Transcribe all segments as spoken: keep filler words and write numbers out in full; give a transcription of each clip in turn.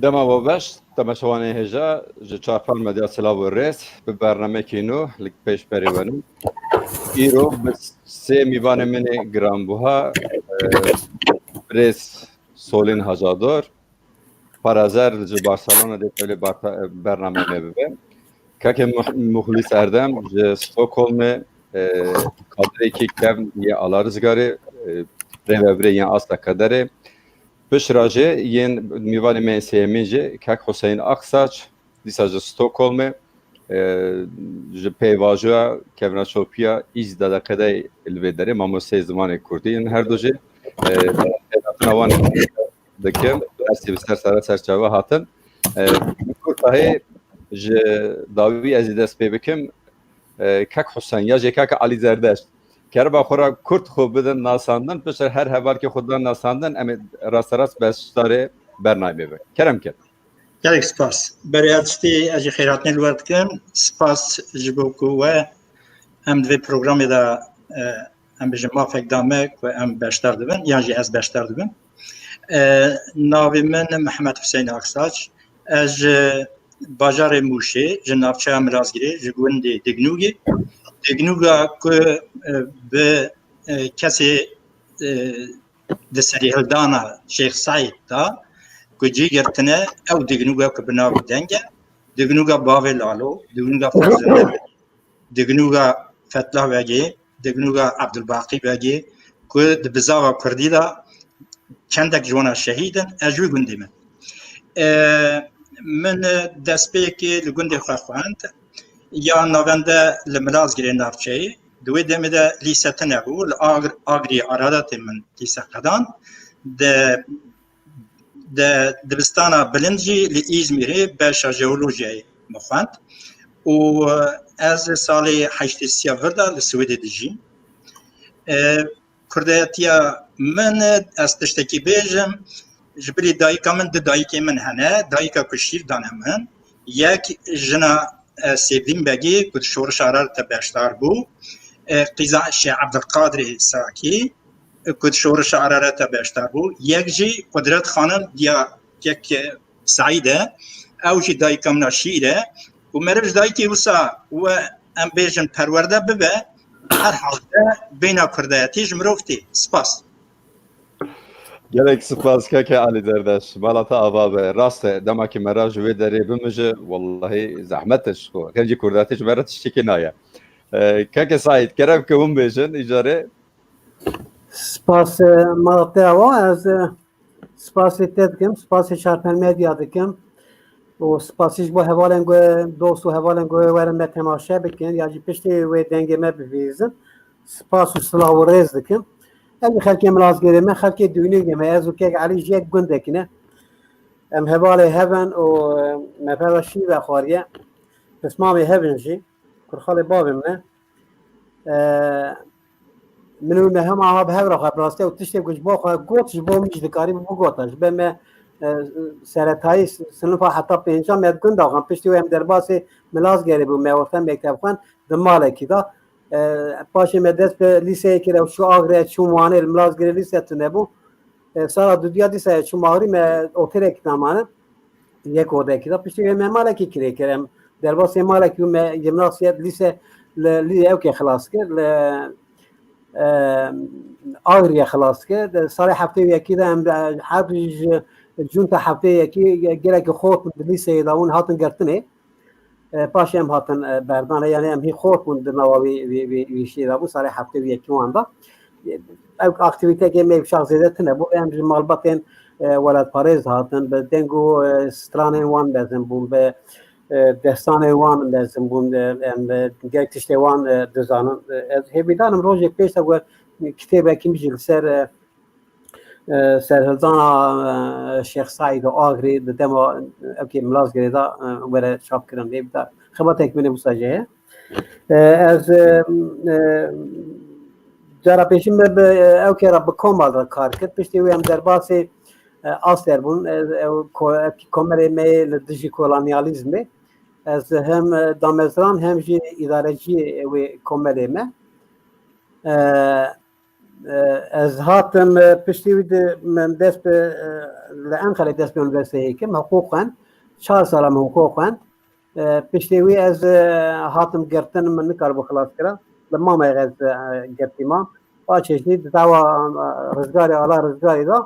Dema we baş, temaşevanê hêja, ji Çarpar Medya silav û rêz, bi bernamekî nû li pêş berê wenin. Îro bi sê mîvanê min ê giranbuha, e, birêz Solîn Hacador, parazer ji Barcelona dê tevlê barta-, bername me bibe. Keke Muh-, Muxlîs Erdem ji Stockholmê, e, kadrêkî kevn yê Alarizgarê, e, rêvebirê yên asta kederê. Pişt re jî yên mîvanê me yên sêyemîn jî kek Huseyîn Aksaç, dîsa ji Stockholmê, e, ji pêvajoya kevnaşopiya îz dedeqedey li vê derê mamosteyê zimanê kurdî in her du jî, e, xêrhatina wan dikim. Destî bi ser sere serçave hatin. E, bi kurtahî ji dawî ez ê dest pê bikim. E, kek Huseyn ya jî kek Elî Zerdeşt. Keriba xwe re kurt xwe bidin nasandin, piştre her hevalkê xwe dan nasandin, em ê rasterast beşdarê bernamê bin. Kerem kin. Gelek spas. Berê her tiştî ez jî xêrhatinê li we dikim. Spas ji bo ku we em di vê programê de, e, em bêjin mafek da me ku em beşdar dibin, yan jî ez beşdar dibim. E, navê min Mihemed Huseyîn Aksaç. Ez ji bajarê Mûşê, ji navçeya Milazgirê, ji gundê Dignûgê. Dignûga ku, e, bi, e, kesê, e, di serîhildana Şêx Seîd de ku cî girtine, ew Dignûga ku bi nav deng e. Dignûga bavê Lalo, Dignûga Fezlî, Dignûga Fetla Begê, Dignûga Ebdulbaqî Begê ku di bizava kurdî de çendek ji wana şehîd in, ez ji wî gundê me. E, min destpêkê li gundê xwe xwend. Ya navende li Milazgirê navçeyê, di wê demê de lîse tune bû, li Agr-, Agriyê Araratê min lîse qedan. Di, di dibistana bilind jî li Îzmîrê beşa jeolojiyayê min xwend. Û ez salê heştê sî ya vir de li Swêdê dijîm. E, Kurdayetiya min, ez tiştekî bêjim, ji bilî dayika min, du dayikê min hene, dayika ku şîr dane min. Yek jina, e, Sêvdîn Begî ku di şorişa Araratê beşdar bû, e, qîza Şêx Ebdulqadirê Sakî, e, ku di şorişa Araratê beşdar bû. Yek jî Qudret Xanim diya kek, e, Seîd e, ew jî dayika min a şîr e. Û meriv ji dayikê wisa we em bêjin perwerde bibe, her halde beyna kurdayetî ji mirov tê. Spas. Gelek spas keke Elî Zerdeş. Mala te ava be. Rast e, dema ki me re ji wê derê bimije, wellahî zehmet e ji xwe. Gencî kurdayetî ji me re tiştekî naye. E, keke Seîd, kerem ke hûn bêjin, îcarê. Spas, e, mala te ava. Ez, e, spasê te dikim, spasê Çarpar Medya dikim. Û spasî ji bo hevalên ku, dost û hevalên ku werin me temaşe bikin, ya jî piştî wê dengê me bivîzin. Spas û silav û rêz dikim. Em jî xelkê Milazgirê me, xelkê Dûnîgê me, ez û kek Elî jî yek gundekî ne. Em hevalê hev in û, e, me pera şî vexwariye. Pismamê hev in jî. Kurxalê bavê min e. E, min û me hema ha bi hev re xwe bi rastî ew tiştê ku ji bo xwe got, ji bo min jî dikarî bigota. Ji ber me, e, seretayî sinifa heta pêncem me di gund de xwend. Piştî wê em derbasê Milazgirê bû, me orta mekteb xwend di malekî de. E, paşê me dest bi lîseyê kir, ew çû Agre, çû Wanê, li Milazgirê lîse tune bû. E, sala dudiya dîsa çûm Agirî, me otelekî damane. Yek odekî de. Piştî wê me malekî kirê kir. Em derbasê malekî û me gimnasiyet lîse li, li ewkê xilas kir. Li, e, Agiriyê xilas kir. Di salê heftê û yekî de em, e, her du ji cûnta heftê û yekî ge-, gelekî xort bûn di lîseyê de hûn hatin girtinê. E, paşê em hatin, e, berdanê, yani em hî xort bûn di nava wî, wî, wî, wî şî de bûn, salê heftê û yekî wan de. E, ew aktivîtekê me wişak zêde tune bû, em ji malbatên, e, welatparêz hatin, bi deng û, e, stranên wan mezin bûn, bi, e, destanên wan mezin bûn, e, em, e, gelek tiştê wan, e, dizanin. E, ez hêvîdar im rojek pêş de ku kitêbekî min jî li ser, e, e, serhildana, e, Şêx Seîd û Agirî di dema ewkê Milazgirê de, e, were çapkirin. Lê bi xebatek min ê wisa jê heye. E, ez, e, e, cara pêşî me bi, e, ewkê re bi Komal re kar kir. Piştî wê em derbasê, e, Aster bûn. E, ew ko-, ev komelê me yê li dijî kolonyalîzmê. Ez hem, e, damezran hem jî îdareciyê wê komelê me. E, E, ez hatim, e, piştî wî di, min dest bi, e, li Enqerê dest bi unîversîteyê kim, hiqûq xwend. Çar sala min hiqûq xwend. E, piştî wî ez, e, hatim girtin, min nikaribû xilas kira. Li mamê ez, e, girtî mam. Paşê jî di dawa, e, rizgarê, ala rizgarê de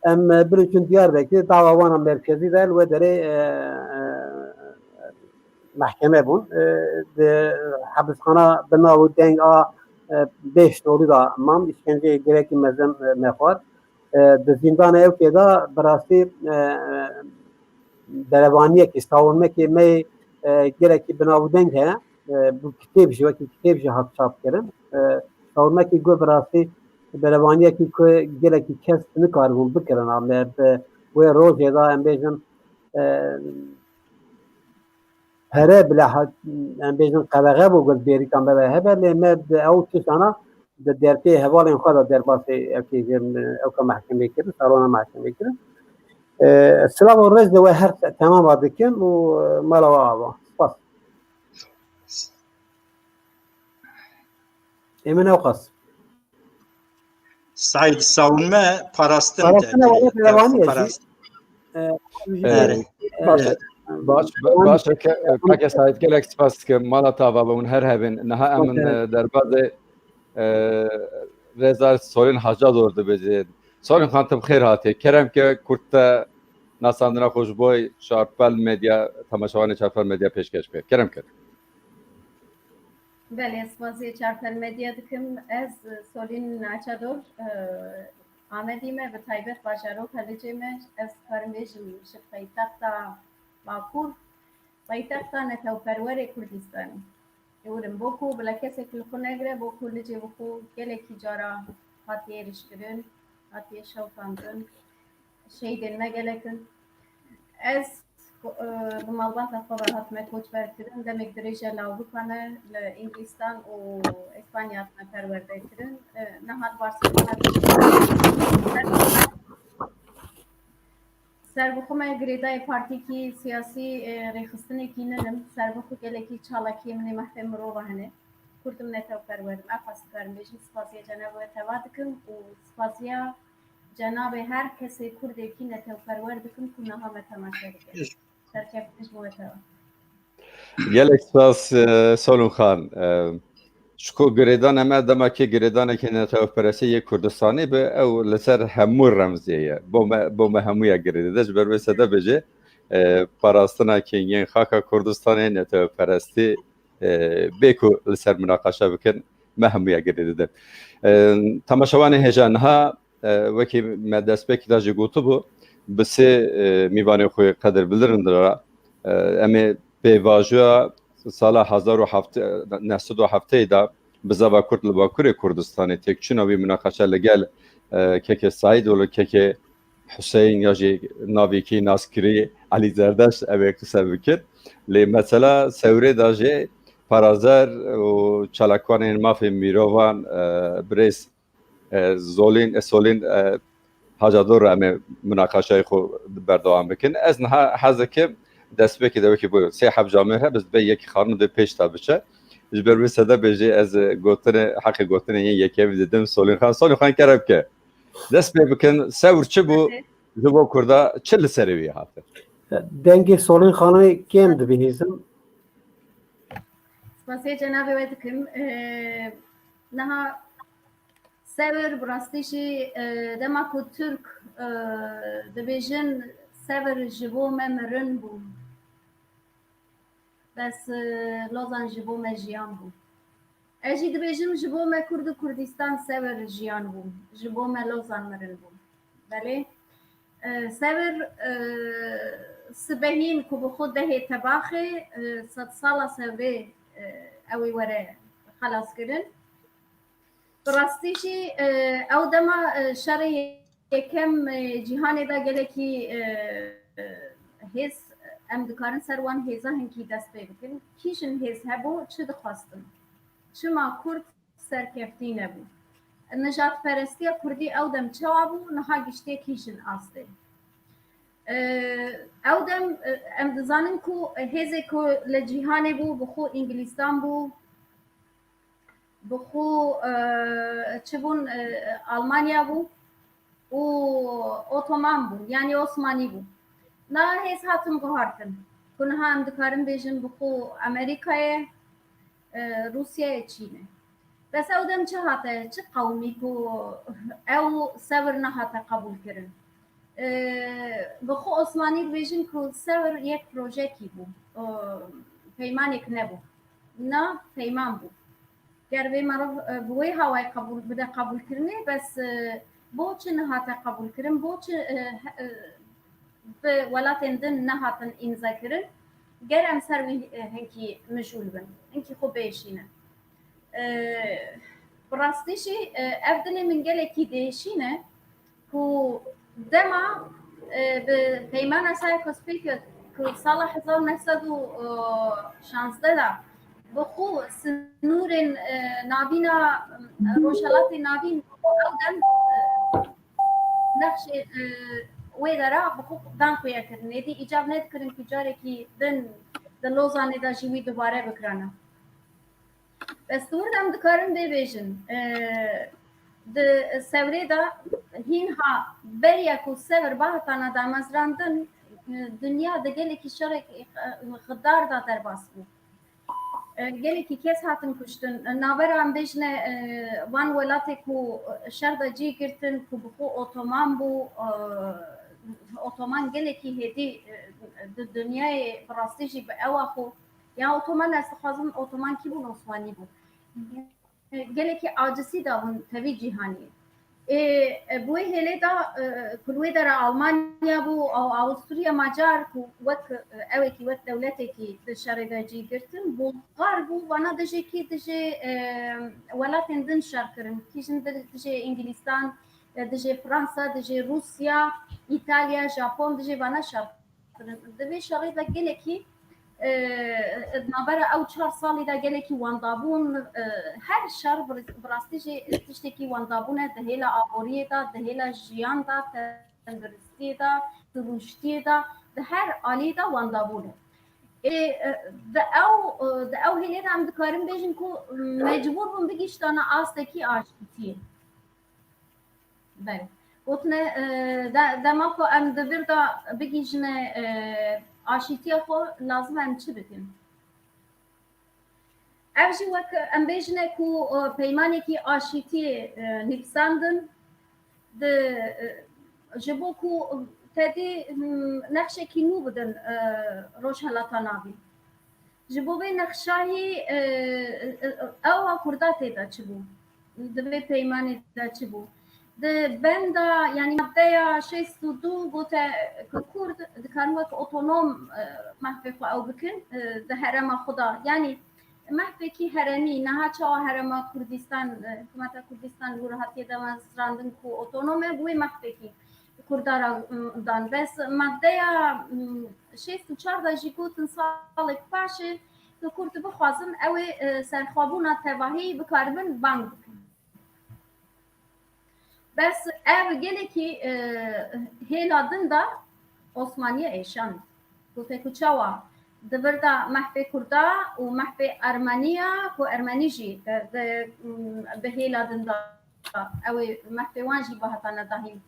em, e, birûçûn Diyarbekir, dawa wana merkezî de li wê derê, e, e, mehkeme bûn. E, di hebisxana bi nav û deng a, e, bêş dorî de mam, îşkenceyê gelekî mezin, e, me xwar. E, di zîndanê ewkê de bi rastî, e, berevaniyekî, savunmekê me, e, gelekî bi nav û deng heye. E, bi kitêb jî, wekî kitêb jî hat çapkirin. E, savunmekî ku bi rastî berevaniyekî ku gelekî kes nikaribûn bikirin, a me bi wê rojê de, em bêjin, e, pere bile ha-, em bêjin qedexe bû ku bêrîka me ve hebe, lê me di ew tiştana di derpê hevalên xwe de derbasî ewkê jê, ewka mehkemê kirin, salona mehkemê kirin. E, silav û rêz li we her te-, temama dikim û, e, mala we ava. Spas. Ê min ewqas. Saîd, savunme parastin te. Parastina were berevaniyê jî. Parast-, e, Erê. E, baş, e, baş, ba-, baş, ke-, kake Saîd, gelek spas dikim. Mala te ava be, hûn her hebin. Niha em in, e, derbazê, e, Rêzdar Solîn Hacador dibêjin. Solîn Xan, tu bi xêr hatî. Kerem ke, kurt te nasandina xwe ji bo Çarpel Medya, temaşevanê Çarpel Medya pêşkeş bike. Kerem ke. Belê, spasiyê Çarpel Medya dikim. Ez, e, Solîn Naçador, e, Amedî me, bi taybet bajaroka Licê me. Ez dikarim bêjim ji paytexta Bakur, paytexta netewperwerê Kurdistanê. Ewrim, bo ku bila kesek li xwe negire, bo ku Licê bi xwe gelekî cara hatiye êrişkirin, hatiye şewitandin. Şehîdên me gelek in. Ez, e, bi malbata xwe re hatime koçberkirin. Demek dirêj e lawbika me li Îngilîstan û Îspanya hatime perwerdekirin. E, niha di Barcelona de serbixwe me girêdayê partîkî siyasî, e, rêxistinekî ninim. Serbixwe gelekî çalakiyê min ê mehfê mirova hene. Kurdim netewperwer im. Eqas dikarim bêjim, spasiya cenabê we teva dikim û spasiya cenabê her kesê Kurdekî netewperwer dikim ku niha me temaşe dike. Serkeftin ji bo we teva. Gelek spas, e, Solûn Xan. E, ji ku girêdana me dema kê girêdanekî netewperestê yê Kurdistanê be, ew li ser hemû remzê ye. Bo me, bo me hemûya girê dide. Ji ber wê sebebê jî, e, parastina kêngên xaka Kurdistanê, netewperestî, e, bê ku li ser minaqeşe bikin, me hemûya girê didin. E, temaşevanê hêja niha, e, wekî me destpêkî de jî gotibû, bi sê, e, mîvanê xwe qedirbildirîn re, e, em ê pêvajoya sala hezar û heft, neh sed û heftê de bizava Kurd li Bakurê Kurdistanê têkçûna wî minaqeşe li gel, e, kekê Saîd û li kekê Huseyîn ya jî navîkî naskirî Elî Zerdeşt ew ê qise bikir. Lê mesela Sewrê de jî parazer û çalakvanên mafê mirovan, e, birêz, e, Zolîn, e, Solîn, e, Hacador re em ê minaqeşayê xwe berdewam bikin. Ez niha hez dikim destpêkê de wekî bu sê heb camêr hebe, ez dibê yekî xanin dê pêş de biçe. Ji ber wê sebebê jî ez, e, gotinê, heqê gotinê yên yekemî didim Solîn Xan. Solîn Xan, kerem ke. Dest pê bikin, Sewr çi bû? Ji bo Kurda çi li serê wî hate? Dengê Solîn Xanê kêm dibihîzim. Spasiyê cenabê we dikim. Ee, niha Sewr bi rastî jî, e, dema ku Tirk, e, dibêjin Sewr ji bo me mirin bû. Bes, e, Lozan ji bo me jiyan bû. Ez jî dibêjim, ji bo me Kurd û Kurdistan Sewr jiyan bû. Ji bo me Lozan mirin bû. Belê, e, Sewr, e, sibehîn ku bi xwe dehê tebaxê, e, sedsala Sewrê, e, ew ê were xelaskirin. Bi rastî jî, e, ew dema, e, şerê yekem, e, cîhanê de gelekî, e, e, hêz, em dikarin ser wan hêza hinkî dest pê bikin. Kî jin hêz hebû, çi dixwestin? Çima Kurd serkeftî nebû? Nijadperestiya Kurdî ew dem çawa bû, niha giştiye kî jin astê? E, ew dem, e, em dizanin ku hêzê ku li cîhanê bû, bi xwe Îngilîstan bû, Bi xwe, e, çi bûn, e, Almanya bû û Otoman bû, yanî Osmanî bû. Na hêz hatin guhartin. Ku niha em dikarin bêjin bi xwe Amerîkayê, e, Rûsyayê, Çînê. Bes ew dem çi hate, çi qewimî ku ew sewir nehate qebûlkirin? E, bi xwe Osmanî dibêjin ku sewir yek projekî bû, e, peymanek nebû. Na peyman bû. Ger vê meriv, e, bi wê hawayê qebûl, bide qebûlkirinê, bes, e, bo çi nehate qebûlkirin, bo çi, e, he-, e, bi welatên din nehatin îmzekirin? Ger em ser wî, e, hinkî mijûl bin, hinkî xwe biêşînin. E, bi rastî jî, e, ev dilê min gelekî diêşîne ku dema, e, bi peymana Sykes-Picot ku sala hezar û neh sed û şazdeh de bi xwe sinûrên, e, navîna, e, Rojhelatê Navîn, ew dem, e, nexşê, e, wê dera bi xwe dan xuya kirin. Êdî îcab nedikirin ku carekî din di Lozanê de jî wî dubare bikirana. Bes di wir de em dikarin bê bêjin, e, di sewrê de hînha beriya ku sewr bahatana damezrandin, e, dinya di gelekî şerek, e, xidar de derbas bû. E, gelekî kes hatin kuştin. Navbera em bêjine, e, wan welatê ku şer de cî girtin, ku bi xwe Otoman bû, e, Otoman gelekî hêdî, e, di dinyayê bi rastî jî bi ewa xwe Ya Otoman, ez dixwazim Otoman kî bûn, Osmanî bû. Gelekî acisî da bûn tevî cîhanî. Ê, e, bi wê hêlê da, e, ku li wê dera Almanya bû, ew Awusturya Macar ku wek, e, ewekî wek dewletekî di şerê de cî girtin, Bulgar bû, vana dijê kî, dijê, e, welatên din şer kirin. Kî jin di-, dijê Îngilîstan, e, dijê Fransa, dijê Rûsya, Îtalya, Japon, dijê vana şer kirin. Di vê şerê de gelekî, e, di navbera ew çar salî de gelekî wendabûn, e, her şer bi, bi rastî jî tiştekî wendabûn e di hêla aboriyê de, di hêla jiyan de, tenduristiyê de, di rûştiyê de, di her alî de wendabûn e. Ê, e, di ew, e, di ew hêlê de em dikarin bêjin ku mecbûr bûn bigihîştane astekî aştiyê. Belê. Gotine, e, de-, dema ku em di vir de bigihîjine, e, aşîtiya xwe, lazim e em çi bikin? Ev jî wek em bêjine ku, e, peymanekî aşîtiyê, e, nivîsandin, di, e, ji bo ku tedî, hmm, nexşekî nû bidin, e, Rojhelata Navîn. Ji bo vê nexşayî, e, e, e, ewa Kurda tê de çi bû? Di vê peymanê de çi bû? Di benda, yanî maddeya şêst û du gote ku Kurd dikarin wek otonom, e, mehfê xwe ew bikin, e, di herêma xwe de. Yanî mehfekî herêmî, niha çawa herêma Kurdistan, e, hikûmeta Kurdistan li wir hatiye damezrandin ku otonom e, bi wê mehfekî Kurda re, m, dan. Bes maddeya, m, şêst û çar de jî gotin salek paşê ku Kurd bixwazin ew ê, e, serxwebûna tevahî bikaribin bang bikin. Bes ev gelekî, e, hêla din de Osmaniye êşand. Gote ku çawa di vir de mehfê Kurda û mehfê Ermeniya ku Ermenî jî, e, di, m, bi hêla din de ew ê mehfê wan jî bihatane dahîn.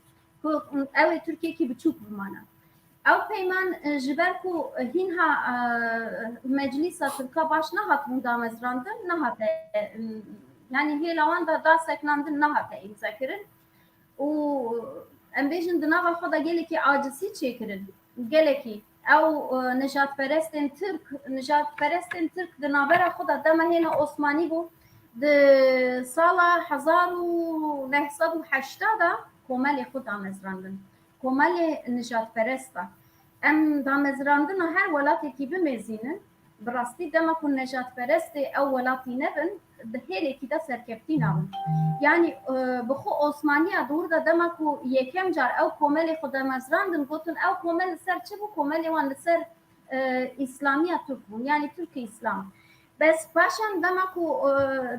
Ku ew ê Tirkiyekî biçûk bimane. Ew peyman, e, ji ber ku, e, hînha, e, meclîsa Tirka baş nehatibûn damezrandin, nehate, e, yanî hêla wan de daseknandin nehate îmzekirin. Û em bêjin di nava xwe de gelekî acisî çêkirin. Gelekî. Ew, e, nijadperestên Tirk, nijadperestên Tirk di navbera xwe de dema hêna Osmanî bû, di sala hezar û neh sed û heşta de komelê xwe damezrandin. Komelê nijadperest e. Em damezrandina her welatekî bimêzînin, bi rastî dema ku nejadperestê ew welatî nebin, di hêlekî de serkevtî nabin. Yanî, e, bi xwe Osmaniya di wir de dema ku yekem car ew komelê xwe damezrandin, gotin ew komel li ser çi bû? Komelê wan li ser, e, Îslamiya Tirk bûn, yanî Tirk-î-Îslam. Bes paşan dema ku, e,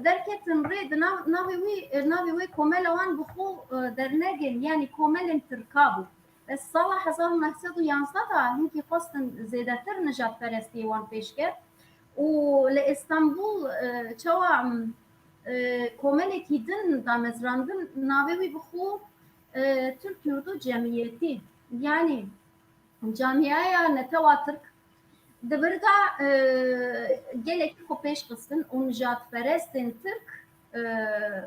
derketin rê di nav-, navê wî, e, navê wê komela wan bi xwe, e, dernegên, yanî komelên Tirka bû. Bes sala hezar û neh sed û yanzdeh de hinkî xwestin zêdetir nijadperestiyê wan pêş ke û li Îstanbul, e, çawa, m, e, komelekî din damezrandin, navê wî bi xwe, e, Türk Yurdu Cemiyeti. Yanî camiaya netewa Tirk. Di vir de, e, gelekî xwe pêş xistin û nijadperestên Tirk, e,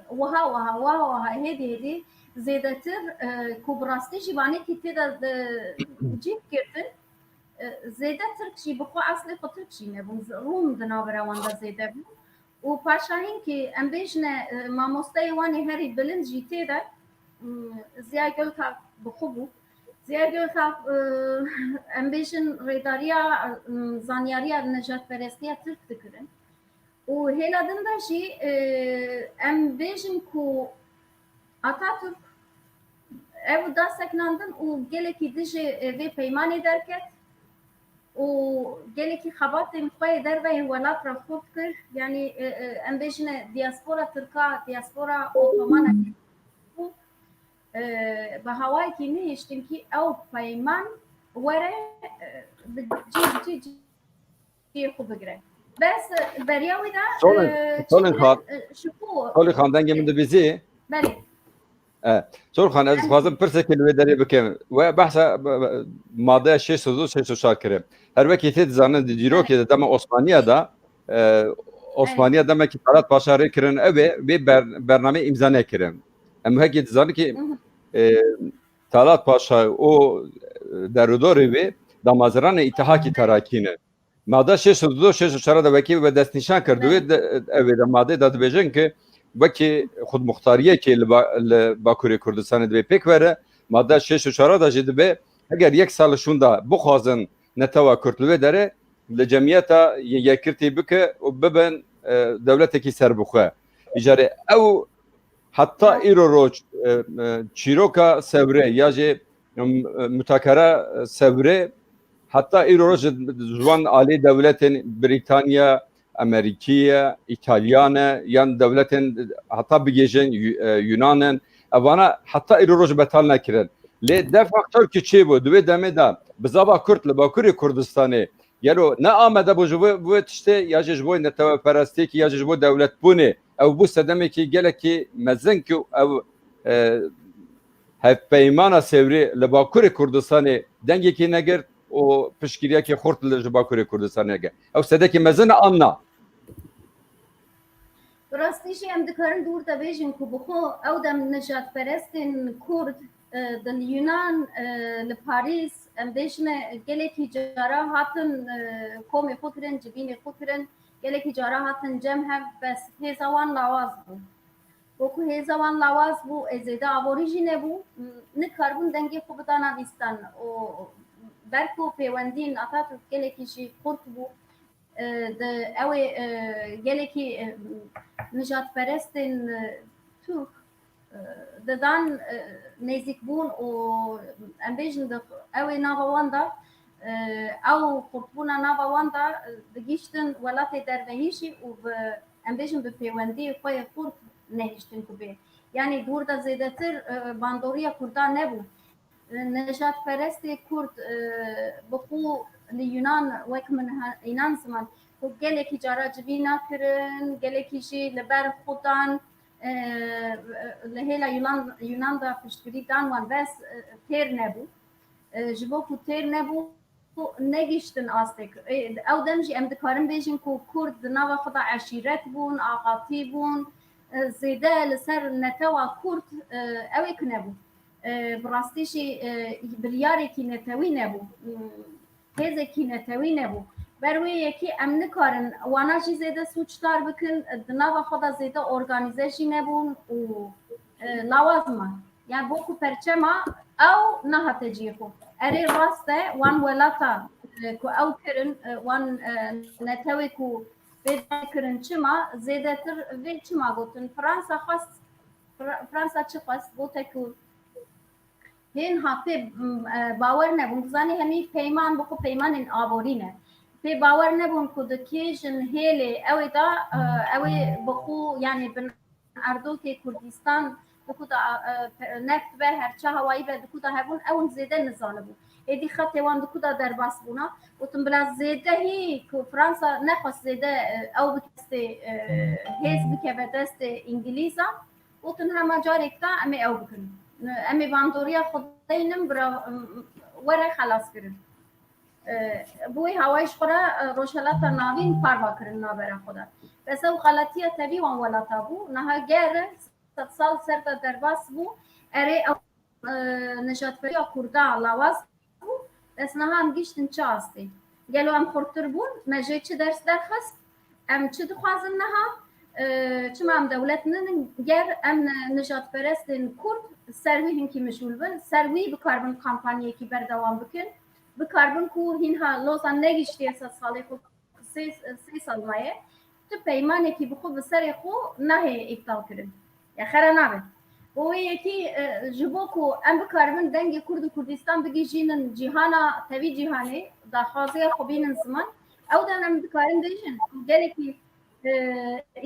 wiha, wiha, wiha, wiha hêdî hêdî zêdetir, e, ku bi rastî jî vanekî tê de, e, cih girtin, e, zêde Tirk jî bi xwe eslê xwe Tirk jî nebûn. Rûm di navbera wan de zêde bû. Û paşa hinkî em bêjine, e, mamosteyê wan ê herî bilind jî tê de, m, Ziya Gökalp bi xwe bû. Ziya Gökalp, e, em bêjin rêdariya, e, zanyariya nijadperestiya Tirk dikirin. Û hêla din de jî, e, em bêjin ku Atatürk ew da sekinandin û gelekî dijî, e, vê peymanê derket û gelekî xebatên xwe yê derveyê welat re xurt kir. Yanî, e, e, em bêjine diaspora Tirka, diaspora Otoman e, e, bi hawayekî nehiştin kî ew peyman were, e, bi cî, cî, cî xwe bigire. Bes, e, beriya wî de, Solin, e, Solin çi Xan, bile, e, ji xwe, Solin Xan, dengê min dibîzî? Belê. E, Solin Xan, ez dixwazim pirsekê li wê derê bikim. We behsa, b-, b-, madeya şêst û du, şêst û çar kirin. Her wekî tê dizanin di dîrokê de dema Osmaniya de, e, Osmaniya demekî Talat Paşa rê kirin, ew ê vê ber-, bernameyê îmza nekirin. Em hekî dizanin ki, Hı hı. e, Talat Paşa û, e, derûdorê wê damezranê Îtihakî Terakî ne. Made şêst û du, şêst û çar de wekî we destnîşan kir. Di wê de, ew ê de madê de dibêjin ki wekî xudmuxtariyekê li ba-, li Bakurê Kurdistanê divê pêk were. Made şêst û çar de jî dibe, eger yek sal şûnda bixwazin netewa Kurd li wê derê li cemiyeta yekgirtî bike û bibin, e, dewletekî serbixwe. Îcarê ew heta îro roj, e, e, çîroka Sewrê ya jî, e, mutakera Sewrê heta îro roj ji wan alî dewletên Brîtanya, Amerîkiye, Îtalyan e, yan dewletên heta bigêjin Yu-, e, Yunan in. Evana heta îro roj betal nekirin. Lê defaq çaw ki çêbû, di wê demê de bizava Kurd li Bakurê Kurdistanê gelo ne amade bû ji bo, bo tiştê, ya jî ji bo neteweperestiyekî, ya jî ji bo dewletbûnê. Ew bû sedemekî gelekî mezin ku ew, e, hevpeymana Sewrê li Bakurê Kurdistanê dengekî negirt û piştgiriyekî xurt li, ji Bakurê Kurdistanê heke. Ew sedekî mezin e an na? Bi rastî jî em dikarin dûr de bêjin ku bi xwe ew dem nijadperestên Kurd, e, di li Yunan, e, li Parîs, em bêjine gelekî cara hatin, e, komê xwe kirin, civînê xwe kirin, gelekî cara hatin cem hev, bes hêza wan lawaz bû. Wekî hêza wan lawaz bû, ê zêde aborî jî nebû, m-, nikaribûn dengê xwe bidana vîstan û ber ku pêwendiyên Atatürk gelekî jî xurt bû, e, di ew ê, e, gelekî, e, nijadperestên, e, Türk, e, didan, e, nêzîkbûn û em bêjin di ew ê nava wan de, e, ew xurtbûna nava wan de, e, digihîştin welatê derveyî jî û bi, em bêjin bi pêwendiyê xwe yê xurt nehiştin ku bê. Yanî dûr de zêdetir, e, bandoriya Kurdan nebû. Nijadperestê Kurd, e, bi xwe li Yunan wek min he-, înan ziman ku gelekî cara civîna kirin, gelekî jî li ber xwe dan, e, li hêla Yunan, Yunan de piştgirî dan wan bes, e, têr nebû. E, ji bo ku têr nebû, negihiştin astek. E, ew dem jî em dikarin bêjin ku Kurd di nava xwe de eşîret bûn, axatî bûn, e, zêde li ser netewa Kurd, e, ew ê ku nebû. E, bi rastî jî, e, biryarekî netewî nebû. Hmm, hêzekî netewî nebû. Ber wê yekî em nikarin wana jî zêde sûcdar bikin, di nava xwe de zêde organîze jî nebûn û, e, lawaz man. Yani bo ku perçema ew nehate cihê xwe. Erê rast e, wan welata, e, ku ew kirin, e, wan, e, netewê ku vê kirin çima, zêdetir vê çima gotin. Fransa xwest, Fra-, Fransa çi xwest? Gote ku hên ha pê, m, e, bawer nebûn. Dizanî hemî peyman bi xwe peymanên aborî ne. Pê bawer nebûn ku di kêjin hêlê ew ê da, e, ew ê bi xwe, yani bin erdokê Kurdistan di ku da, e, pe-, neft be, herça hawayî be, di ku da hebûn, ew zêde nizanibû. êdî xetê wan di ku de derbas bûna. Gotin bila zêdehî ku Fransa nexwest zêde, e, ew bike destê, e, hêz bikeve destê Îngilîzan. Gotin hema carek de em ê ew bikin. Em ê bandoriya xwe deynin bira, were xelas kirin. E, bi wê hawayî ji xwe re, e, Rojhelata Navîn parva kirin navbera xwe de. Bes ew xeletiya tevî wan welata bû. Niha ger sed sal ser de derbas bû. Erê ew, e, nijadperiya Kurda lawaz bû. Bes niha em gihiştin çi astê? Gelo em xurttir bûn? Me jê çi ders derxist? Em çi dixwazin niha? E, çima em dewlet ninin? Ger em nijadperestên Kurd ser wî hinkî mijûl bin, ser wî bikarbin kampanyekî berdewam bikin, bikarbin ku hînha Lozan negihiştiye sed salê xwe, sê, sê sal maye, tu peymanekî bi xwe bi serê xwe nahê îptal kirin. Ya xera nabe. Bo wê yekî, e, ji bo ku em bikaribin dengê Kurd û Kurdistan bigihîjînin cîhana, tevî cîhanê, daxwaziya xwe bînin ziman, ew dem em dikarin bêjin ku gelekî, e,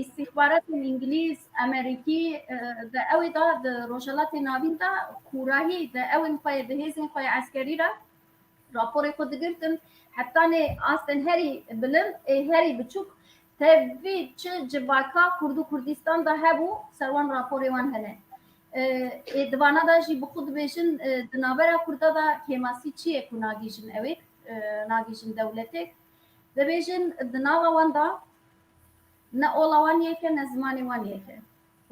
îstîxbaratên Îngilîz, Amerîkî, e, de ew ê da di Rojhelatê Navîn de kûrahî di ewên xwe yê, di hêzên xwe yê eskerî re raporê xwe digirtin, hetanê astên herî bilind ê herî biçûk tevî çi civaka Kurd û Kurdistan de hebû, ser wan raporê wan hene. E, ê di vana de jî bi xwe dibêjin, e, di navbera Kurda de kêmasî çi ye ku nagihîjin ew ê, e, nagihîjin dewletê? Dibêjin di nava wan de ne ola wan yek e, ne zimanê wan yek e.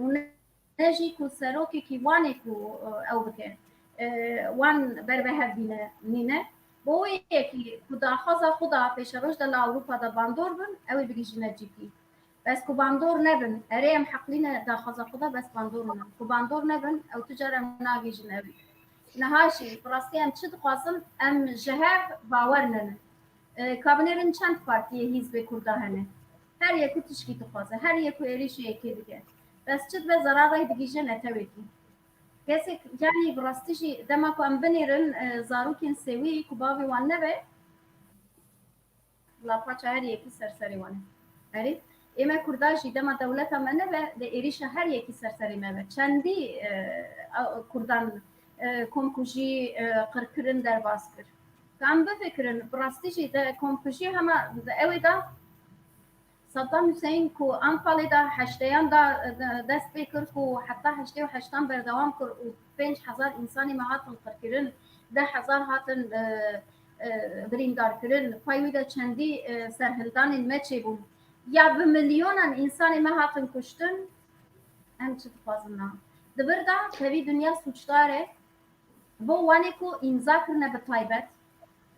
Û ne ne jî ku serokekî wan ê ku, e, ew bike, e, wan ber bi hev bîne, nîne. Bo wê yekî ku daxwaza xwe da pêşeroj de li Ewropa de bandor bin, ew ê bigihîjine cîkî. Bes ku bandor nebin, erê em heqlî ne daxwaza xwe da, bes bandor nebin. Ku bandor nebin, ew tu car em nagihîjin ew. Niha jî bi rastî em çi dixwazin, em ji hev bawer nenin. E, ka binêrin çend partiyê hîzbê Kurda hene. Her yek ku tişkî dixwaze, her yek ku êrîşê yekê dike. Bes çi dibe zerarê digihîje netewekî. Kesek, yanî bi rastî jî dema ku em binêrin, e, zarokên sêwî ku bavê wan nebe, lapaça her yekî ser serê wan e. Erê, ê me Kurda jî dema dewleta me nebe, lê êrîşa her yekî ser serê me be. Çendî, e, a, Kurdan, e, komkujî, e, qirkirin derbas kir. Ka em bifikirin, bi rastî jî de komkujî hema di ew ê de Saddam Hüseyin ku Anfalê de heşteyan de, de, dest pê kir ku heta heştê û heştan berdewam kir û pênc hezar însanê me hatin qirkirin, deh hezar hatin, e, e, birîndarkirin, pay wî de çendî, e, serhildanên me çêbûn. Ya bi milyonan însanê me hatin kuştin, em çi dixwazin na? Di vir de tevî dinya sûcdar e. Bo wanê ku îmza kirine bi taybet,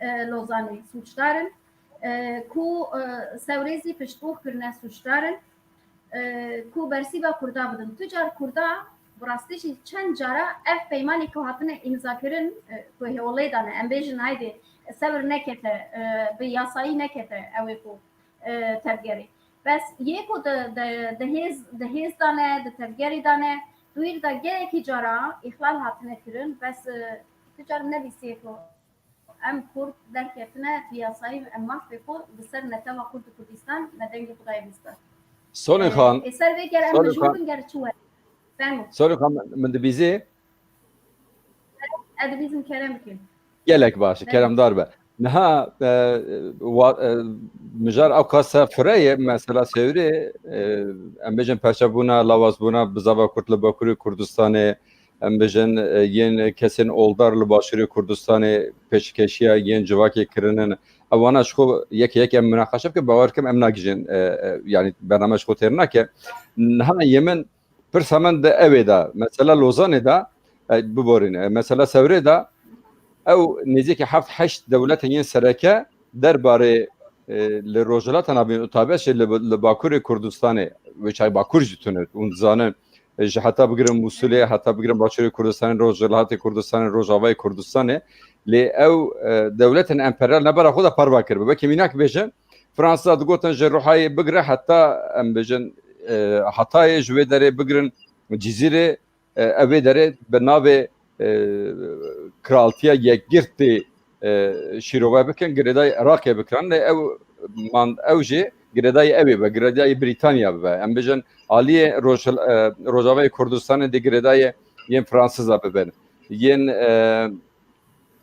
e, Lozanê sûcdar in, e, ku, e, Sewrêzî piştbûx kirine sûcdar in, e, ku bersîva Kurda bidin. Tu car Kurda bi rastî jî çend cara ev peymanê ku hatine îmzakirin, e, ku hêwilê dane, em bêjin haydê sewr nekete, e, bi yasayî nekete ew ê ku e, tevgerê. Bes yê ku di, di, di hêz, di hêz de ne, di tevgerê de ne, di wîr de gelekî cara îxlal hatine kirin, bes, e, tu car nebîsiye ku em Kurd derketine bi yasayî, em mafê xwe bi ser netewa Kurd û Kurdistan me dengê xwe daye bîstan. Solê E, Xan, ê ser vê ger em Solê mijûl Xan, bin ger çi were? Fermo. Sorry, xan, min dibîzê. Ez dibîzim, kerem bikin. Gelek baş, Belê. Keremdar be. Niha, e, wa-, e, mijar ew qasa fire ye, mesela Sewrê, e, em bêjin perçebûna, lawazbûna bizava Kurd li Bakurê Kurdistanê, em bêjin, e, yên kesên oldar li Başûrê Kurdistanê pêşkeşiya yên civakê kirinin. Ewana ji xwe yek yek em minaqeşe bikin, bawer kim em nagijin, e, e, yanî bername ji xwe têr nake. Niha yê min Pirsa min di ew ê de, mesela Lozanê de, e, biborîne, e, mesela Sewrê de, ew nêzîkî heft heşt dewletên yên sereke derbarê, e, li Rojhilata Navîn û taybet jî li, li Bakurê Kurdistanê, wê çay Bakur jî tune, hûn dizanin, e, ji heta bigirin Mûsilê, heta bigirin Başûrê Kurdistanê, Rojhilatê Kurdistanê, Rojavayê Kurdistanê, lê ew, e, dewletên emperyal navbera xwe de parve kiribe. Wekî mînak bêjin, Fransa digotin ji Ruhayê bigire heta, em bêjin, e, Hatayê, ji wê derê bigirin Cizîrê, e, ev ê derê bi navê, e, Kraltiya Yekgirtê, e, şîrove bikin, girêdayî Iraqê bikin. Lê ew man, ew jî girêdayî ew ê be, girêdayî Brîtanya bibe. Em bêjin aliyê Roj-, e, Rojavayê Kurdistanê dê girêdayê yên Fransiza bibin. Yên, e,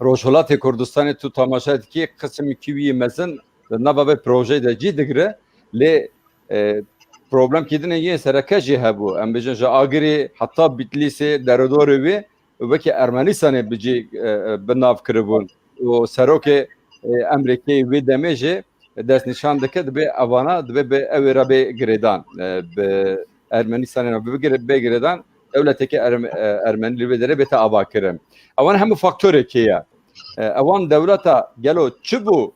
Rojhilatê Kurdistanê tu temaşe dikî, qismekî wî mezin di nava vê projeyê de cî digire, lê, e, problemkî din ê yên sereke jî hebû. Em bêjin ji Agirî heta Bitlîsê, deredorê wê, wekî Ermenistanê bi cî, e, e, bi nav kiribûn. Û serokê, e, Emrîkayê wê demê jî destnîşan dike, dibê evana, dibê bi ew ê re bê girêdan, e, bi Ermenistanê re bigire-, bê girêdan, dewleteke Erm-, e, Ermenî li vê derê bête avakirin. Ewan hemû faktorekê ye. E, ewan dewleta gelo çi bû?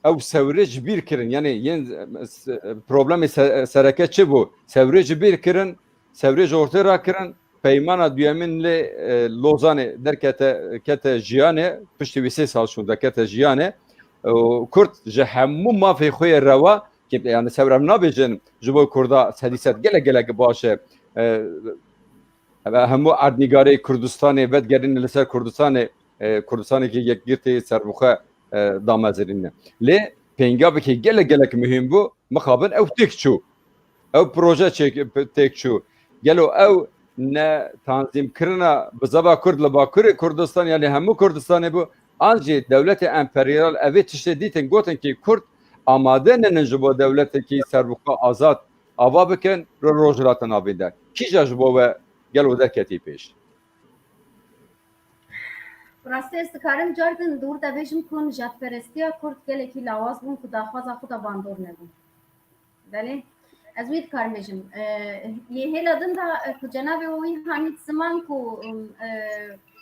Ew sewrê ji bîr kirin. Yanî yên, e, s-, problemê se-, sereke çi bû? Sewrê ji bîr kirin, sewrê ji ortê rakirin. Peymana duyemîn lê, e, Lozanê derkete, kete jiyanê, piştî wî sê sal şûnde kete jiyanê. Û Kurd ji hemû mafê xwe yê rewa, ki, yani, sewr em nabêjin, ji bo Kurda sedî sed gelek, gelek baş e. E, hemû erdnîgarê Kurdistanê vedigerîne li ser Kurdistanê, e, Kurdistanekî yekgirtî serbixwe, e, damezirîne. Lê pêngavekî gelek, gelek muhîm bû, mixabin ew têk çû. Ew proje çêk-, têk çû. Gelo ew ne tanzîmkirina bizava Kurd li Bakurê Kurdistan, yanî hemû Kurdistanê bû, an jî dewletê emperyal evê tiştê dîtin, gotin ki Kurd amade ninin ji bo dewletekî serbixwe azad ava bikin li Rojhilata Navîn de. Kîja ji bo we gelo derketî pêş? Rastî ez dikarim car din dûr de bêjim ku nijadperestiya Kurd gelekî lawaz bûn ku daxwaza xwe de bandor nebûn. Belê. Ez wî dikarim bêjim. E, yê hêla din de, e, ku cenabê wî hanî ziman ku, e,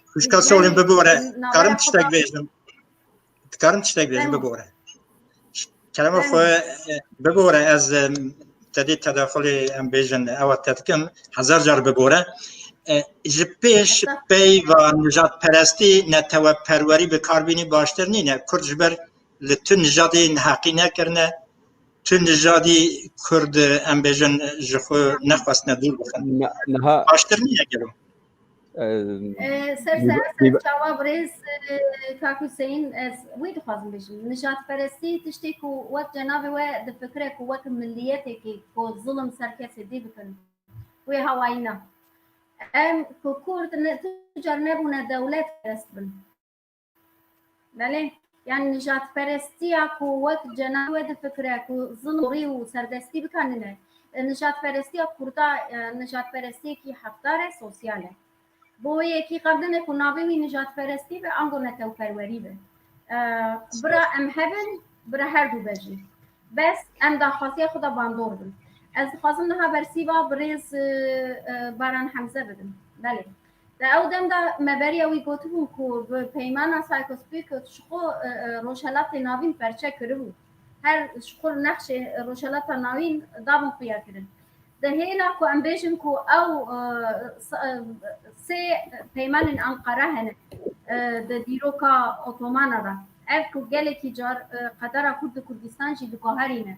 Xwişka Solîm, bibore. Karim tiştek bêjim? Dikarim tiştek bêjim? Bibore. Kerema xwe, e, bibore, ez, e, te dî tedaxulê em bêjin, ewa te dikim, hezar car bibore. E, ji pêş peyva nijadperestî, neteweperwerî bi kar bînî baştir nîne. Kurd ji ber li tu nijadê neheqî nekirine, tu nijadî Kurd, em bêjin, ji xwe nexwestine dûr bixin. Niha baştir nîne gelo? E, ser, ser, ser çawa birêz, e, Kak Hüseyin, ez wî dixwazim bêjim. Nijadperestî tiştê ku wek cenabê we difikire ku wek milîyetekê ku zulm ser kesê dî bikin. Wê hawayî ne. Em ku Kurd ne, tu car nebûne dewletperest bin. Belê, yani nijadperestiya ku wek cenabê we difikire ku zilm, zorî û serdestî bikanine. E, nijadperestiya Kurda, e, nijadperestiyekî hevdar e, sosyal e. Bo wê yekî qebdine ku navê wî nijadperestî be, ango netewperwerî be. E, bira em hebin, bira her du be jî. Bes em daxwaziya xwe de bandor bin. Ez dixwazim niha bersîva birêz, e, e, Baran Hemze bidim. Belê. Di ew dem de me beriya wî gotibû ku bi peymana Sykes-Picot ji xwe, e, e, Rojhelatê Navîn perçe kiribû. Her ji xwe nexşê Rojhelata Navîn dabûn xuya kirin. Di hêla ku em bêjin ku ew, e, s-, e, sê peymanên Anqara hene, e, di dîroka Otomana de. Ev ku gelekî car, e, qedera Kurd û Kurdistan jî diguherîne.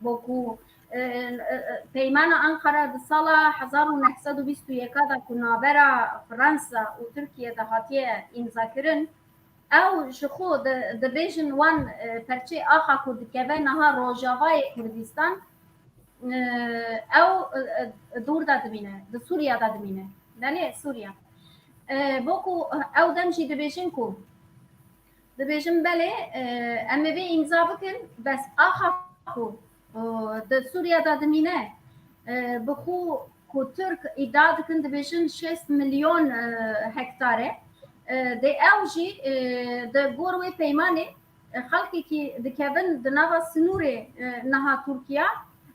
Bo ku, e, e, e, Peymana Anqara di sala hezar û neh sed û bîst û yek de ku navbera Fransa û Tirkiye de hatiye îmzakirin, ew ji xwe di-, dibêjin wan, e, perçê axa ku dikeve niha Rojavayê Kurdistan, e, ew, e, e, dûr de dimîne, di Sûriya de dimîne. Belê, Sûriya. E, bo ku ew dem jî dibêjin ku Dibêjim belê, e, em ê vê îmza bikin, bes axa ku, e, di Sûriya de dimîne, e, bi xwe ku Tirk îdia dikin, dibêjin şêst milyon, e, hektar e. E, dê ew jî, e, di gor wê peymanê, e, xelkekî dikevin di nava sinûrê, e, niha Tirkiya,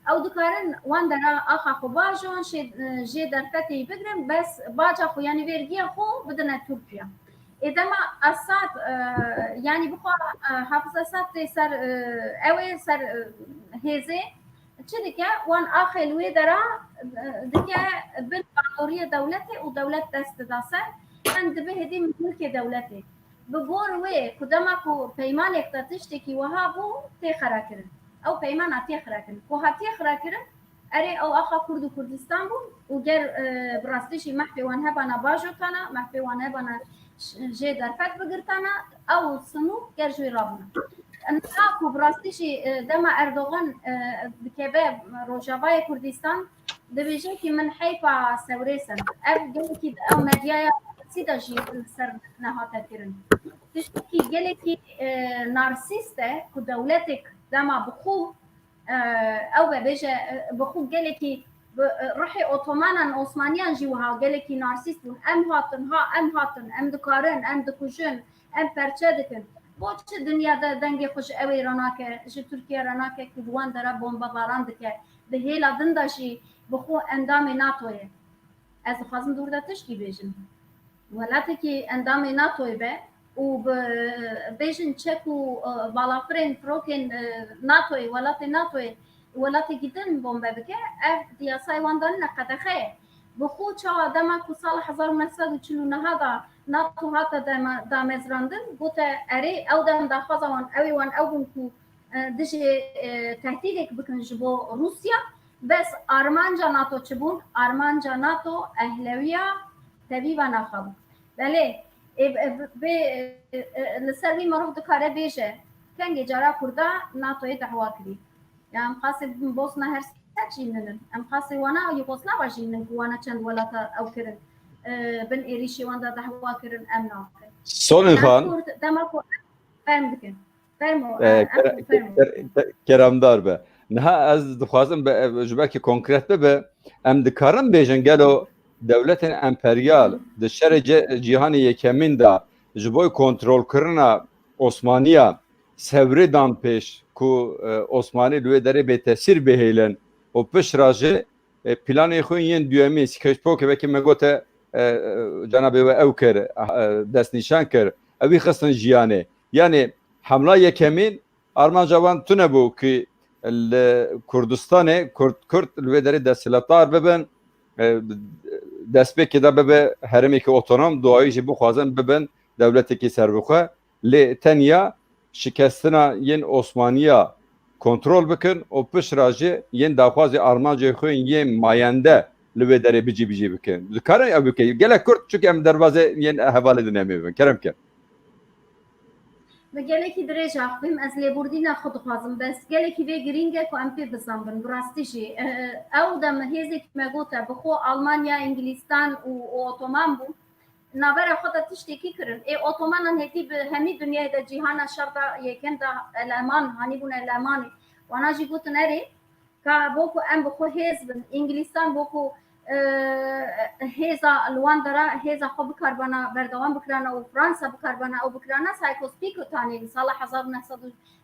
ew dikarin wan dera axa xwe bajon, şê-, e, jê derfetê yî bigrin, bes baca xwe, yanî vergiya xwe bidine Tirkiya. Ê dema Esad, e, yanî bixwe, e, Hafiz Esad tê ser, e, ew ê ser, e, hêzê, çi dike? Wan axê li wê dera, e, dike bin bandoriyê dewletê û dewlet dest dida ser, yan dibe hêdî milkê dewletê. Bi gor wê ku dema ku peymanek de tiştekî wiha bû, tê xera kirin. Ew peymana tê xera kirin. Ku hatiye xera kirin, Erê, ew axa Kurd û Kurdistan bû û ger, e, bi rastî jî mehfê wan hebana bajotana, mehfê wan hebana ş-, jê derfet bigirtana, ew sinûr ger ji wê rabûna. Niha ku bi rastî jî, e, dema Erdogan, e, dikeve Rojavayê Kurdistan, dibêje ki min heyfa Sewrês e. Ev gelekî di ew medyaya sî de jî li ser nehate kirin. Tiştekî gelekî e, narsîst e ku dewletek dema bi xwe e, ew be bêje e, bi xwe gelekî bi e, ruhê Otomanan, Osmaniyan jî wiha gelekî narsîst bûn. Em hatin, ha em hatin, em dikarin, em dikujin, em perçe dikin. Bo çi dinya de dengê xwe ji ewê re nake, ji Tirkiye re nake ku di wan dera bombebaran dike? Di hêla din de jî bi xwe endamê NATO ye. Ez dixwazim dûr de tişkî bêjim. Welatekî endamê NATOyê be û bi bêjin çek û e, balafirên firokên e, NATOyê, welatê NATOyê, welatekî din bombe bike, ev di yasayê wan de nine, qedexe ye. Bi xwe çawa dema ku sala hezar û neh sed û çil û neh de NATO hate dema-, damezrandin, gote erê ew dem daxwaza wan, ew ê wan ew bûn ku e, dijî e, tehdîdek bikin ji bo Rûsya, bes armanca NATO çi bûn? Armanca NATO ehlewiya tevî ve naxa bû. Belê, ê, ê, vê, e, e, li ser vî mirov dikare bêje, kengê cara Kurda NATOyê dehwa kirî. Ya em qasê Bosna Hersek jî ninin. Em qasê wana Yugoslava jî nin ku wana çend welata ew kirin. E, bin êrîşê wan de dehwa kirin, em nakin. Sonin Em Xan. Kurd dema ku em ferm dikin. Fermo, E, e, em kere-, fermo. kere-, keremdar be. Niha ez dixwazim be, e, ji belkî konkret bibe. Em dikarin bêjin gelo dewletên emperyal di şerê ce-, cîhanê yekemîn de ji bo kontrolkirina Osmaniya sewrê dan pêş ku, e, Osmanî li wê derê bêtesîr bihêlin û pişt re jî, e, planê xwe yên duyemîn, Sketchbookê wekî me gote, e, e, cenabê we ew kir, e, destnîşan kir. Ewî xistin jiyanê. Yanî hemla yekemîn armanca wan tune bû ku li Kurdistanê Kurd, Kurd li wê derê desthilatdar bibin, e, destpêkê de bibe herêmekî otonom, duayî jî bixwazin bibin dewletekî serbixwe. Lê tenya şikestina yên Osmaniya kontrol bikin û pişt re jî yên daxwazê armancê xwe yên mayende li wê derê bicî bicî bikin. Dikarin ew bike. Gelek kurt, çunke em derbazê yên hevalê din em ê bibin. Kerem ke. Bi gelekî dirêj axivîm, ez lêbûrdîna xwe dixwazim, bes gelekî vê girîng e ku em pê bizanbin. Bi rastî jî, e, ew dem hêzekî me gote, bi xwe Almanya, Îngilîstan û, û Otoman bû. Navbera xwe de tiştekî kirin. Ê Otomanan hêdî bi hemî dinyayê de cîhana şer de yekem de eleman, hanî bûne elemanê. Wana jî gotin erê, ka bo ku em bi xwe hêz bin, Îngilîstan bo ku, e, hêza li wan dera hêza xwe bikarbana berdewam bikirana û Fransa bikarbana ew bikirana, Sykes-Picot anîn sala hezar û neh sed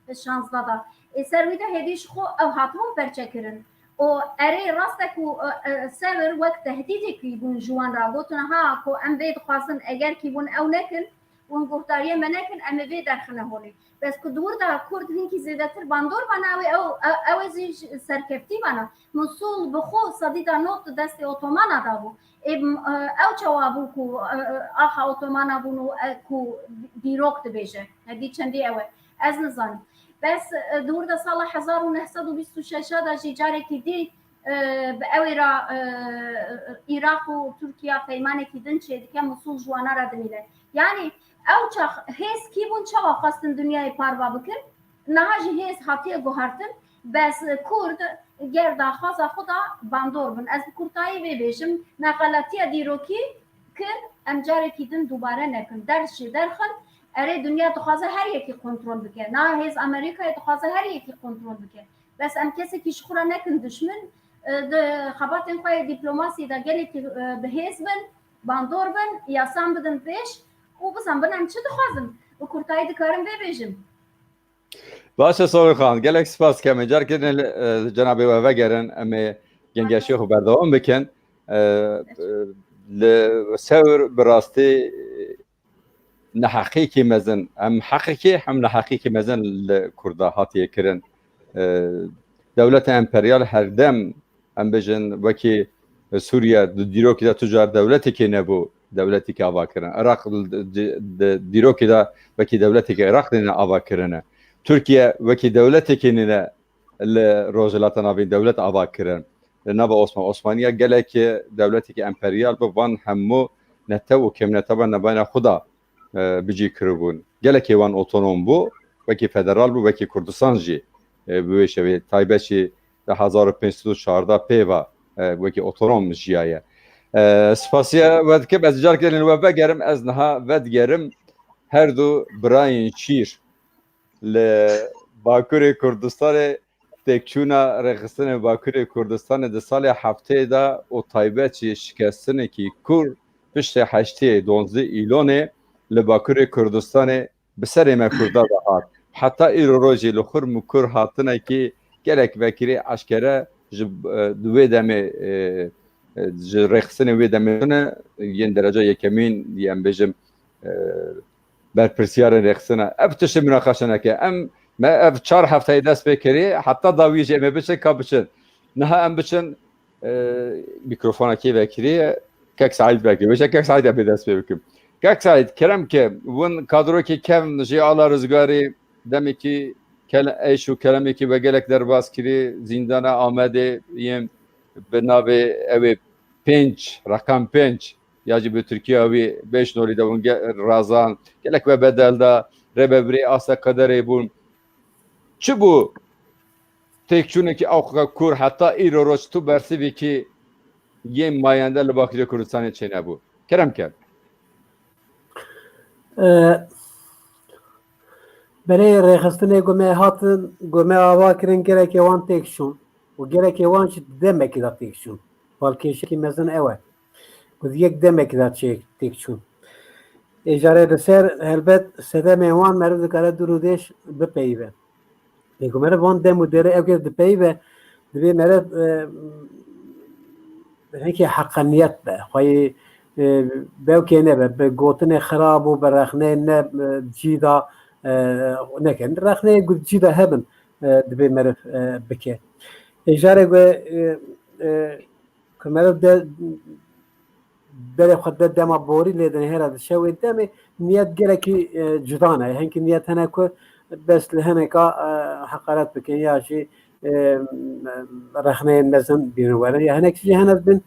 û şanzdeh de. Ê ser wî de hêdî ji xwe ew hatibûn perçe kirin. Û erê rast e ku, e, e, sewir wek tehdîdekî bûn ji wan re. Gotin, ha, ku em vê dixwazin, eger kî bûn ew nekin, hûn guhdariyê me nekin, em ê vê derxine holê. Bes ku di wir de Kurd hinkî zêdetir bandor bana, ew ê, ew, ew, ew ê zî ji serkeftî bana. Musul bi xwe sedî de nod di destê Otomana de bû. Ê, m-, e, ew çawa bû ku, e, e, axa Otomana bûn û, e, ku dîrok dibêje? Hevî çendî ew e. Ez nizanim. Bes, e, di wir de sala hezar û neh sed û bîst û şeş de jî carekî dî, e, bi ewê re, e, Iraq û Tirkiye peymanekî din çêdike, Musul ji wana re dimîne. Yanî ew çax hêz kî bûn, çawa xwestin dinyayê parva bikin? Niha jî hêz hatiye guhertin, bes Kurd ger daxwaza xwe da bandor bin. Ez bi kurtayî vê bêjim, me xeletiya dîrokî kir, em carekî din dubare nekin. Derş jê derxin, erê dinya dixwaze her yekî kontrol bike. Na hêz Amerîkayê dixwaze her yekî kontrol bike. Bes em kesekî ji xwe re nekin dişmin, e, di xebatên xwe yê dîplomasî de gelekî, e, bi hêz bin, bandor bin, yasan bidin pêş û bizanbin em çi dixwazin. Bi kurtayî dikarim vê bêjim. Baş e Soxin Xan, gelek spas dikim. Carkê din, e, cenabê we vegerin, em ê gengeşiyê xwe berdewam bikin. E, e, li Sewr bi rastî neheqîkî mezin, hem heqîkî hem neheqîkî mezin li Kurda hatiye kirin. E, dewleta emperyal her dem, em bêjin, wekî Sûriye di dîrokî de tu car dewletekê nebû, dewletekî ava kirin. Iraq di, di, di dîrokî de wekî dewletekî Iraq nîne ava kirine. Tirkiye wekî dewletekî nîne li Rojhilata Navîn dewlet ava kirin. Li nava Osman-, Osmaniya gelekî dewletekî emperyal bi van hemû netew û kêmnetewan navbeyna xwe de, e, bicî kiribûn. Gelekî wan otonom bû, wekî federal bû, wekî Kurdistan jî, e, bi wê şevê taybet jî di hezar û pênc sed û çardeh pê ve, e, wekî otonom jiyaye. E, spasiya we dikim, ez carkê din li we vegerim, ez niha vedigerim. her du birayên şîr li Bakurê Kurdistanê têkçûna rêxistinê Bakurê Kurdistanê di salê hefteyê de û taybet jî şikestinekî kûr piştê heştê donzdeh Îlonê li Bakurê Kurdistanê bi serê me Kurda de hat. Heta îro rojê li xurm û kur hatinekî gelek vekirî eşkere ji, e, di wê demê, e, e, ji rêxistinê wê demê ne yên dereca yekemîn, em bêjim, e, berpirsiyarên rêxistina. Ev tiştê münaqeşe neke. Em, me ev çar hefteyê dest pê kirî, heta dawiyê jî em ê biçin, ka biçin. Niha em biçin, e, mîkrofona kê vekirî, Kek Saîd vekirî. Wêşe Kek Saîd em ê dest pê bikim. Kek Saîd, kerem ke, win kadrokê kevn jê ala rizgarê demekî kel-, eş û kelemekî we gelek derbas kirî, zîndana Amedê yên bi navê ew ê pênc, rakam pênc, ya jî bi Tirkiya wî beş nolî de hûn ge-, razan, gelek we bedel da, rêvebirê asta qederê bûn. Çi bû têkçûnekî ewqe kûr heta îro roj tu bersivîkî yên mayende li Bakirê Kurdistanê çênebû? Kerem ke. E, berê rêxistinê ku me hatin, ku me ava kirin, gerekê wan têk şûn û gerekê wan jî di demekî de têk şûn. Balkêşekî mezin ew e. Ku di yek demekî de çê têk çûn. Ê jare li ser helbet sedemên wan meriv dikare dûr û dêş bipeyive. Lê ku meriv van dem û derê ew kêf dipeyive, divê meriv, e, hinkê heqeniyet be. Xweyî, e, bewkê nebe, bi gotinê xirab û bi rexneyên ne, e, cî de, e, nekin. Rexneyê ku cî de hebin, e, divê meriv, e, bike. Ê jare ku, e, e, ku meriv de berê xwe de dema borî lê dinihêre diçe wê demê, niyet gelekî, e, cuda ne. Hinkî niyet hene ku bes li hineka, e, heqaret bikin ya jî, e, rexneyên mezin bînin werin. Ya hinek jî hene bin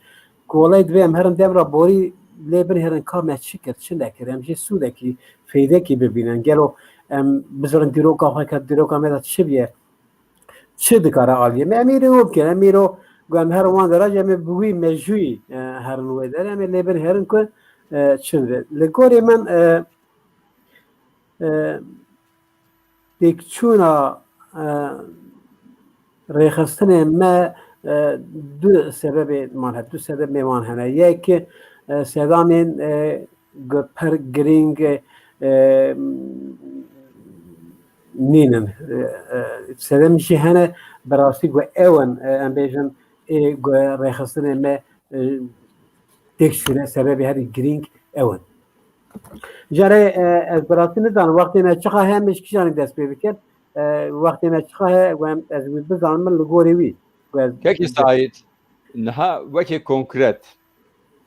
ku welay divê em herin dem re borî lê binihêrin ka me çi kir, çi nekir. Em jê sûdekî, feydekî bibînin. Gelo em bizirin dîroka xwe ke dîroka me de çi bûye? Çi dikare aliyê me? Em ê rê wan bikin. Em îro ku em herin wan derê, em ê bi wî mejûyî, e, herin wê derê. Em ê lê binihêrin ku, e, çi dibe. Li gorî min, e, e, têkçûna, e, rêxistinê me, e, du sebebê man hene, du sebebê wan hene. Yek, e, sedemên, e, ku pir girîng, e, nînin. E, e, sedem jî hene, bi rastî ku ew in, e, em bêjin, ê ku rêxistinê me, e, têk şûne, sebebê herî girîng ew in. Jare, e, ez bi rastî nizanim, wextê me çiqa heye, em ê ji kîjanê dest pê bikin? E, wextê me çiqa heye, ku em, ez wî bizanim, min li gorî wî. Ku ez Kekî Saîd, niha wekî konkret,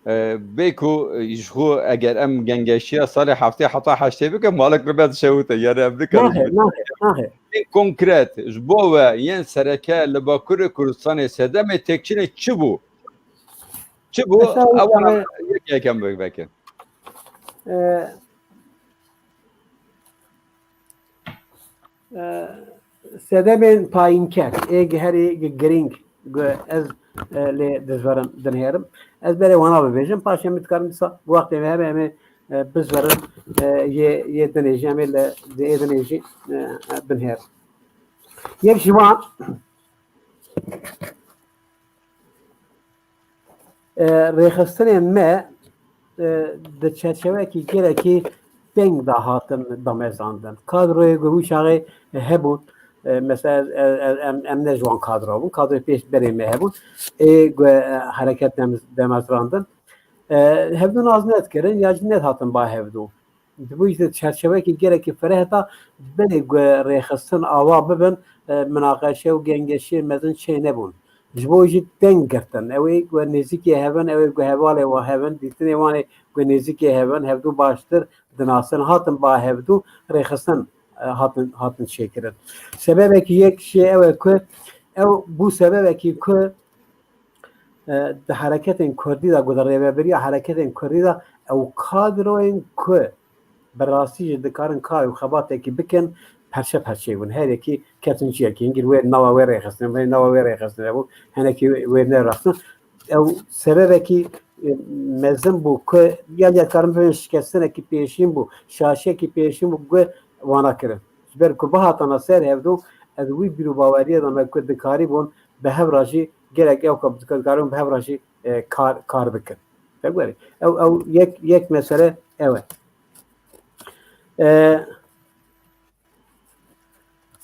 e, bê ku, e, ji xwe eger em gengeşiya salê heftê heta heştê bikin, malik bi me dişewite, yani em nikarin Naxê, jî. naxê, naxê. Ên konkret, ji bo we yên sereke li Bakurê Kurdistanê sedemê têkçûnê çi bû? Çi bû? Mesela, Ewana yani, yek yekem veke. E, e, sedemên payînker, ê gi herî gi-, girîng, gu ez, e, lê dizverim, dinihêrim. Ez berê wana bibêjim, paşê min dikarim dîsa wextê me hebe, em ê, e, bizverin, e, yê, yê dinê jî, em ê li, di ê dinê jî, e, binihêrin. Yek ji wan, e, rêxistinên me, e, di çerçevekî gelekî teng de hatin damezrandin. Kadroyê ku wî çaxê hebûn, e, mesela, e, e, em, em ne ji wan kadro bûn, kadroyê pêş berê me hebûn, ê ku, e, hereket dem-, demezrandin, e, hevdû nas nedikirin ya jî nedihatin ba hevdû. Di bo jî de çerçevekî gelekî fireh heta berê ku rêxistin ava bibin, e, minaqeşe û gengeşiyê mezin çê nebûn. Ji bo jî deng girtin. Ew ê ku nêzîkê hev in, ew ê ku hevalê wan hev in, dîtinê wan ê ku nêzîkê hev in, hevdû baştir dinasin, hatin ba hevdû rêxistin, e, hatin, hatin çêkirin. Sebebekî yek jê ew e ku ew bû sebebekî ku e, di hereketên kurdî de, ku di rêvebiriya hereketên kurdî de ew kadroyên ku bi rastî jî dikarin kar û xebatekî bikin, perçe perçe bûn. Her yekî ketin ciyekî. Hingî wê nava wê rêxistin, wê nava wê rêxistin hebû, hinekî wê nerêxistin. Ew sebebekî e, mezin bû ku ya, ya karin bibin şikestinekî pêşîn bû, şaşiyekî pêşîn bû ku wana kirin. Ji ber ku bihatana ser hevdû, ez wî bîr û baweriyê de me ku dikarîbûn bi hev re jî gelek ew ku dikarîbûn bi hev re jî, e, kar, kar bikin. Te gorî. Ew, ew yek, yek mesele ew e. E,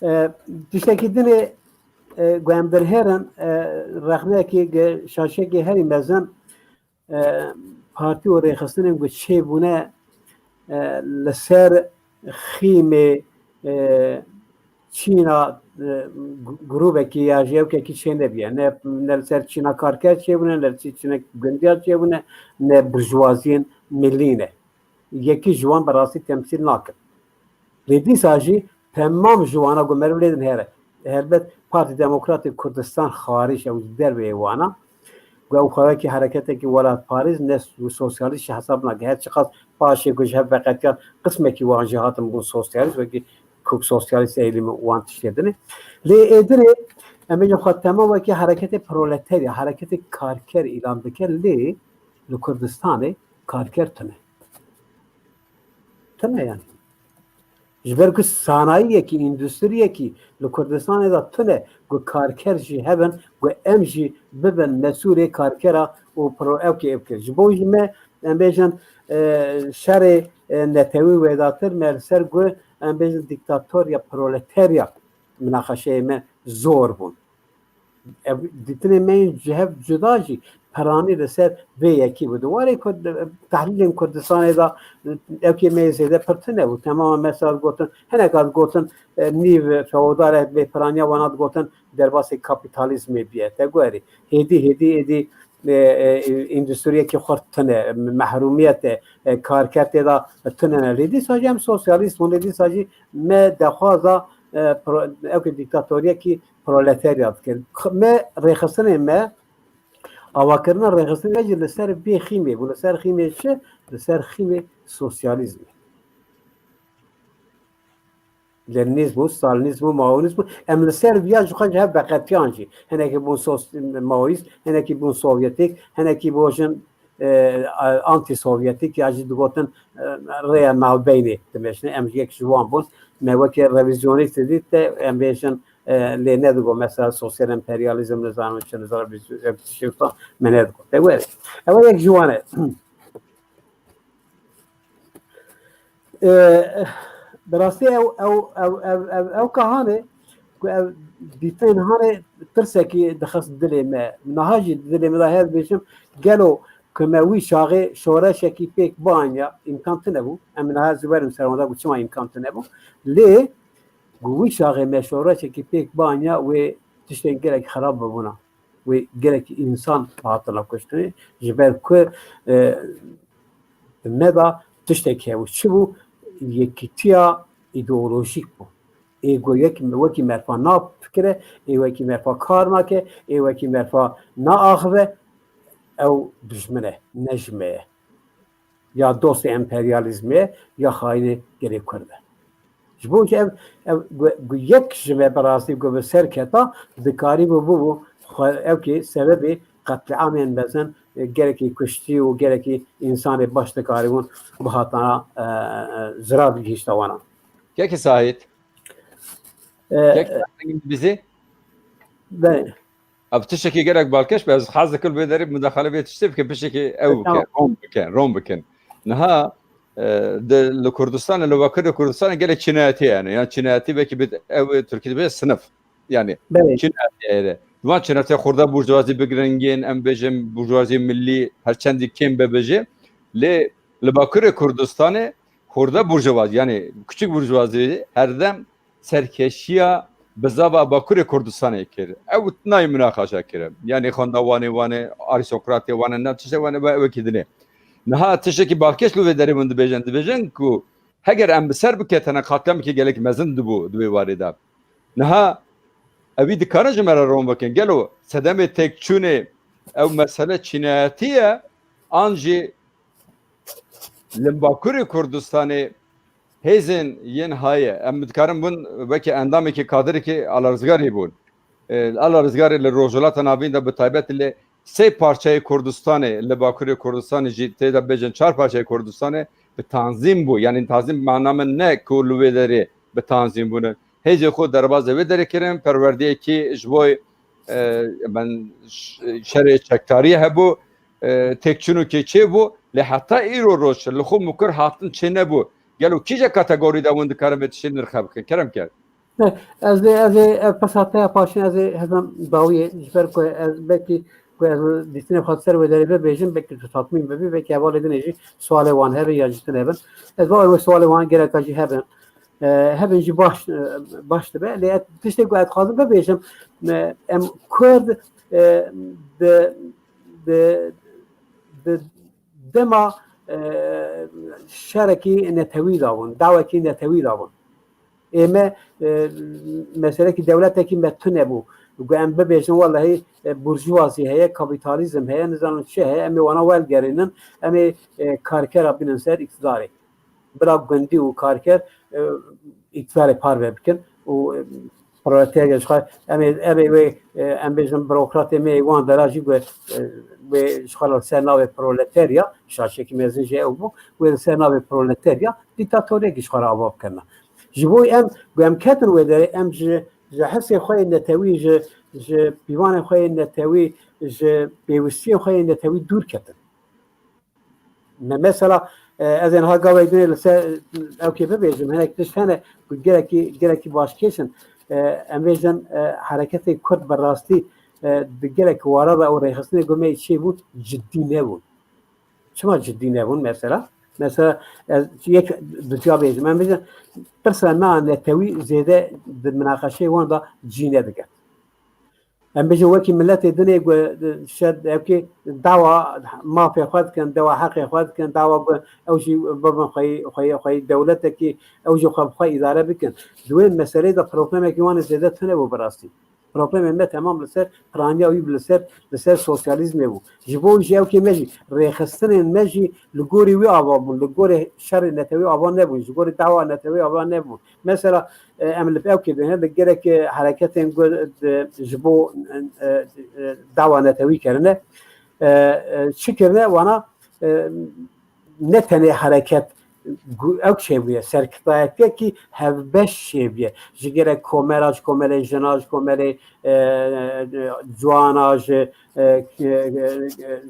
e, tiştekî dinê, e, ku em dinherin, e, rexneyekî ge-, şaşiyekî herî mezin, e, partî û rêxistinên ku çêbûne, e, li ser xîmê, e, çîna, e, gu-, grûbekî ya jêwkekî çênebiye. Ne, ne li ser çîna karker çêbûne, ne li ser çîna gundiya çêbûne, ne burjwaziyên milî ne. Yekî ji wan bi rastî temsîl nakin. Lê dîsa jî temam ji wana ku meriv lê dinhere. Helbet Partî Demokratîk Kurdistan xarîc ew ji derveyê wana. Ku ew xwewekî hereketekî welatparêz ne s-, sosyalîst jî hesab nake. Her çiqas paşê ku ji hev veqetiyan qismekî wan jî hatin bûn sosyalîst, wekî ku sosyalîst eylî min wan tiştê dinê. Lê ê dinê em bêjin xwe temam wekî hereketê proleterya, hereketê karker îlan dike, lê li Kurdistanê karker tune. Tune yani. Ji ber ku sanayiyekî, îndustriyekî li Kurdistanê de tune, ku karker jî hebin, ku em jî bibin mesûrê karkera û pro-, ew kê ev kir. Ji bo jî me, em bêjin, e, şerê, e, netewî wêdatir me li ser ku em bêjin dîktatoriya proleterya minaqeşeyê me zor bûn. Ev dîtinê me yên ji hev cuda jî piranî li ser vê yekî bû. Di warê Kurd-, tehlîlên Kurdistanê de ew kê me yê zêde pir tune bû. Temama mesela digotin, hinek hat gotin, e, nîv feodal e, bêpiraniya wan hat gotin, derbasê kapîtalîzmê biye. Te guherî. Hêdî, hêdî, hêdî, e, e, îndûstriyekî xurt tune, mehrûmiyet e, e, karker tê de tune ne. Lê dîsa jî em sosyalîst bûn, lê dîsa jî me dexwaza, e, pro-, ew kê dîktatoriyekî proleterya dike. Me rêxistinê me, avakirina rêxistinê me jî li ser vê xîmê bû. Li ser xîmê çi? Li ser xîmê sosyalîzmê. Leninîzm û Stalînîzm û Maoîzm û em li ser viya ji xwe ji hev veqetiyan jî. Hinekî bûn sos-, Maoîst, hinekî bûn Sovyetîk, hinekî bojin, e, anti-Sovyetîk ya jî digotin, e, rêya navbeynê dimeşine. Em yek ji wan bûn. Me wekî revîzyonîst didît de em bêjin, e, lê nedigo mesela sosyal emperyalîzm nizanim çi nizanim me nedigo. Te were. Ew yek ji wan e. E, bi rastî ew, ew, ew, ew, ew, ew ka hanê ku ev dîtin hanê tirsekî dixist dilê me. Niha jî dilê me de her bêjim, gelo ku me wî çaxê şoreşekî pêk bianya, îmkan tune bû. Em niha ez werim ser wan de ku çima îmkan tune bû. Lê ku wî çaxê me şoreşekî pêk bianya, wê tiştên gelek xerab bibûna. Wê gelek însan hatine kuştinê. Ji ber ku, e, me da tiştek hebû. Çi bû? Yekîtiya îdeolojîk bû. Ê ku yek, wekî merfa nafikire, ê wekî merfa kar nake, ê wekî merfa naaxive, ew dijmin e, ne ji me ye. Ya dostê emperyalîzmê ye, ya xayinê gelê Kurd e. Ji bo ku ev, ev gu, gu yek ji me bi rastî ku bi ser keta, dikarîbû bibû xwe ew kê sebebê qetliamên mezin, e, gelekî kuştî û gelekî însanê baş dikarîbûn bihatana, e, e, zirar bigihîşta wana. Kekî Sahît. E, Kekî Sahît, Îngilîzî? Belê. Ev tiştekî gelek balkêş be, ez hez dikim vê derê mudaxale vê tiştê bikim, piştekî ew bikin, Tamam. rom bikin, rom bikin. Niha, e, di, li Kurdistanê, li Bakurê Kurdistanê gelek çînayetî hene. Yan çînayetî belkî bi ew Tirkî dibê sinif. Yani Belê. çînayetî hene. Van çînayetê xurda burjuvazî bi giringên, em bêjin burjuvazî millî, her çendî kêm be bêje. Lê li Bakurê Kurdistanê xurda burjuvazî, yani küçük burjuvazî her dem serkeşiya bizava Bakurê Kurdistanê kir. Ew nayê munaqaşa kirin. Yani xwenda wane, wane arîstokratê, wane ne tiştê, wane ve wekî dinê. Niha tiştekî balkêş li vê derê min dibêjin, dibêjin ku heger em bi ser biketine qatliamekî gelek mezin dibû di wê warê de. Niha ewî dikarin ji me re rom bikin. Gelo sedemê têkçûnê ew mesele çînayetî ye, an jî li Bakurê Kurdistanê hêzên yên haye, em dikarin bûn wekî endamekî kadirêkî Ala Rizgarê bûn. E, Ala Rizgarê li Rojhilata Navîn de bi taybet li sê parçeyê Kurdistanê, li Bakurê Kurdistanê jî tê de bêjin çar parçeyê Kurdistanê bi tanzîm bû. Yanî tanzîm mana min ne ku li wê derê bi tanzîm bûne. Hêzê xwe derbazê wê derê kirin, perwerdeyekî ji bo, e, ben ş-, şerê çekdariyê hebû, e, têkçûnokê çêbû, lê heta îro roj li xwe mukur hatin çê nebû. Gelo kîje kategorî de hûn dikarin vê tiştê nirxe bikin? Kerem ker. Ne, ez ê, ez ê, ev pirsa te ya paşîn ez ê hezim dawiyê, ji ber ku ez belkî ku ez dîtinê xwe ser wê derê bibêjim, belkî tu tatmîn bibî, belkî hevalê din ê jî sualê wan hebin ya jî tune hebin. Ez bawer wê sualê wan gereka jî hebin. E, hebin jî baş, e, baş dibe. Lê ez tiştê ku ez dixwazim bibêjim, e, em Kurd, e, di, di, di dema, e, şerekî netewî dabûn, dawekî netewî dabûn. Ê me, e, meselekî dewletekî me tune bû. Ku em bibêjin, wellehî, e, burjuvazî heye, kapîtalîzm heye, nizanim çi heye, em ê wana welgerînin, em ê, e, karkera bînin ser îktidarê. Bila gundî û karker, e, îktidarê parve bikin û, e, proletarya ji xwe, em ê, em ê wê, e, em bêjin burokratê me ê wan dera jî ku, e, wê ji xwe li ser navê proletarya, şaşiyekî mezin jî ew bû, wê li ser navê proletarya dîktatoriyekî ji xwe re ava bikirine. Ji bo em, ku em ketin wê derê, em ji, ji hisê xwe yê netewî, ji, ji pîvanên xwe yê netewî, ji pêwistiyên xwe yê netewî dûr ketin. Me mesela, e, ez ê niha gavek din ê li ser, e, ewkê bibêjim, hinek tişt hene ku gelekî, gelekî başkêş in. E, em bêjin, e, hereketê Kurd bi rastî, e, di gelek wara de û rêxistinê ku me çêbû, cidî nebûn. Çima cidî nebûn mesela? Mesela ez yek duca bêjim. Em bêjin pirsa me a netewî zêde di minaqeşeyê wan de cî nediket. Em bêjin wekî miletê dinê ku şer ewkê dawa mafê xwe dikin, dawa heqê xwe dikin, dawa ku ew jî bibin xweyî, xweyî, xweyî dewletekî, ew jî xwe bi xwe îdare bikin. Di wê meseleyê de problemekî wan ê zêde tune bû bi rastî. Problemê me temam li ser piraniya wî, li ser, li ser sosyalîzmê bû. Ji bo jî ewkê me jî, rêxistinên me jî li gorî wî ava bûn, li gorî şerê netewî ava nebûn, ji gorî dawa netewî ava nebûn. Mesela, e, em li ewkê dihê li gelek, e, hereketên ku, e, ji bo, e, e, dawa netewî kirine, e, e, çi kirine? Wana, e, ne tenê hereket gu-, ew çêbûye, serkirdayetiyekî hevbeş çêbûye. Ji gelek komera, ji komelê jina, ji komelê, e, e, ciwana, ji, e, e, e,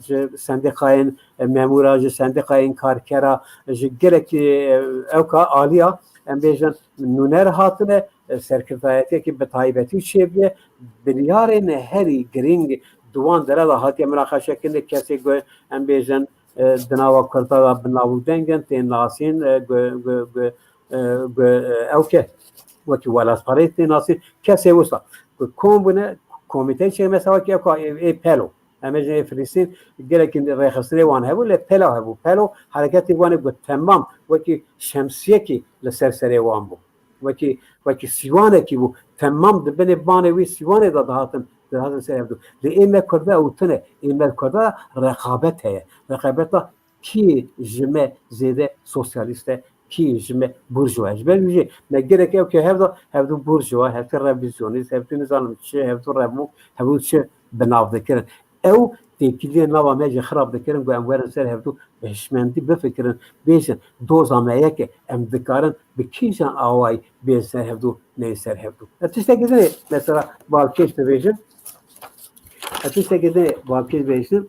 ji sendîkayên memûra, ji sendîkayên karkera, ji gelekî, e, ewka aliya, em bêjin, nûner hatine, e, serkirdayetiyekî bi taybetî çêbûye. Biryarên herî girîng di wan dere de hatiye minaqeşekirin, kesê ku em bêjin, e, di nava Kurda de bi nav û deng in, tên nasîn, e, ku, ku, ku, e, ku, e, ew ke wekî welatparêz tên nasîn, kesê wisa ku kom bûne, komîteyê çêkirine, mesela wekî ew ka ê, ê Pelo. Em ê jî ê Filistîn gelekî rêxistinê wan hebû, lê Pelo hebû. Pelo hereketê wan ê ku temam wekî şemsiyekî li ser serê wan bû. Wekî, wekî sîwanekî bû. Temam di binê banê wî sîwanê de dihatin, dihatin ser hevdû. Lê ê me Kurda ew tune. Ê me Kurda reqabet heye. Reqabeta kî ji me zêde sosyalîst e, kî ji me burjuwa ye. Ji ber wî jî me gerek ew ke hevda, hevdû burjuwa, hevdû revîzyonîst, hevdû nizanim çi, hevdû revû, hevdû çi bi nav dikirin. Ew têkiliyên nava me jî xirab dikirin ku em werin ser hevdû bi hişmendî bifikirin, bêjin doza me yek e, em dikarin bi kîjan awayî bên ser hevdû, neyê ser hevdû. Ez tiştekî din ê mesela balkêş dibêjim. Ez tiştekî din ê balkêş bêjim.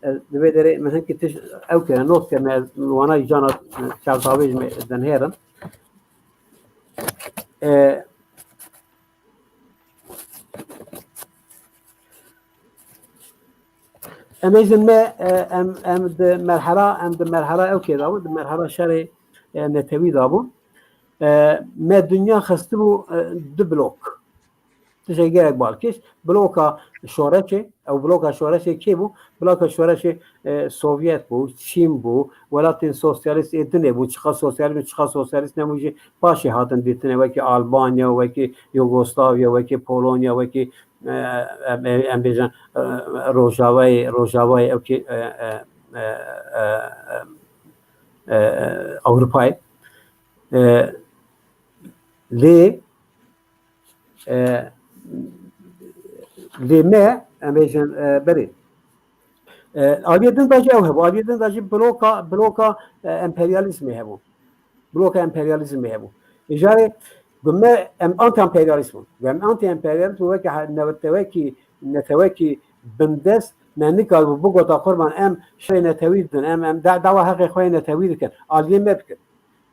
Ez di vê derê min hinkî tişt ew kere not kir, me wana cana çavdawê ji me dinhêrin. E, Em ê jin me, e, em, em di merhela, em di merhela ew kê de bû, di merhela şerê, e, netewî de bû. E, me dinya xistibû, e, du blok. Tiştekî gelek balkêş. Bloka şoreşê, ew bloka şoreşê kê bû? Bloka şoreşê, e, Sovyet bû, Çîn bû, welatên sosyalîst ê dinê bûn. Çiqa sosyalîst, çiqa sosyalîst nebûn jî paşê hatin dîtinê, wekî Albanya, wekî Yugoslavya, wekî Polonya, wekî, e, em, em, em bêjin, e, Rojavayê, Rojavayê ew kê, e, e, e, e, e, e, Ewropayê. E, lê, e, lê me, em bêjin, e, berê, E, aliyê din de jî ew hebû. Aliyê din de jî bloka, bloka, e, emperyalîzmê hebû. Bloka emperyalîzmê hebû. Îcarê gu me em anti-emperyalîst bûn. Gu em anti-emperyalîst bûn, weke he-, newtewekî, netewekî bindest me nikaribû bigota qurban em şerê netewî didin, em, em da-, dawa heqê xwe yê netewî dikin. Aliyê me bikin.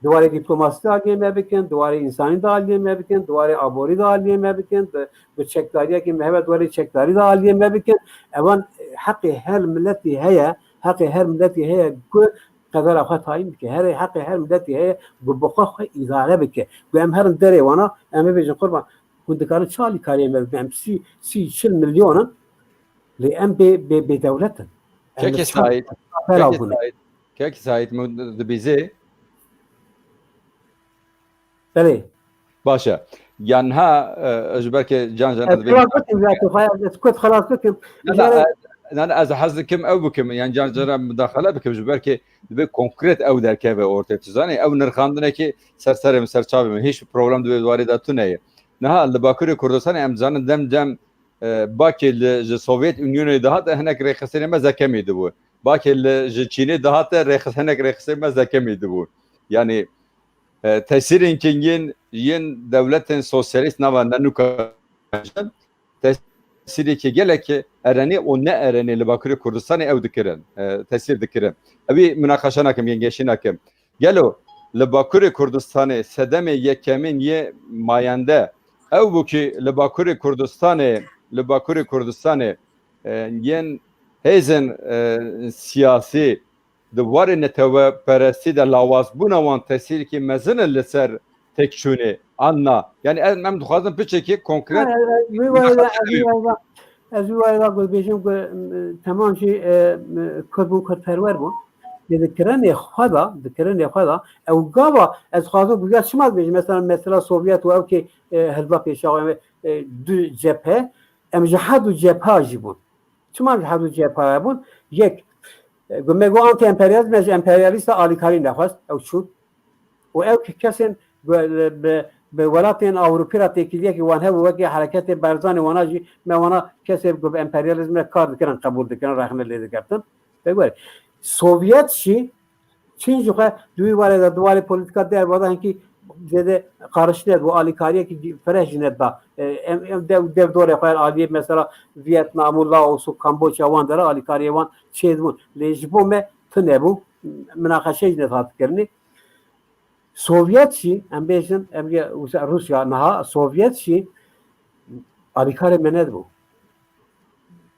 Di warê dîplomasî de aliyê me bikin, di warê însanî de aliyê me bikin, di warê aborî de aliyê me bikin, di, bi çekdariyekê me hebe di warê çekdarî de aliyê me bikin. Evan, e, heqê her miletî heye, heqê her miletî heye ku qedera xwe tayîn bike. Her, heqê her miletî heye ku bi xwe xwe îdare bike. Ku em herin derê wana, em bibêjin qurban, hûn dikarin çi alîkariyê me bikin? Em sî, sî, çil milyon in, lê em bê, bê, bêdewlet in. Em Kekê li çar Saîd, bela Kekê bûne. Saîd, Kekê Saîd, min dibîzê? Belê. Baş e. Yan ha, e, ji ber ke can can Ez dibê xelas bikim, ya tu xaya, ez kurt xelas bikim. Na, na, Jare ez, na, na, ez hez dikim ew bikim, yan can can re mudaxele bikim, ji ber ke dibê konkret ew derkeve ortê. Tu zanî, ew nirxandinekê ser serê min, ser çavê min. Hiç problem dibê warê de tune ye. Niha li Bakurê Kurdistanê em zanin dem dem, e, bakê li, ji Sovyet Unionê dihate hinek rêxistinê me zekemî dibû. Bakê li, ji Çînê dihate rêxis-, hinek rêxistinê me zekemî dibû. Yanî, e, tesîrên ke yên, yên dewletên sosyalîst nava nenûka tesîreke gelekî erenî û ne erenî li Bakurê Kurdistanê ew dikirin, e, tesîr dikirin. Ewî minaqeşe nakim, yên geşî nakim. Gelo li Bakurê Kurdistanê sedemê yekemîn yê mayende ew bû ki li Bakurê Kurdistanê, li Bakurê Kurdistanê, e, yên hêzên, e, siyasî di warê neteweperestî de lawazbûna wan tesîrkî mezin e li ser têkçûnê an na? Yanî em, em dixwazin piçekî konkret Ha, ez, ez, wî wayê de, ez, wî wayê de, ez wî wayê de got bêjim ku, m, temam jî, e, m, Kurd bûn, Kurdperwer bûn. Lê di kirinê xwe de, di kirinê xwe de, ew gava ez dixwazim ku ya çima dibêjim, mesela, mesela Sovyet û ew kê, e, hilda pêşa xwe, e, du cephe, em ji her du cepha jî bûn. Çima ji her du cephe bûn? Yek, e, me got anti-emperyalîst, me ji emperyalîsta alîkarî nexwest, ew çûn. Û ew ki kesên bi, bi, bi welatên Ewropî re têkiliyekî wan hebû, wekî hereketê Barzanî wana jî, me wana kesê ku bi emperyalîzm re kar dikirin, qebûl dikirin, rexne lê digertin. Pê were. Sovyet jî, Çîn jî xwe di wî warê de, di warê polîtîka derve de hinkî zêde qarişîne, û alîkariyekî fireh jî neda. E, em, em dev, dev dorê xwe aliyê mesela Vietnam û Laos û Kamboçya wan dera alîkariyê wan çêdibûn. Lê ji bo me tune bû, minaqeşe jî nedihat kirinê. Sovyet jî, em bêjin, em yê wisa Rûsya niha, Sovyet jî alîkarê me nedibû.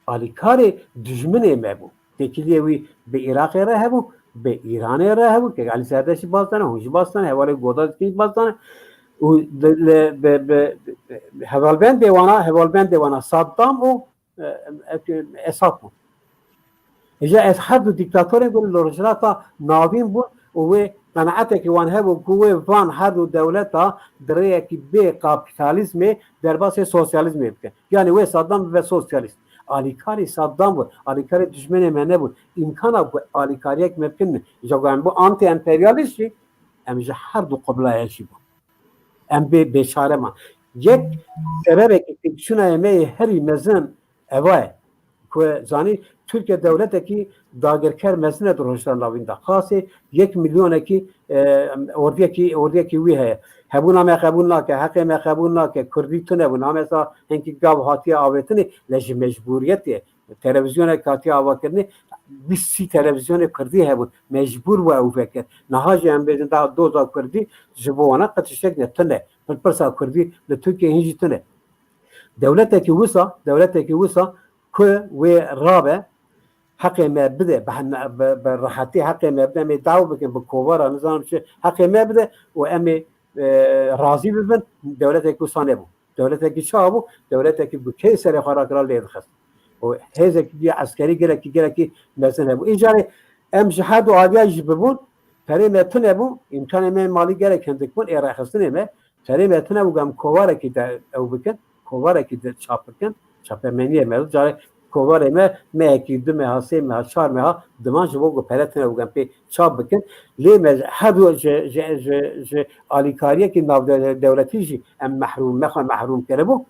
Alîkarê dijminê me bû. Têkiliyê wî bi Iraqê re hebû, bi Îranê re hebû, ke Elî Zerdest jî baz dane, hûn jî baz dane, hevalê Goda Dikîn jî baz dane. Û li, li, bi, bi, bi, hevalbendê wana, hevalbendê wana Saddam û, e, e, Esad bûn. Îja ez her du dîktatorên ku li Rojhilata Navîn bûn û wê qenaetekî wan hebû ku wê van her du dewleta di rêyekî bê kapîtalîzmê derbasê sosyalîzmê bikin. Yanî wê Saddam bibe sosyalîst. Alîkarî Saddam bû, alîkarê dijminê me nebûn. Îmkana ku alîkariyek me bikin, îja ku em bû anti-emperyalîst jî, em ji her du qiblayê jî bûn. Em bê bêçare man. Yek sebebekî têkçûnayê me yê herî mezin eva ye. Ku zanî Tirkiye dewletekî dagirker mezin e di Rojhilata Navîn de. Qasê yek milyonekî, e, ordiyekî, ordiyekî wî heye. Hebûna me qebûl nake, heqê me qebûl nake, kurdî tune bû. Namesa hinkî gav hatiye avêtinê, lê ji mecbûriyetê, televîzyonek hatiye avakirinê, bîst sî televîzyonê kurdî hebûn. Mecbûr bû ew vekir. Niha jî em bêjin daha doza kurdî ji bo wana qe tiştek ne, tune. Pirpirsa kurdî li Tirkiye hîn jî tune. Dewletekî wisa, dewletekî wisa ku wê rabe, heqê me bide, bi, bi, bi rehetî heqê me bide, em ê daw bikin, bi kovara, nizanim çi, heqê me bide û em ê, e, razî bibin, dewletekî wisa nebû. Dewletekî çawa bû? Dewletekî ku kê serê xwe rakira lê dixist. Û hêzekî eskerî gelekî, gelekî mezin hebû. Îcarê em ji her du aliya jî bibûn, perê me tune bû, îmkanê me malî gelek hindik bûn, ê rêxistinê me, perê me tune bû, em kovarekî de ew bikin, kovarekî de çap bikin, çapemeniyê me, carê kovarê me, mehekî, du meha, sê meha, çar meha diman ji bo ku pere tune bû, em pê çap bikin. Lê me her du ji, ji, ji, ji alîkariyekî navdewletî jî em mehrûm, me xwe mehrûm kiribû.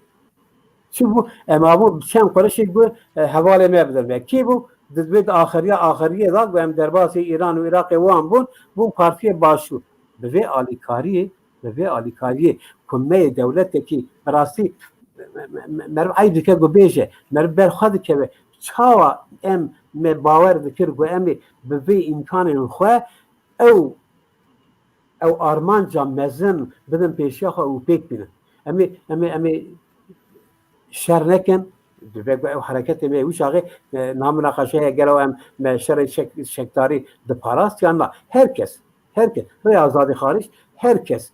Çi bû? Em abû çend qurişî ku, e, hevalê me bidin me. Kî bû? Di vê axiriya axiriyê de ku em derbasî Îran û Iraqê wan bûn, bûn partiyê başûr. Bi vê alîkariyê, bi vê alîkariyê ku me yê dewletekî bi rastî me- me- me- meriv eyb dike ku bêje, meriv ber xwe dikeve. Çawa em me bawer dikir ku em ê bi vê îmkanên xwe ew ew armanca mezin bidin pêşiya xwe û pêk bînin. Em ê, em ê, em ê şer nekin. Divê ku ew hereketê me wî çaxê, e, niha minaqeşe heye gelo em me şerê çek-, çekdarî diparast yan na. Her kes, her kes, rê azadî xaric, her kes,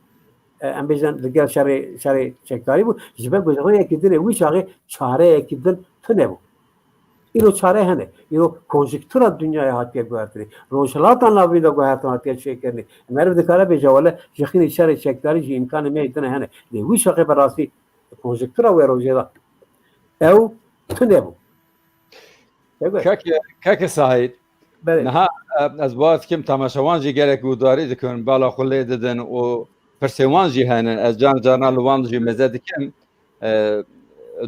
e, em bêjin digel şerê, şerê çekdarî bû. Ji ber ku ji rêyekî din ê wî çaxê çareyekî din tune bû. Îro çare hene. Îro konjektura dinyayê hatiye guhertinê. Rojhilata Navîn de guhertin hatiye çêkirinê. Meriv dikare bêje wele ji xînî şerê çekdarî jî îmkanê me yê din hene. Lê wî şeqê bi rastî konjektura wê rojê de ew tune bû. Peki. Keke, keke Sahîd, Belê. Niha, e, ez bawer dikim temaşevan jî gelek guhdarî dikin, bala xwe lê didin û pirsê wan jî hene. Ez can caran li wan jî meze dikim. E,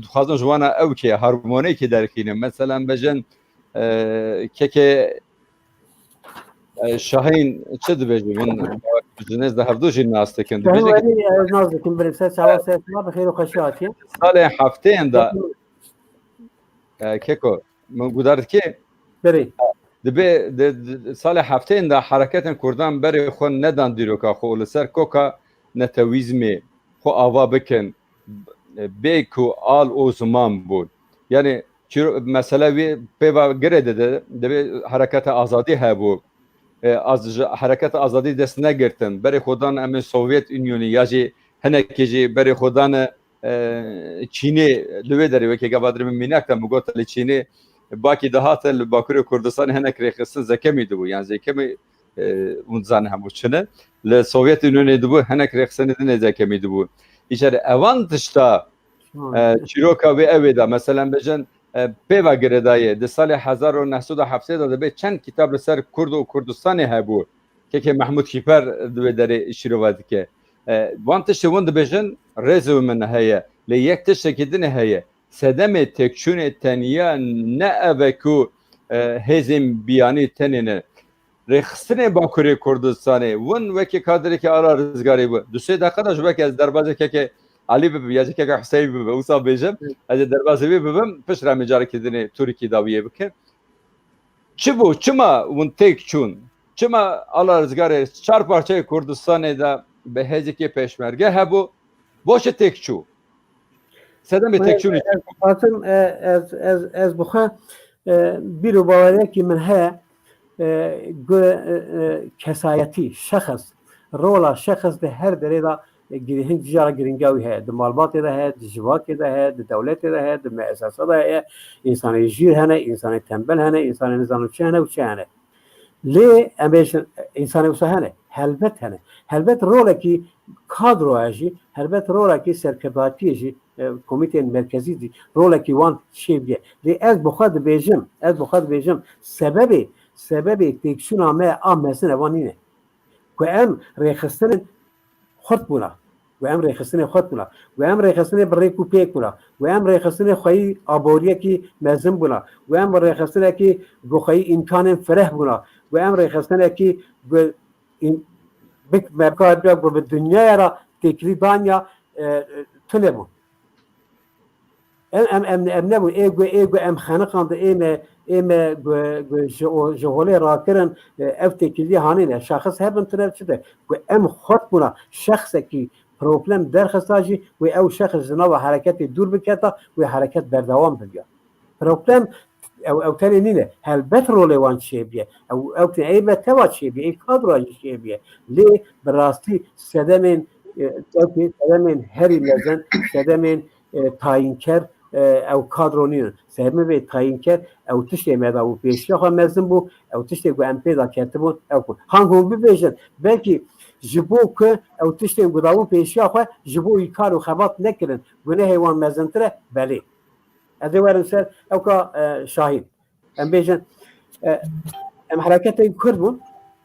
dixwazim ji wana ew kê harmonîkê derxînim. Meselan, bêjin, e, keke, e, Şahîn çi dibêje? Hûn ji nêz de hevdu jî nas dikin. Şahîn Dibêje ki Welî, ez nas dikim, belê, ser çawa ser şima bi xêr û xweşî hatiye. Salê heftêyên de, e, keko, min guhdar dikê? Belê. Dibê, di, di, salê heftêyên de hereketên Kurdan berê xwe nedan dîroka xwe û li ser koka netewîzmê xwe ava bikin, bê ku al û ziman bûn. Yani çîro-, mesele wê pêva girê dide, dibê hereketa azadî hebû. E, az-, ji hereketa azadî dest negirtin. Berê xwe dan em ê Sovyet Unionî ya jî hinekî jî berê xwe dane, e, Çînê li wê derê wekî gava dirê min mînak de min got li Çînê bakî dihate li Bakurê Kurdistanê hinek rêxistin zekemî dibû. Yan zekemî, e, hûn dizanin hemû çi ne. Li Sovyet Unionê dibû hinek rêxistinê din ê zekemî dibû. Îcar evan tişta, Hmm. e, çîroka wê ew ê da. Meselen bêjin, e, pêva girêdayê. Di salê hezar û neh sed û heftê de dibê çend kitab li ser Kurd û Kurdistanê hebû. Kekê Mehmûd Kîper di wê derê şîrova dike. E, van tiştê hûn dibêjin, rêzê min heye. Lê yek tiştekî din heye. Sedemê têkçûnê tenya ne ev e ku, e, hêzên biyanî tenê ne. Rêxistinê Bakurê Kurdistanê, win wekî kadrekî Ala Rizgarê bû. Du sê deqa de ji weke ez derbazê keke Elî bibim, ya jî keke Huseyî bibe, wisa bêjim, Hı. ez ê derbazê wê bibim, piştre em ê carekî dinê Tirkî dawiyê bikin. Çi bû? Çima hûn têk çûn? Çima Ala Rizgarê çar parçeyê Kurdistanê de bi hêzekê pêşmerge hebû? Bo çi têk çû? Sedemê têk çûnê çi bû? Qasim, e, ez, ez, ez bi xwe, e, bîr û baweriyekî min heye, e, gu, e, e, kesayetî, şexs, rola şexs di her derê de, e, girî-, hin cara giringiya wî heye. Di malbatê de heye, di civakê de heye, di dewletê de heye, di meesesa de heye. Însanê jîr hene, însanê tembel hene, însanê nizanim çi hene û çi hene. Lê em bêjin, însanê wisa hene, helbet hene. Helbet rolekî kadroya jî, helbet rolekî serkirdatiyê jî, e, komîteyên merkezî jî rolekî wan çêbûye. Lê ez bi xwe dibêjim, ez bi xwe dibêjim, sebebê, sebebê têkçûna me a mezin evan nîne. Ku em rêxistinên xurt bûna. Ku em rêxistinê xurt bûna. Ku em rêxistinê bi rêk û pêk bûna. Ku em rêxistinê xweyî aboriyekî mezin bûna. Ku em rêxistinekî ku xweyî îmkanên fireh bûna. Ku em rêxistinekî ku îm-, bik-, me bikaribe ku bi dinyaya re têkilî danya, e, e, tune bûn. Em, em, em, em nebûn. Ê ku, ê ku em xeniqandin, ê me, ê me ku, ku ji o, ji holê rakirin, e, ev têkiliyê hanî ne. Şexs hebin tune çi de. Ku em xurt bûna, şexsekî problem derxista jî, wê ew şexs ji nava hereketê dûr biketa, wê hereket berdewam bibiya. Problem ew, ew tenê nîne. Helbet rolê wan çêbiye. Ew, ew tê, ê me teva çêbiye, ê kadroya jî çêbiye. Lê bi rastî sedemên, e, ew tê sedemên herî mezin, sedemên, e, tayînker, e, ew kadro nînin. Sedemê tayînker ew tiştê me dabû pêşiya xwe mezin bû, ew tiştê ku em pê de ketibûn, ew ku. Hang hûn bibêjin, belkî ji bo ku ew tiştên ku dabûn pêşiya xwe, ji bo wî kar û xebat nekirin, gunehê wan mezintir e, belê. Ez ê werim ser ewka, e, Şahîn. Em bêjin, e, em hereketên Kurd bûn,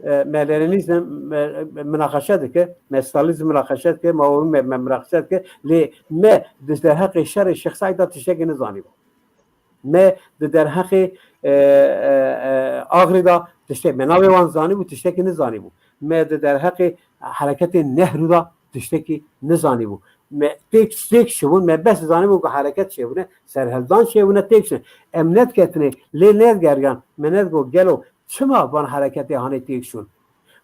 e, me Lenînîzm, me, me minaqeşe dike, me Stalînîzm minaqeşe dike, me, me, me minaqeşe dike, lê me di derheqê şerê Şêx Seîd de tiştekî nizanîbû. Me di derheqê, e, e, e, Axrî de tiştek, me navê wan zanîbû, tiştekî nizanîbû. Me di derheqê hereketê Nehrû de tiştekî nizanîbû. Me têk, têk şibûn, me bes zanîbû ku hereket çêbûne, serhildan çêbûne, têk şibûne. Em nediketinê, lê nedgeriyan, me nedigot gelo çima van hereketê hanê têk şûn?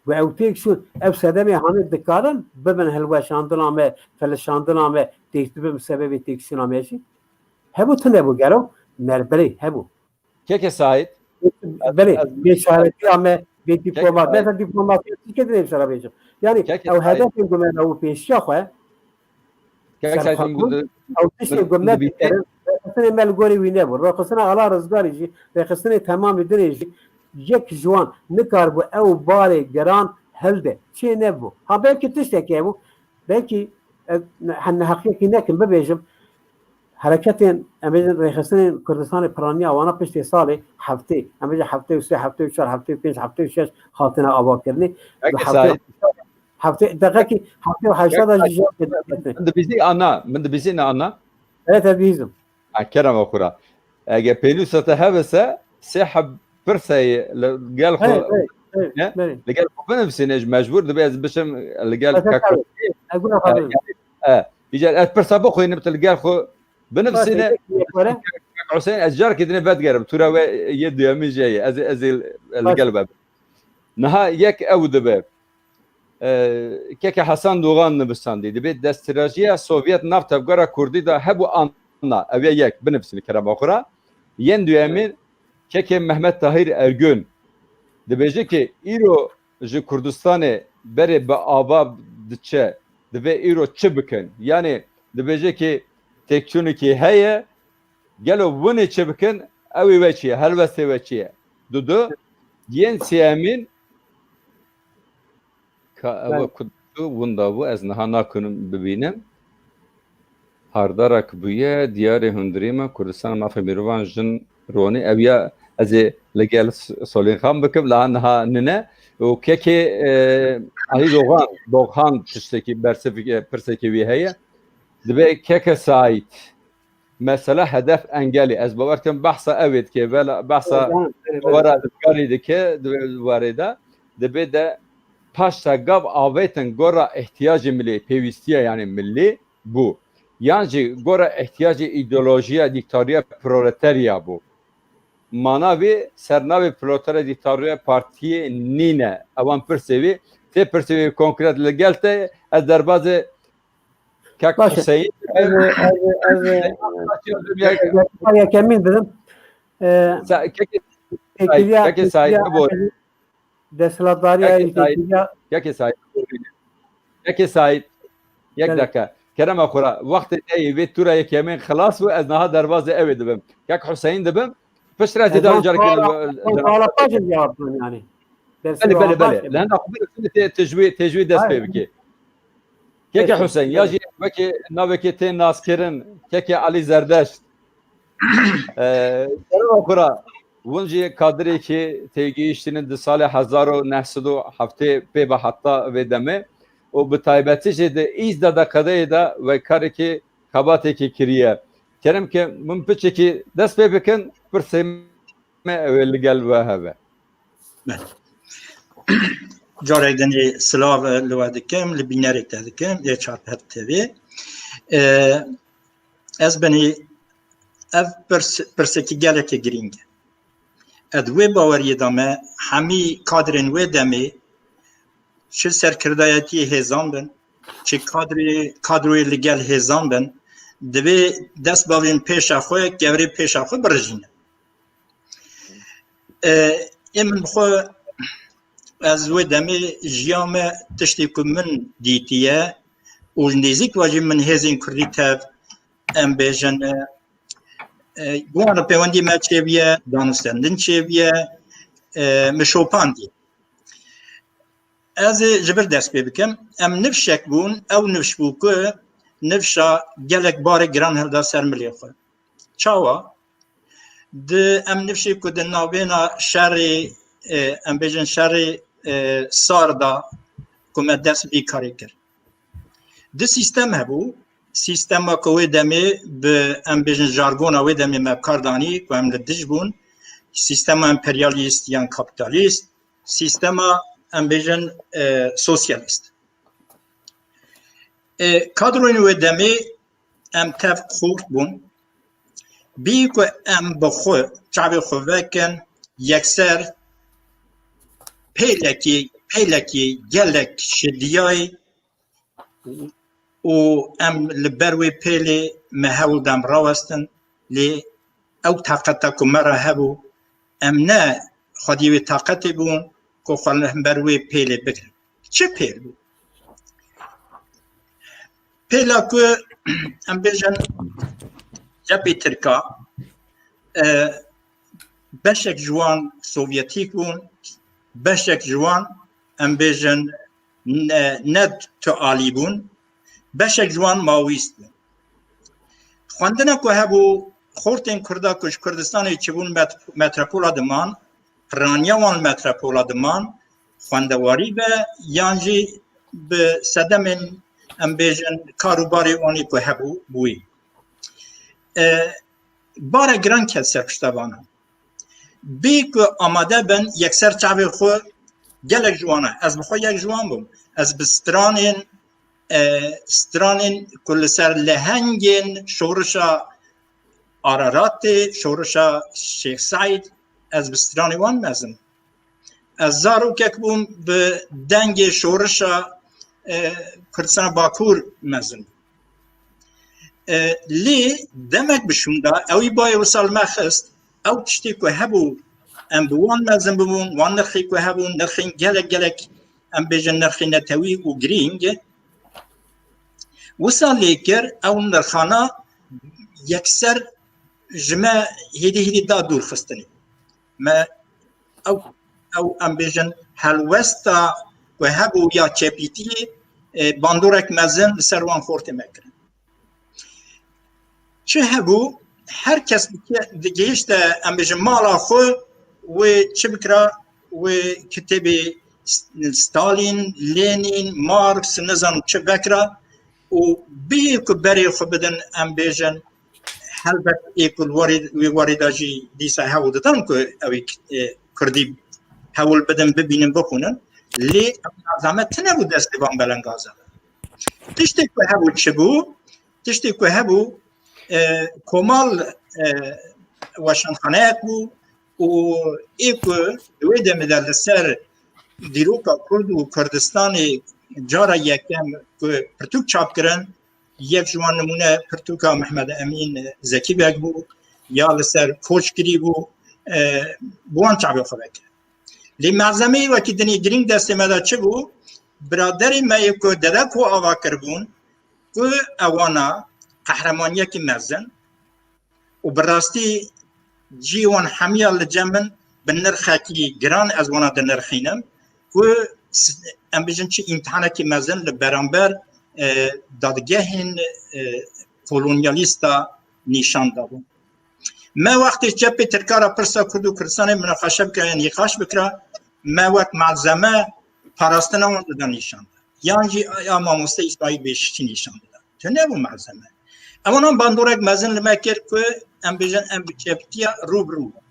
Ku ew têk şûn, ev sedemê hanê dikarin bibin hilweşandina me, filişandina me, têk dibin sebebê têkşûna me jî? Hebû tune bû gelo? Ner, belê, hebû. Keke Saîd, Belê, ez, bêşaretiya me, bê dîplomat. Keke Saîd. Mesela dîplomatî Tirkiyê dinê şera bêjim. Yani Keke ew Saîd. Hedefên ku me da û pêşiya xwe. Keke Saîd, min Serxwebûn, got, ew tiştê min, ku min me dibî- dikerin, rêxistinê me li gorî wî nebû. Rêxistina Ala Rizgarî jî, rêxistinê temamî dinê jî, yek ji wan nikaribû ew barê giran hilde. Çê nebû. Ha belkî tiştekî hebû, belkî, e, ne-, neheqiyekî nekim bibêjim, hereketên, em bêjin, rêxistinên Kurdistanê piraniya wana piştê salê heftê, em bêjin heftê û sê, heftê û çar, heftê û pênc, heftê û şeş hatine avakirinê. Keke Heftê, Saîd. Heftê, deqekî, heftê û heyşta da jî jî Min dibîzî ana, min dibîzî ne ana. Evet, ez bihîzim. Ha, kerema xwe ra. Eger pênûsa te hebise, sê heb pirseyê li gel xwe Hey, hey, hey, ne? Hey. Li gel xwe binivîsîne, ez mecbûr dibe ez biçim li gel Keke Kak Saîd. Huseyîn. Ez guna xwe E, binivîsim. yani, e, îcar ez pirsa bixwînim, tu li gel xwe binivîsîne. Baş, peki, yapara. Kak Huseyîn, ez carkê dinê vedigerim. Tura we yê duyemîn jê ye. Ez, ez ê li Baş. gel be. Niha yek ew dibe. E, Keke Hasan Doğan nivîsandî. Dibe destirajiya Sovyet nav tevgera Kurdî de hebû anna. Ew ye yek. Binivîsîne kerema xwe ra. Yên duyemîn Keke Mehmet Tahir Ergün. Dibêje ki îro ji Kurdistanê berê bi ava diçe, divê îro çi bikin? Yanî dibêje ki têkçûnekî heye, gelo winê çi bikin? Ew ê we çi ye? Helwestê we çi ye? Dudu. Yên sêyemîn ka ew Belê. ku tu winda bû, ez niha nakinim bibînim. Hardarek bûye, diyarê hundirê me, Kurdistan mafê mirovan jin ronî. Ev ya ez ê li gel S-, Solîn Xan bikim, la niha nine. Û kekê, e, Alî Doğan, Doğan tiştekî bersivî, e, pirsekê wî heye. Dibe keke Saîd. Mesela hedef engelî. Ez bawer dikim behsa ew ê dike, vela behsa Doğan, evet, evet. wera Rizgarî dike, di warê de. Dibe de paşta gav avêtin gora ihtiyacê milî, pêwîstiya yani milî bû. Yan jî gora ihtiyacê îdeolojiya dîktariya proleterya bû. Mana vê sernavê proleterya dîktariya partiyê nîne. Ewan pirsê vê, tê pirsê vê konkret li gel te, ez derbazê Kak Baş e. Hüseyin. Ez ê, ez ê, ez ê, Hüseyin, ez ê yekemîn bidim. Ee, Sa-, kekê Saîd, têkiliya, kekê Saîd, têkiliya, bibor. Desthilatdariya Kekê Saîd, têkiliya. Kekê Saîd, bibor. Kekê Saîd, yek Belê. dakika. Kerema xwe ra, wextê te yê vê tura yekemîn xilas bû, ez niha derbazê ew ê dibim. Kek Hüseyin dibim, piştre ez ê Ez dawî wan carkê suala, li, ez wan li suala paşê cevap bidin yani. Belê, Dersê belê, wan belê. paşê Li henda xwe bîr tê, tê ji wî, tê ji wî dest Hayır. pê bike. Keke Peki. Hüseyin, ya jî wekî navekê tê naskirin, Keke Alî Zerdeşt. Ee, Kerema xwe ra, win jî kadirêkî têgihiştînin di salê hezar û neh sed û heftê pê ve heta vê demê û bi taybetî jî di îz de de qedeyê de ve karekî xebatêkî kiriye. Kerem ke min piçekî dest pê bikin, pirsê me ew ê li gel we hebe. Belê. Carek dinê silav li we dikim, li bînerê te dikim, ê Çarpet T V. Ee, ez benî ev pirs, pirsekî gelekî girîng e. Ez wê baweriyê de me hemî kadrên wê demê çi serkirdayetiyê hêzan bin, çi kadrê, kadroyê li gel hêzan bin, divê dest bavên pêşa xwe, kevirê pêşa xwe birijînin. E, ê min bi xwe, ez wê demê jiya me tiştê ku min dîtiye û ji nêzîk ve jî min hêzên kurdî tev, em bêjin, e, e, bi wan re pêwendî me çêbûye, danûstendin çêbûye, e, min şopandiye. Ez ê ji vir dest pê bikim. Em nifşek bûn, ew nifş bû ku nifşa gelek barê giran hilda ser milê xwe. Çawa? Di em nifşê ku di navbêna şerê, e, em bêjin şerê, e, sar da ku me dest vî karê kir. Di sîstem hebû, sîstema ku wê demê bi, em bêjin, jargona wê demê me bi kar danî, ku em li dij bûn, sîstema emperyalîst yan kapîtalîst, sîstema, em bêjin, e, sosyalîst. E, kadroyên wê demê em tev xort bûn. Bî ku em bi xwe, çavê xwe vekin, yekser pêlekî, pêlekî gelek şidiyayî û em li ber wê pêlê me hewl da em rawestin, lê ew taqeta ku me re hebû, em ne xwediyê wê taqetê bûn ku xwe li hember wê pêlê bigirin. Çi pêl bû? Pêla ku em bêjin cepê Tirka, e, beşek ji wan Sovyetîk bûn, beşek ji wan, em bêjin, ne, ne tu alî bûn, beşek ji wan Maoîst bûn. Xwendina ku hebû, xortên Kurda ku ji Kurdistanê çibûn met-, metropola diman, piraniya wan li metropola diman, xwendewarî be, yan jî bi sedemên, em bêjin, kar û barê wan ê ku hebû, bûyî. E, barek giran ket ser pişta vana. Bê ku amade bin, yekser çavê xwe, gelek ji wan e. Ez bi xwe yek ji wan bûm. Ez bi stranên, e, stranên ku li ser lehengên şorişa Araratê, şorişa Şêx Seîd, ez bi stranê wan mezin. Ez zarokek bûm, bi dengê şorişa, e, Kurdistana Bakur mezin. E, lê demek bi şûnda, ewî bayê wisa li me xist, ew tiştê ku hebû, em bi wan mezin bibûn, wan nirxê ku hebûn, nirxên gelek gelek, em bêjin, nirxê netewî û girîng, wisa lê kir, ew nirxana yekser ji me hêdî hêdî da dûr xistinê. Me ew, ew, em bêjin, helwesta ku hebû ya çepîtiyê, e, bandorek mezin li ser wan xortê me kirin. Çi hebû, her kes dike-, digihişte, em bêjin, mala xwe, wê çi bikira, wê kitêbê S-, Stalin, Lenin, Marx, nizanim çi vekira û bihê ku berê xwe bidin, em bêjin, helbet ê ku li warê, wê warê de jî dîsa hewl didan ku ew ê, e, Kurdî hewl bidin, bibînin, bixwînin. Lê ew malzeme tune bû destê van belengaza. Tiştê ku hebû çi bû? Tiştê ku hebû, e, komal, e, weşanxaneyek bû û ê ku di wê demê de li ser dîroka Kurd û Kurdistanê cara yekem ku pirtûk çap kirin, yek ji wan nimûne pirtûka Mehmed Emîn Zekî Beg bû, ya li ser Koçgirî bû, e, bi wan çavê xwe vekir. Lê malzemeyê wekî dinê girîng destê me de çi bû? Biraderê me yê ku Dedeko ava kiribûn, ku ewana qehremaniyekî mezin û bi rastî cihê wan hemiya li cem min bi nirxekî giran ez wana dinirxînim, ku s-, em bijin çi îmtihanekî mezin li beramber, e, dadgehên, e, kolonyalîsta nîşan dabûn. Me wextê cepê Tirka re pirsa Kurd û Kurdistanê minaqeşe bikira, nîqaş bikira, me wek malzeme parastina wan dida nîşan da. Yan jî ya mamoste Îsmaîl Beşîkçî nîşan dida. Tu nebû malzeme. Ewanan bandorek mezin li me kir ku em bijin em bi çeptiya rû bi rû bûn.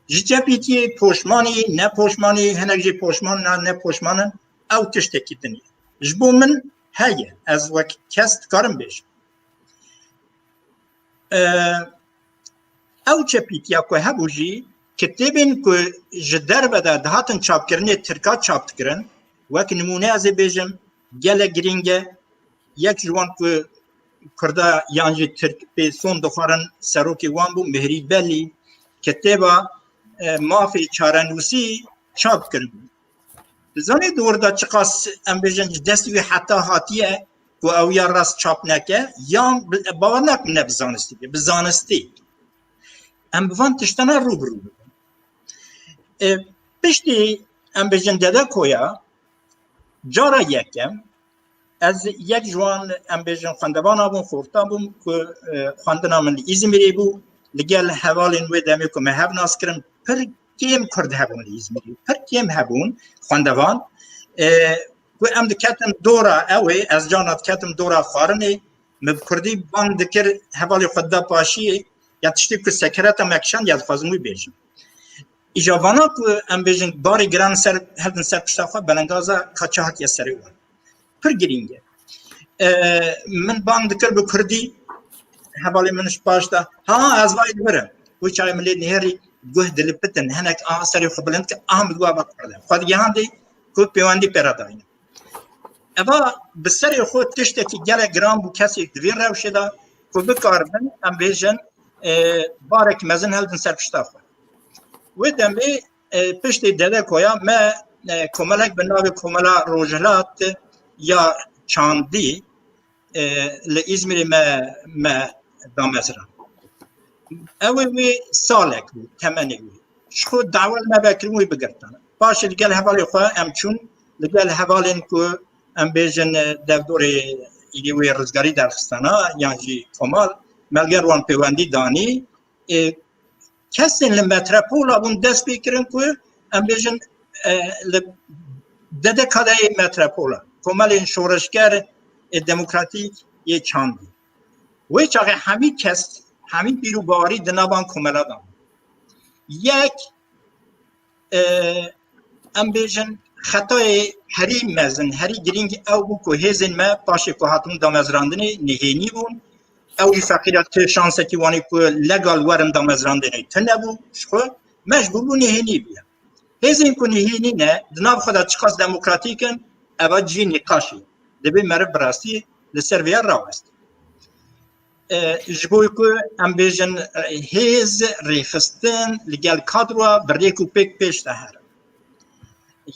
Ji çepîtiyê poşmanî, ne poşmanî, hinek jî poşman, ne, ne poşman in, ew tiştekî din e. Ji bo min heye, ez wek kes dikarim bêjim. E, ew çepîtiya ku hebû jî, kitêbên ku ji derve de dihatin çapkirinê Tirka çap dikirin, wek nimûne ez ê bêjim, gelek girîng e. Yek ji wan ku Kurda yan jî Tirk pê son dixwarin serokê wan bû, Mihrî Belî, kitêba, e, Mafê Çarenûsî çap kiribû. Dizanî di wir de çiqas, em bêjin, ji destê wî heta hatiye ku ew ya rast çap neke, yan bi, bawer nakim ne bi zanistî be, bi zanistî. Em bi van tiştana rû bi rû bibin. E, piştî, em bêjin, Dedekoya, cara yekem, ez yek ji wan, em bêjin, xwendevana bûm, xorta bûm ku, e, xwendina min li Îzmîrê bû, li gel hevalên wê demê ku me hev nas kirin, pir kêm Kurd hebûn li Îzmîrê, pir kêm hebûn xwendevan, e, ku em diketin dora ew ê, ez carna diketim dora xwarinê, Min bi kurdî bang dikir, hevalê xwe da paşiyê, ya tiştê ku sekereta me kişand, ya dixwazim wî bêjim. Îja vana ku em bêjin barê giran ser, hildin ser pişta xwe, belengaza ka çi hatiye serê wan. Pir girîng e. E, min bang dikir bi kurdî, hevalê min ji paş de, ha, ez vayê dibirim. Wê çaxê min lê nihêrî, guh dilipitin, hinek aha serê xwe bilind kir, aha min digot, va kurde. Xwe digihandî ku pêwendî pê re dayîne. Eva bi serê xwe tiştekî gelek giran bû kesê di vê rewşê de ku bikaribin, em bêjin, e, barek mezin hildin ser pişta xwe. Wê demê, e, piştî Dedekoya me, e, komelek bi navê Komela Rojhilat ya Çandî, e, li Îzmîrê me, me damezrand. Ew ê wê salek bû, temenê wê. Ji xwe dawa li me vekirin wê bigirtin. Paşê li gel hevalê xwe em çûn, li gel hevalên ku em bêjin, e, derdorê îdî wê rizgarî derxistana, yan jî komal, me li gel wan pêwendî danî. E, kesên li metropola bûn dest pê kirin ku em bêjin, e, li D D K D yê metropola, komelên şoreşger, e, demokratîk yê Çandî. Wê çaxê hemî kes, hemî bîr û bawerî di nav van komela de. Yek, e, em bêjin, xetayê herî mezin, herî girîng ew bû ku hêzên me paşê ku hatin damezrandinê nihênî bûn. Ew jî feqîra ti şansekî wanî ku legal werin damezrandinê tune bû, ji xwe mecbûr bû nihênî bûye. Hêzên ku nihênî ne, di nav xwe de çiqas demokratîk in, eva cihê nîqaşê. Divê meriv bi rastî li ser vêya rawest. E, ji bo ku em bêjin, e, hêz, rêxistin li gel kadroya bi rêk û pêk pêş de here.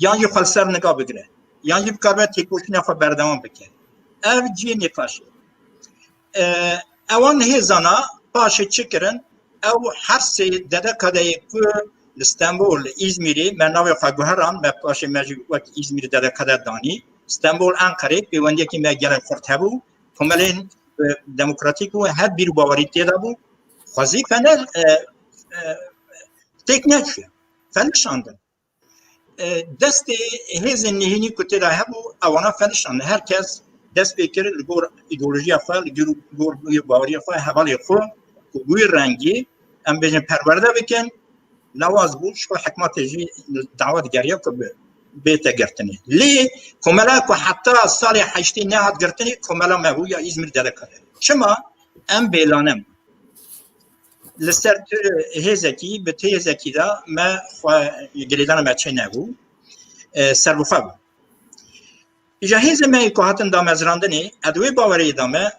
Yan jî xwe li ser niga bigire. Yan jî bikaribe têkoşîna xwe berdewam bike. Ev cihê nîqaşê. E, ewan hêzana paşê çi kirin? Ew her sê D D K D yê ku li Stenbol, li Îzmîrê me navê xwe guheran, me paşê me jî wek Îzmîr D D K D danî. Stenbol, Enqerê pêwendiyekî me gelek xurt hebû. Komelên, e, demokratîk bû, her bîr û bawerî tê de bû. Xwezî fenel, e, e, têk neçûye. Felişandin. E, destê hêzên nihênî ku tê de hebû, ewana felişandin. Her kes dest pê kir li gor îdeolojiya xwe, li gor, gor baweriya xwe, hevalê xwe ku bi wî rengî, em bêjin, perwerde bikin, lawaz bû, ji xwe hikûmetê jî dawa digeriya ku bi, bête girtinê. Lê komela ku heta salê heştê nehat girtinê, komela me bû ya Îzmîr D D K D. Çima? Em bêlane bûn. Li ser tu hêzekî, bi tu hêzekî de me xwe girêdana me çê nebû, e, serbixwe bû. Îja hêzê me yê ku hatin damezrandinê, ez di wê baweriyê de me,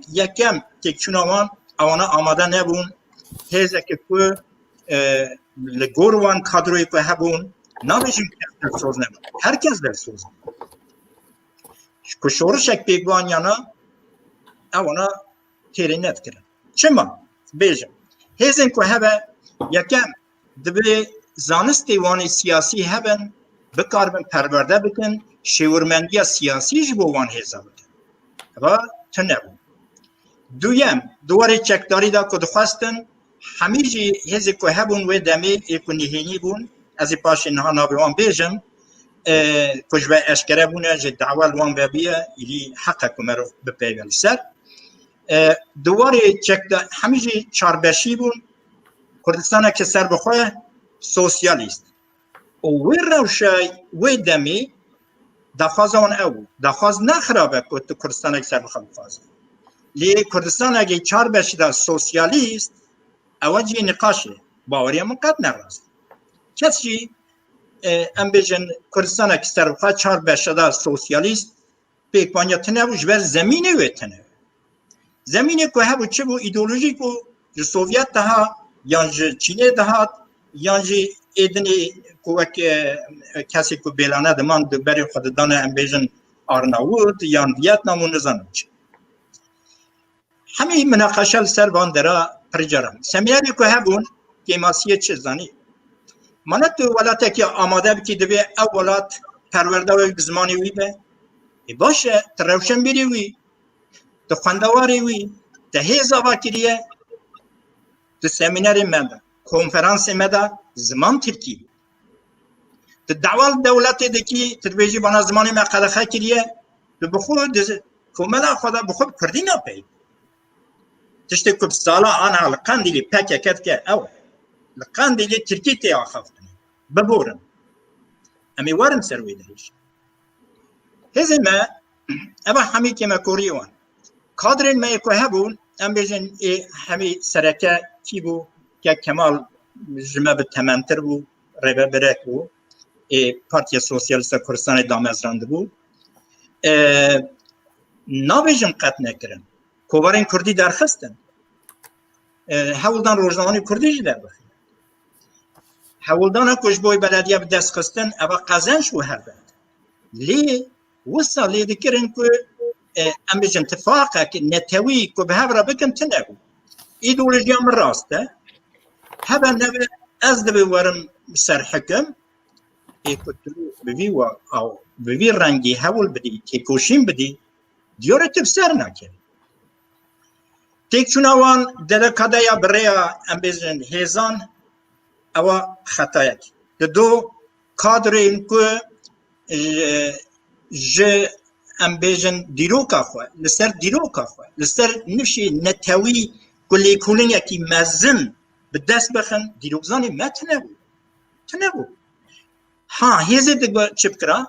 yekem têkçûna wan, ewana amade nebûn, hêzeke ku, e, li gor wan kadroyê ku hebûn, nabêjin kes dilsoz nebû. Her kes dilsoz bû. Ku şorişek pêk bû an yana, ewana têrê nedikirin. Çima? Bêjim. Hêzên ku hebe, yekem, divê zanistê wan ê siyasî hebin, bikaribin perwerde bikin, şêwirmendiya siyasî ji bo wan hêza bikin. Eva tune bû. Duyem, di warê çekdarî de ku dixwestin, hemî jî hêzê ku hebûn wê demê ê ku nihênî bûn, ez ê paşê niha navê wan bêjim, e, ku ji we eşkere bûne, ji dawa li wan vebiye, îdî heq e ku merov bipeyve li ser. E, di warê çekda-, hemî jî çarbeşî bûn, Kurdistaneke serbixwe, sosyalîst. Û wê rewşa wê demê daxwaza wan ew bû. Daxwaz ne xirab e ku tu Kurdistanek serbixwe bixwazî. Lê Kurdistanekê çar beşî de sosyalîst, ewa cihê niqaşê. Baweriya min qet ne rast. Kes jî, e, em bêjin Kurdistanek serbixwe çar beşe de sosyalîst, pêkvaniya tune bû, ji ber zemînê wê tune. Zemînê ku hebû çi bû, îdeolojîk bû, ji Sovyet diha, yan ji Çînê dihat, yan jî êdinê ku wek, e, kesê ku bêlane diman, di berê xwe didane, em bêjin Arnavut, yan Vietnam û nizanim çi. Hemî minaqeşe li ser van dera pir caran. Semînerê ku hebûn, kêmasiyê çi zanî? Mana tu welatekî amade bikî, divê ew welat perwerde wê bi zimanê wî be. Ê baş e, tu rewşenbîrê wî, tu xwendewarê wî, te hêz ava kiriye, tu semînerê me de, konferansê me de ziman tirkî bû. Tu dawa li dewletê dikî, tu dibêjî vana zimanê me qedexe kiriye, tu bi xwe di komela xwe de bi xwe bi kurdî napeyivî. Tiştê ku bi sala ana li Qendîlê P K K dike ew e. Li Qendîlê Tirkî tê axaftinê. Biborin. Em ê werin ser wê derê jî. Hêzên me, eva hemî kêmekoriyê wan. Kadrên me yê ku hebûn, em bêjin ê hemî sereke kî bû, ke Kemal ji me bi tementir bû, rêvebirek bû, ê Partiya Sosyalîst a Kurdistanê damezrandibû. E, nabêjin qet nekirin. Kovarên Kurdî derxistin. E, hewldan rojnamevanê Kurdî jî derbixin. Hewldana ku ji bo belediye bi dest xistin, eva qezenc bû helbet. Lê wisa lê dikirin ku, e, em bêjin tifaqek netewî ku bi hev re bikin tune bû. Îdeolojiya min rast e. Hebe nebe ez divê werim ser hikim. Ê ku tu bi vî wa-, aw, bi vî rengî hewl bidî, têkoşîn bidî, diyar e tu bi ser nakevî. Têkçûna wan derekadeya bi rêya, em bêjin, hêzan, ewa xetayek. Di do kadrên ku, e, ji, em bêjin, dîroka xwe, li ser dîroka xwe, li ser nifşê netewî ku lêkolînekî mezin bi dest bixin, dîrokzanê me tune bû. Tune bû. Ha, hêzê di çi bikira?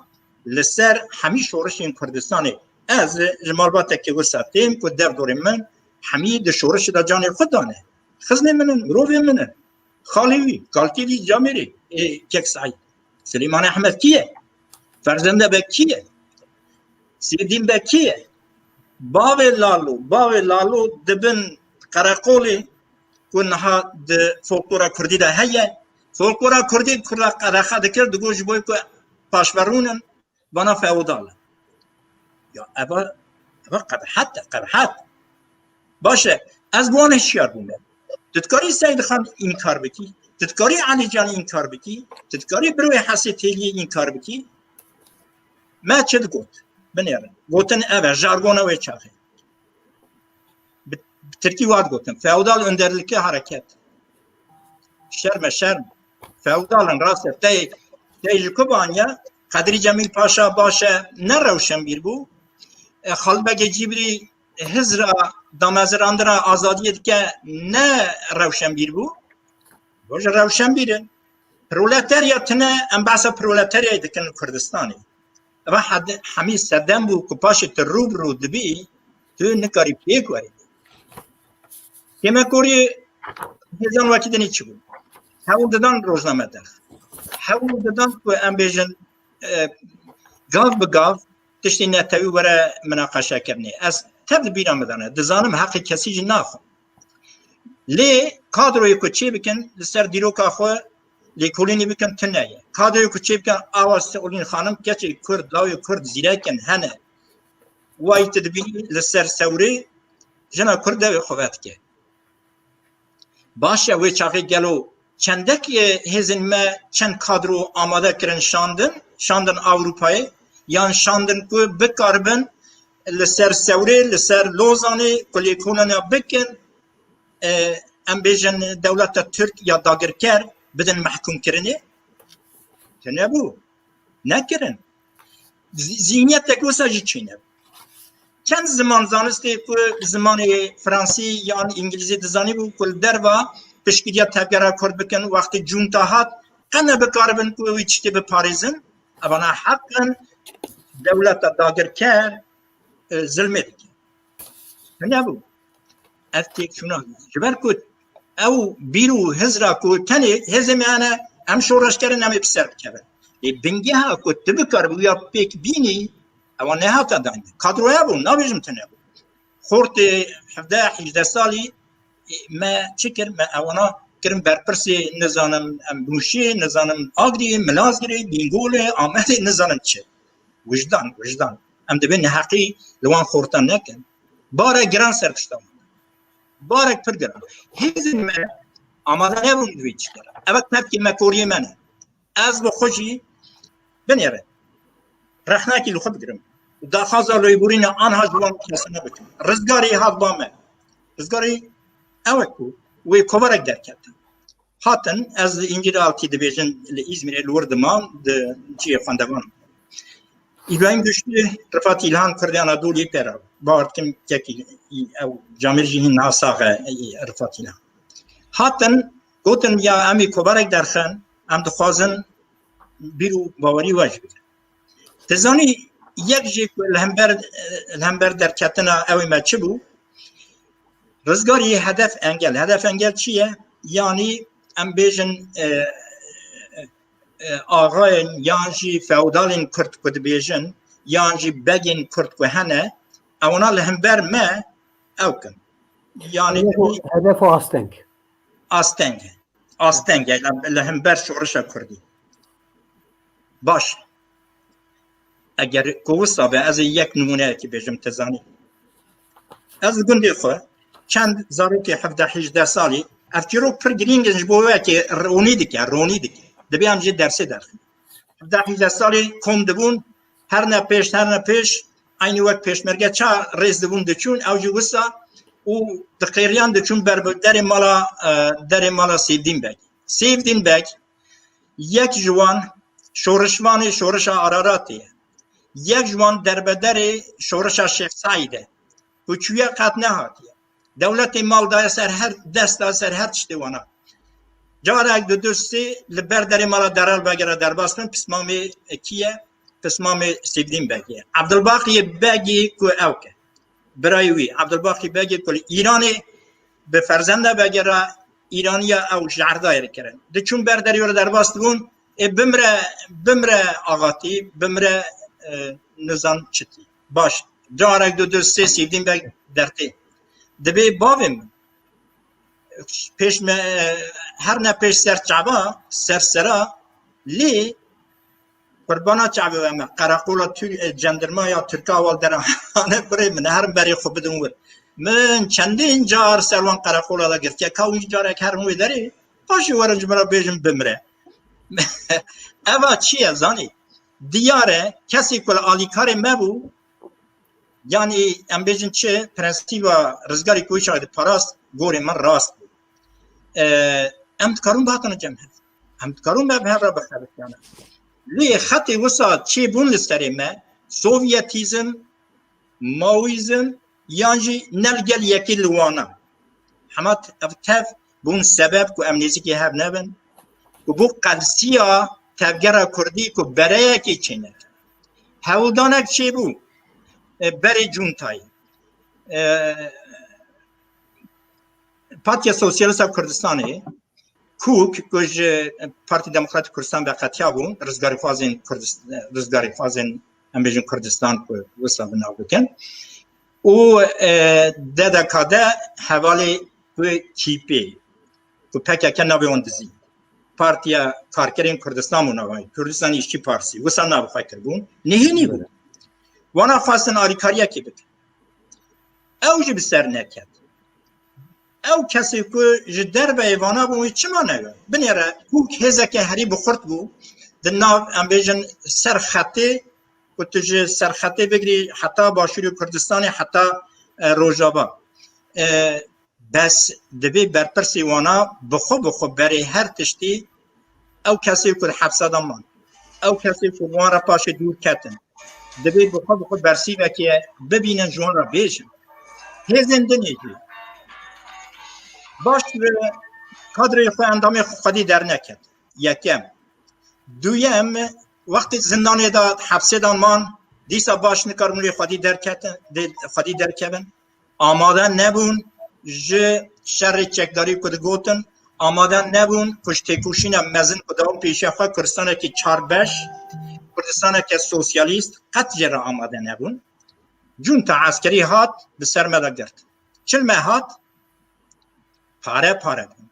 Li ser hemî şorişên Kurdistanê. Ez ji malbatekî wisa têm ku dev dorê min hemî di şorişê de canê xwe dane. Xizmê min in, mirovên min in. Xalê wî, kalkê wî camêrê, ê, kek Seîd. Silêman Ehmed kî ye? Ferzende be kî ye? Sêdîn be kî ye? Bavê Lalo, bavê Lalo dibin qereqolê ku niha di folklora kurdî de heye. Folklora kurdî kurda qerexe dikir, digot ji bo ku paşverûn in, vana feodal in. Ya eva, eva qebhet e, qebhet. Baş e, ez bi wan hişyar bûme. Tu dikarî Seydxan înkar bikî, tu dikarî Elîcan înkar bikî, tu dikarî birwê Hesê Têliyê înkar bikî. Me çi digot? Binêrin. Gotin ev e, jargona wê çaxê. Bi, bi tirkî wa digotin. Feodal önderlikli hareket. Şerm e, şerm. Feodal in, rast e. Tey, tey ji ku baniya? Qedrî Cemîl Paşa baş e, ne rewşenbîr bû. E, Xalid Begê Cîbrî hizra damezirandina azadiyê dike, ne rewşenbîr bû. Bo ji rewşenbîr in. Proletarya tine, em behsa proletarya dikin li Kurdistanê. Eva hedi-, hemî sedem bû ku paşê tu rû bi rû dibî, tu nikarî pêk werî. Kêmekorî hêzan wekî dinê çi bû? Hewl didan rojname derx. Hewl didan ku em bêjin, e, gav bi gav tiştê netewî were minaqeşekirinê. Ez tev di bîra min de ne. Dizanim heqê kesî jî naxwim. Lê kadroyê ku çê bikin, li ser dîroka xwe lêkolînê bikin, tune ye. Kadroyê ku çê bikin, awa Seolîn Xanim, keçê Kurd, dawê Kurd, zîrek in, hene. Wayî tu dibînî li ser sewrê jina Kurd dewê xwe vedike. Baş e, wê çaxê gelo çendek, e, hêzên me çend kadro amade kirin şandin, şandin Ewropayê, yan şandin ku bikaribin li ser sewrê, li ser Lozanê ku lêkolîna bikin, e, em bêjin dewleta Tirk ya dagirker bidin mehkûmkirinê? Tune bû. Nekirin. Zî-, zîhniyetek wisa jî çênebû. Çend ziman zanistê ku zimanê fransî yan îngilîzî dizanîbû ku li derva piştgiriya tevgera Kurd bikin, wextê Cûnta hat, qe nebikaribin ku wî tiştê biparêzin, evana heq in, dewleta dagirker, e, zilmê dike. Tune bû. Ev têkçûna. Ji ber ku ew bîr û hizra ku tenê hêzê me hene, em şoreşger in, em ê bi ser bikevin. Lê bingeha ku tu bikaribî ya pêk bînî, ewa nehata dayîn. Kadroya bû, nabêjim tune bû. Xortê hevdeh hejdeh salî, e, me çi kir? Me ewana kirin berpirsê, nizanim, em Mûşê, nizanim Agiriyê, Milazgirê, Bîngolê, Amedê, nizanim çi. Wijdan, wijdan. Em divê neheqî li wan xortan nekin. Barek giran ser pişta wan. Barek pir giran. Hêzên me amade nebûn divê çi kirin. Ev tevkê me koriyê me ne. Ez bi xwe jî binêre. Rexnekî li xwe bigirim. Daxwaza lêborîna anha ji wan kesane bikim. Rizgarî hat ba me. Rizgarî ew e ku wê kovarek derketin. Hatin, ez li Încîl Altî dibêjin, li Îzmîrê li wir dimam, di cihê xwendevan. Îbrahîm Güçlü, Rifat İlhan, Kurdê Anadolî pê re. Bawer dikim kekî ew camêr jî hîn niha sax e, Rifatîna. Hatin, gotin, ya em ê kovarek derxin, em dixwazin bîr û bawerî we jî bidin. Ti zanî, yek jî ku li hember, li hember derketina ew ê me çi bû? Rizgarî hedef engel. Hedef engel çi ye? Yanî em bêjin, e, e, axayên yan jî feodalên Kurd ku dibêjin, yan jî begên Kurd ku hene, ewana li hember me ew kin. Yanî Hedef û, hedef û asteng. Asteng e. Asteng e li, li hember şorişa Kurdî. Baş. Eger ku wisa be, ez ê yek nimûneyekî bêjim, te zanî. Ez li gundê xwe çend zarokê hevdeh hîjdeh salî, ev çîrok pir girîng in ji bo wekê ronî dike, ronî dike. Dibê em jê dersê derxin. Hevdeh hîjdeh salî kom dibûn, her ne pêş, her ne pêş, eynî wek pêşmerge ça rêz dibûn diçûn, ew jî wisa û diqêriyan diçûn ber bi derê mala, e, derê mala Sêvdîn Beg. Sêvdîn Beg yek ji wan şorişvanê şorişa Araratê ye. Yek ji wan derbedarê şorişa Şêx Seîd e. Ku çûye qet nehatiye. Dewletê mal daye ser her, dest daye ser her tiştê wana. Carek, du, du, sê li ber derê mala Derel Begê re derbas bin, pismamê kî ye? Pismamê Sêvdîn Begê ye. Ebdulbaqiyê Begê ku ew ke. Birayê wî, Ebdulbaqî Begê ku li Îranê bi ferzenda Begê re Îraniya ew ji erdayê re kirin. Diçûn ber derê re derbas dibûn, ê bimre, bimre axatî, bimre, e, nizam çitî. Baş, carek, du, du, sê Sêvdîn Beg dertê. Dibê bavê min, pêş me, her ne pêş ser çava, ser sera, lê qurbana çavê we me, qereqola Tür-, e, cendirma ya Tirka wal derane, kurê min, herin berê xwe bidin wir. Min çendin car ser wan qereqola de girtiye, ka wî carek herin wê derê, paşê werin ji min re bêjin bimre. Eva çi ye zanî? Diyar e, kesê ku li alîkarê me bû, yanî em bêjin çi, prensîba rizgarî ku wî çaxê diparast, gorê min rast bû. E, em dikarin bihatin cem hev. Em dikarin me bi hev re bixebitiyane. Lê xetê wisa çêbûn li serê me, Sovyetîzm, Maoîzm, yan jî ne li gel yekê li wana. Hema t-, ev tev bûn sebeb ku em nêzîkî hev nebin, ku bû qelsiya tevgera Kurdî ku bereyekê çêneke. Hewldanek çêbû, e, berê cuntayê. E, Partiya Sosyalîst a Kurdistanê, KUK, ku ji Partî Demokratîk Kurdistan veqetiya bûn, rizgarîxwazên Kurdist-, rizgarîxwazên, em bêjin, Kurdistan ku wisa bi nav bikin. Û, e, D D K D hevalê ku K P, ku P K K navê wan dizî. Partiya Karkerên Kurdistan bû nava wî, Kurdistan Îşçi Partisi, wisa navê xwe kiribûn. Nihênî bû. Wana xwestin alîkariyekê bikin. Ew jî bi ser neket. Ew kesê ku ji derveyê vana bû, wî çima nebe? Binêre, KUK hêzeke herî bi xurt bû. Di nav, em bêjin, ser xetê, ku tu ji ser xetê bigirî heta Başûrê Kurdistanê, heta, e, Rojava. E, bes divê berpirsê wana bi xwe, bi xwe berê her tiştî ew kesê ku di hepsa de man, ew kesê ku wan re paşê dûr ketin, divê bi xwe, bi xwe bersîvekê bibînin, ji wan re bêjin. Hêzên dinê jî baş li kadroyê xwe, endamê xwe xwedî derneket. Yekem. Duyem, wextê zindanê de, hepsê de man, dîsa baş nikarin wê xwedî derketin, dê, xwedî derkevin. Amade nebûn ji şerê çekdarî ku digotin, amade nebûn ku ji têkoşîna mezin ku dawam pêşiya xwe Kurdistanekî çar beş, Kurdistaneke sosyalîst qet jê re amade nebûn. Cunta eskerî hat, bi ser me de girt. Çil me hat, pare pare bûn.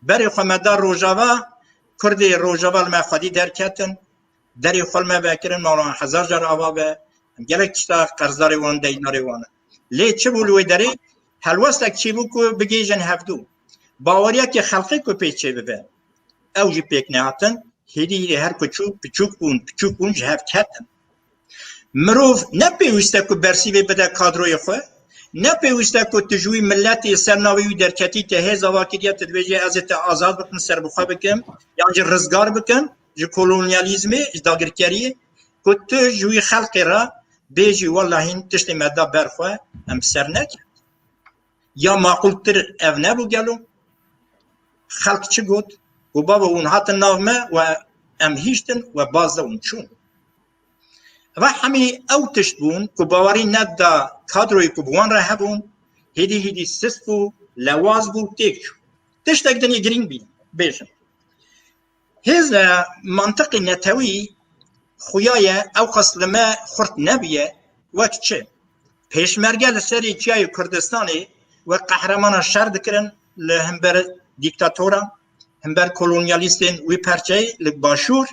Berê xwe me da Rojava, Kurdê Rojava li me xwedî derketin, derê xwe li me vekirin, me wan hezar car ava be, em gelek tişta qerzdarê wan, deydarê wan in. Lê çi bû li wê derê? Helwestek çêbû ku bigihîjin hevdû. Baweriyekê xelkê ku pê çêbibe, ew jî pêk nehatin. Hêdî hêdî her ku çû, piçûk bûn, piçûk bûn, ji hev ketin. Mirov ne pêwîst e ku bersîvê bide kadroyê xwe, ne pêwîst e ku tu ji wî miletê ser navê wî derketî, te hêz ava kiriye, tu dibêjî, ez ê te azad bikim, serbixwe bikim, yan jî rizgar bikim ji kolonyalîzmê, ji dagirkeriyê, ku tu ji wî xelkê re bêjî wela hîn tiştê me da ber xwe, em ser nekin. Ya maqûltir ev nebû gelo? Xelk çi got? Got, baba, hûn hatin nav me we em hîştin we baz de hûn çûn. Eva hemî ew tişt bûn ku bawerî neda kadroyê ku bi wan re hebûn, hêdî hêdî sist bû, lewaz bû, têk çû. Tiştek dinê girîng bî, bêjin. Hêz e, mantiqê netewî xuya ye, ew qas li me xurt nebiye, wek çi? Pêşmerge li serê çiyayê Kurdistanê wek qehreman şer dikirin li hember dîktatora, hember kolonyalîstên wî perçeyê li Başûr,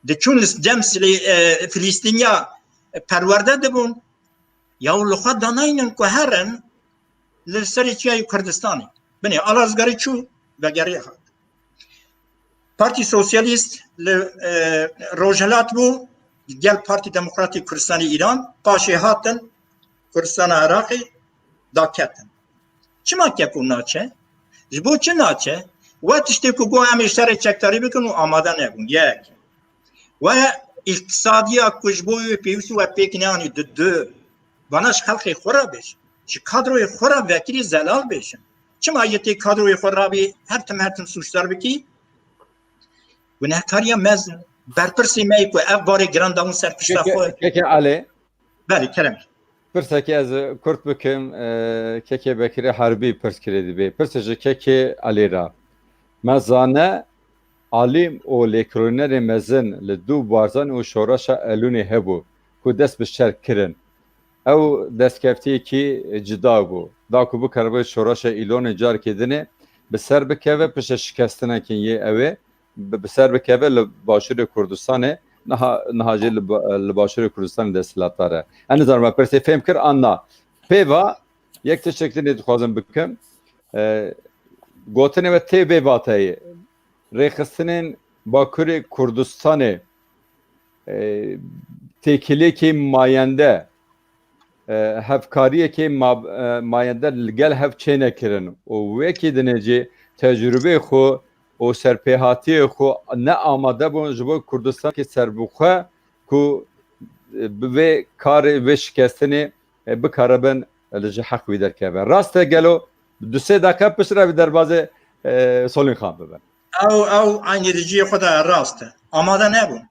diçûn li cem Silê-, e, Filîstîniya perwerde dibûn. Ya li xwe danaynin ku herin li serê çiyayê Kurdistanê. Binê Alazgarî çû, vegerî hat. Partî Sosyalîst li, e, Rojhilat bû, gel Partî Demokratîk Kurdistanê Îran, paşê hatin Kurdistana Iraqê daketin. Çima keko naçe? Ji bo çi naçe? We tiştê ku got em ê şerê çekdarî bikin û amade nebûn. Yek. We îqtisadiya ku ji bo wê pêwîst we pêk neanî, di du. Vana ji xelkê xwe re bêj. Ji kadroyê xwe re vekirî zelal bêjin. Çima yê tê kadroyê xwe rabî her tim her tim sûcdar bikî? Gunehkariya mezin. Berpirsê me yê ku ev barê giran dawin ser pişta Keke, xwe. Keke Alê. Belê, kerem. Pirsekê ez kurt bikim, e, Keke Bekirê Herbî pirs kirê dibê. Pirsê ji Keke Alê re. Me zane alîm û lêkolînerê mezin li dû Barzanî û Şoreşa Elûnê hebû ku dest bi şer kirin. Ew destkeftiyekî cida bû. Da ku bikaribe Şoreşa Îlonê carekê dinê bi ser bikeve pişte şikestinekên yê ew ê bi, bi ser bikeve li Başûrê Kurdistanê, niha, niha jî li ba-, li Başûrê Kurdistanê desthilatdar e. Ez nizanim me pirsê fêm kir an na. Pê va, yek tiştek dinê dixwazim bikim. E, gotinê we tê vê vateyê. Rêxistinên Bakurê Kurdistanê, e, têkiliyekê mayende, e, hevkariyekê ma-, e, mayende li gel hev çênekirin û wekî dinê jî tecrûbeyê xwe û serpêhatiyê xwe ne amade bûn ji bo Kurdistanekî serbixwe ku, e, bi vê karê, vê şikestinê, e, bikaribin li ji heq wî derkevin. Rast e gelo du sê deqe piştre vî derbazê, e, Solîn Xan bibin? Ew, ew eynî di cihê xwe de rast e. Amade nebûn.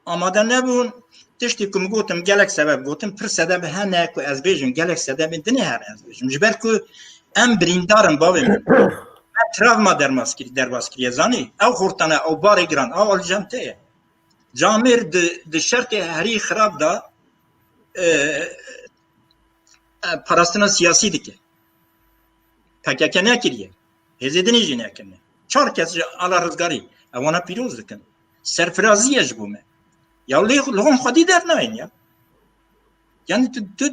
Amade nebûn. Tiştê ku min gotim, gelek sebeb gotim. Pir sebeb hene ku ez bêjim, gelek sebebên dinê hene ez bêjim. Ji ber ku em birîndar in bavê min. Me travma dermas kir-, derbas kiriye, zanî. Ew xortane, ew barê giran, ew alîcem te ye. Camêr di, di şertê herî xirab de, e, e, parastina siyasî dike. P K K nekiriye. Hêzê dinê jî nekirine. Çar kes ji Ala Rizgarî ewana pîroz dikin. Serfirazî ye ji bo me. Ya lê li hon xwedî dernayên ya. Yani tu, tu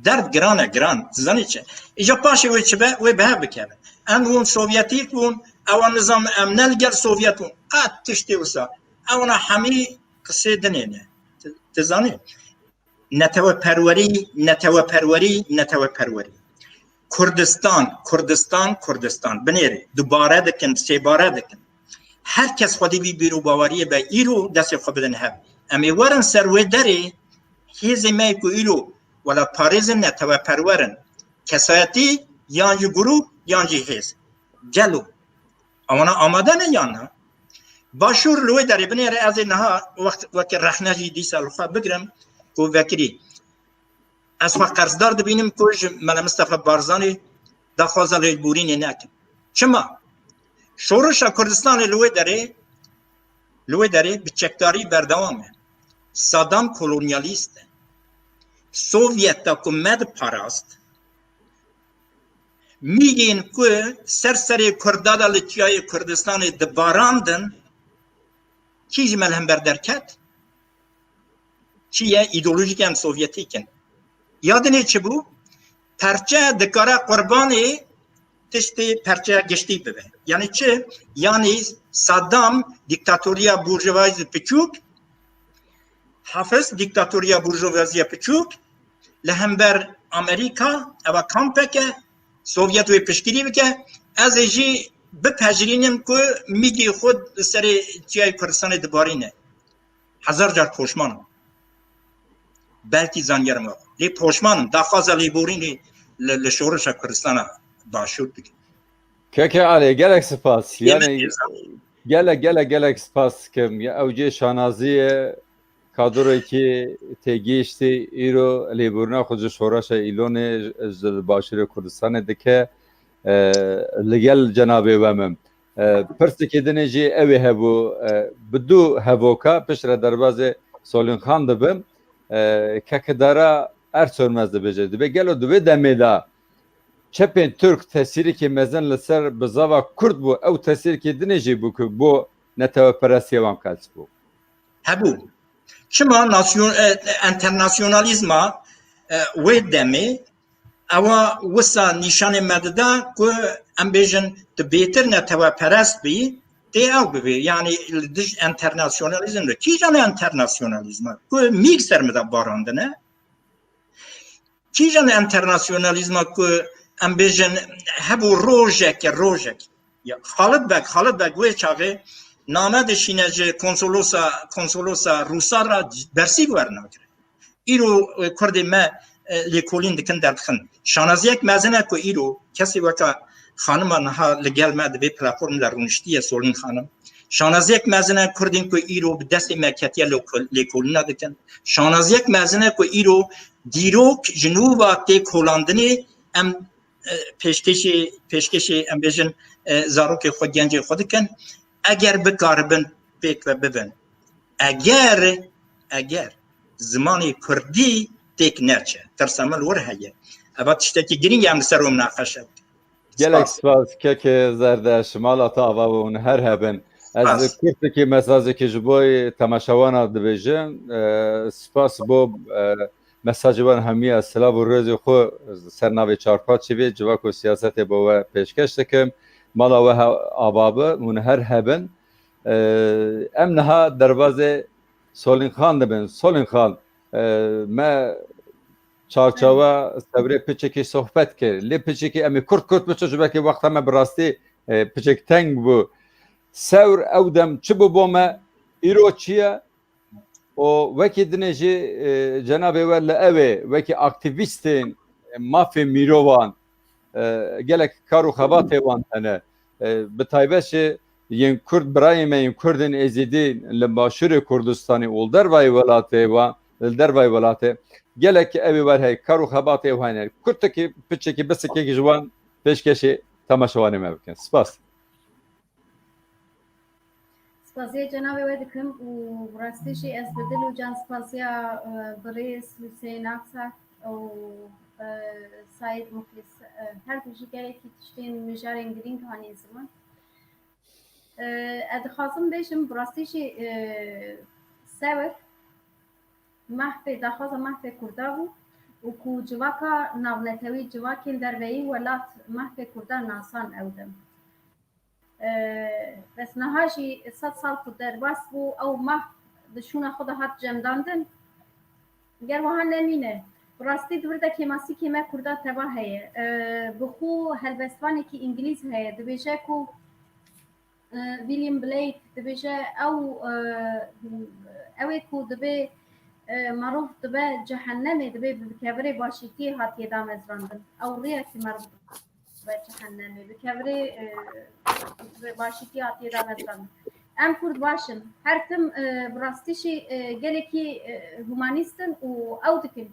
derd giran e, giran. Tu zanî çi? Îja paşê wê çi be, wê bi hev bikeve. Em hûn Sovyetîk bûn, ewa nizam em ne li gel Sovyet bûn. Qet tiştê wisa. Ewana hemî qisê dinê ne. Tu, tu zanî? Neteweperwerî, neteweperwerî, neteweperwerî. Kurdistan, Kurdistan, Kurdistan. Binêrê, dubare dikin, sêbare dikin. Her kes xwedî vî bîr û baweriyê be, îro destê xwe bidin hev. Em ê werin ser wê derê, hêzê me ku îro welatparêz in, neteweperwer in. Kesayetî yan jî grûp yan jî hêz. Gelo. Ewana amade ne yan na? Başûr li wê derê binêre ez ê niha wext weke rexne jî dîsa li xwe bigirim ku vekirî. Ez xwe qerzedar dibînim ku ji Mele Mistefa Barzanî daxwaza lêborînê nekin. Çima? Şoreşa Kurdistanê li wê derê, li wê derê bi çekdarî berdewam e. Saddam kolonyalîst e. Sovyeta ku me diparast, mîgên ku ser serê Kurda de li Çiyayê Kurdistanê dibarandin, kî ji me li hember derket? Çi ye? Îdeolojîkên Sovyetîk in. Ya dinê çi bû? Perçe dikare qurbanê tiştê perçeya giştî bibe. Yani çi? Yani Saddam dîktatoriya burjuvazî piçûk, Hafiz dîktatoriya burjuvaziya piçûk, li hember Amerîka, eva kampeke, Sovyet wê piştgirî bike, ez ê jî bipejirînim ku mîgê xwe li serê Çiyayê Kurdistanê dibarîne. Hezar car poşman im. Belkî zangerim o. Lê poşman im, daxwaza lêborînê li, li Şoreşa Kurdistana Başûr dikim. Keke Alê, gelek spas. Yani gelek gelek gelek spas dikim. Ya ew cê şanazî ye, kadroyekî têgihiştî îro lêborîna xwe ji Şoreşa Îlonê ji Başûrê Kurdistanê dike. E, li gel cenabê we min. E, pirsekê din jî ew ê hebû, e, bi du hevoka piştre derbazê Solîn Xan dibim. E, Keke Dara Ersoy'un mez dibêje. Dibê gelo di wê demê de çepên Tirk tesîrikê mezin li ser bizava Kurd bû, ew tesîrikê dinê jî bû ku bo neteweperestiya wan qels bû. Hebû. Çima nasyon-, e, enternasyonalîzma, e, wê demê ewa wisa nîşanê me dida ku em bêjin tu bêtir neteweperest bî, tê ew bibê. Yani li dij enternasyonalîzm de. Kîjan enternasyonalîzma? Ku mîg ser min de barandine. Kîjan enternasyonalîzma ku em bêjin hebû rojek, rojek. Ya, Xalid Beg, Xalid Beg wê çaxê name dişîne ji konsolosa, konsolosa Rûsa re bersîv wernagire. Îro, e, Kurdê me, e, lêkolîn dikin derdixin. Şanaziyek mezin e ku îro kesê weka xanima niha li gel me di vê platform de rûniştiye, Solîn Xanim. Şanaziyek mezin e Kurdên ku îro bi destê me ketiye lêkol-, lêkolîna dikin. Şanaziyek mezin e ku îro dîrok ji nû ve tê kolandinê em, e, pêşkêşê, pêşkêşê em bêjin, e, zarokê xwe, gencê xwe dikin. Eger bikaribin pêk ve bibin. Eger, eger zimanê kurdî têk neçe, tirsa min li wir heye. Eva tiştekî girîng e, em li ser wê minaqeşe bikin. Gelek spas keke Zerdeş, mala te ava bûn, her hebin. Ez kurtekî mesajekî ji bo temaşewana dibêjim. E, spas bo, e, mesajê wan hemiya silav û rêzê xwe ser navê Çarpar Çivê, civak û siyasetê bo we pêşkeş dikim. Mala we he-, ava bi, hûn her hebin. E, em niha derbazê Solîn Xan dibin. Solîn Xan, e, me çarçawa sevrê piçekî sohbet kir. Lê piçekî em ê kurt kurt biçin, ji belkî wexta me bi rastî, e, piçek teng bû. Sewr ew dem çi bû bo me, îro çi ye? Û wekî dinê jî, e, cenabê we li ew ê, wekî aktîvîstên mafê mirovan, e, gelek kar û xebatê wan hene. E, bi taybet jî yên Kurd, birayên me yên Kurdên Êzidî li Başûrê Kurdistanê û li dervayê welatê wan, li dervayê welatê, gelek ew ê wer heye, kar û xebatê wan hene. Kurtekî, piçekî, bisikekî ji wan pêşkêşî temaşevanê me bikin. Spas. Spasiya cenabê we dikim û bi rastî jî ez bi dil û can spasiya, e, birêz Huseyîn Aksak û, e, Saîd Muxlîs, e, her du jî gelekî tiştên mijarên girîng hanîn ziman. E, ez dixwazim bêjim, bi rastî jî, e, sewir mehfê, daxwaza mehfê Kurda bû û ku civaka navnetewî, civakên derveyî welat mehfê Kurda nasan ew dem. E, bes niha jî sed sal ku derbas bû, ew mah di şûna xwe de hat cemdandin. Ger wiha nemîne, bi rastî di vir de kêmasîkê me Kurda teva heye. E, bi xwe helbestvanekî îngilîz heye, dibêje ku, e, William Blake dibêje ew, e, ew ê ku dibê, e, merov dibe cehennemê, dibê bi kevirê başîtiyê hatiye damezrandin. Ew rêyekî merov dibe cehennemê, bi kevirê, e, bi başîtî hatiye damezrandin. Em Kurd baş in. Her tim, e, bi rastî jî, e, gelekî, e, humanîst in û ew dikin.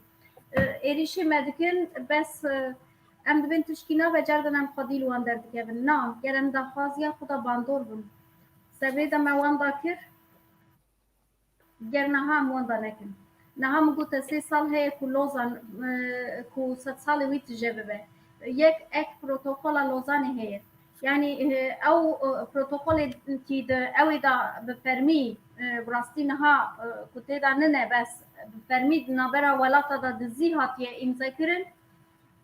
E, êrîşê me dikin, bes, e, em dibên tişkî nabe, cardan em xwedî li wan derdikevin. Na, ger em daxwaziya xwe de bandor bin. Sevrê de me wan da kir, ger niha em wenda nekin. Niha min gote sê sal heye ku Lozan, e, ku sedsalê wî tije bibe. Yek ek protokola Lozanê heye. Yanî, e, ew, e, protokolê kî di ew ê de bi fermî, e, bi rastî niha, e, ku tê de nine bes, bi fermî di navbera welata de dizî hatiye îmzekirin,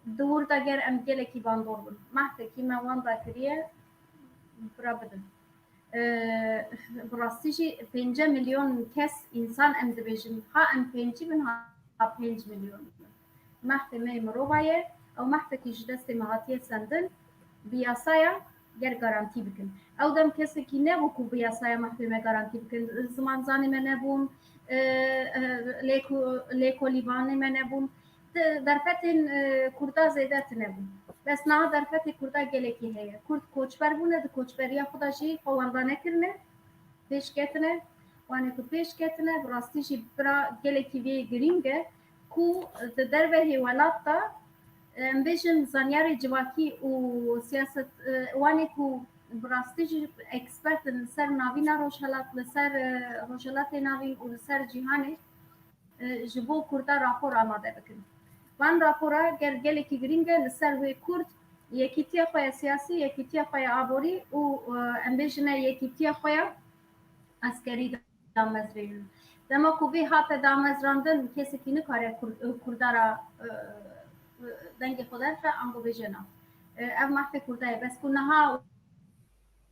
di wir de ger em gelekî bandor bin. Mehfekî me wenda kiriye, bira bidin. E, bi rastî jî pênce milyon kes însan em dibêjin. Ha em pêncî bin, ha pênc milyon bin. Mehfê me yê mirova ye. Ew mehfekî ji destê me hatiye sendin. Bi yasaya ger garantî bikin. Ew dem kesekî nebû ku bi yasaya mehfê me garantî bikin. Zimanzanê me nebûn, e, e, lêko-, lêkolîvanê me nebûn. Di-, derfetên, e, Kurda zêde tune bûn. Bes niha derfetê Kurda gelekî heye. Kurd koçber bûne, di koçberiya xwe de jî xwe wenda nekirine, pêş ketine. Wanê ku pêş ketine, bi rastî jî bira gelekî vê girîng e ku di dervehê welat de, em bêjin, zanyarê civakî û siyaset, e, wanê ku bi rastî jî ekspert in li ser navîna Rojhelat, li ser, e, Rojhelatê Navîn û li ser cîhanê, e, ji bo Kurda rapor amade bikin. Van rapora ger gelekî girîng e li ser wê Kurd, yekîtiya xwe ya siyasî, yekîtiya xwe ya aborî û, e, em bêjine yekîtiya xwe ya eskerî damezrînin. Dema ku vê hate damezrandin, kesekî nikare Kur-, Kurda ra, e, e, dengê xwe derxe, ango bêje na. E, ev mehfê Kurda ye. Bes ku niha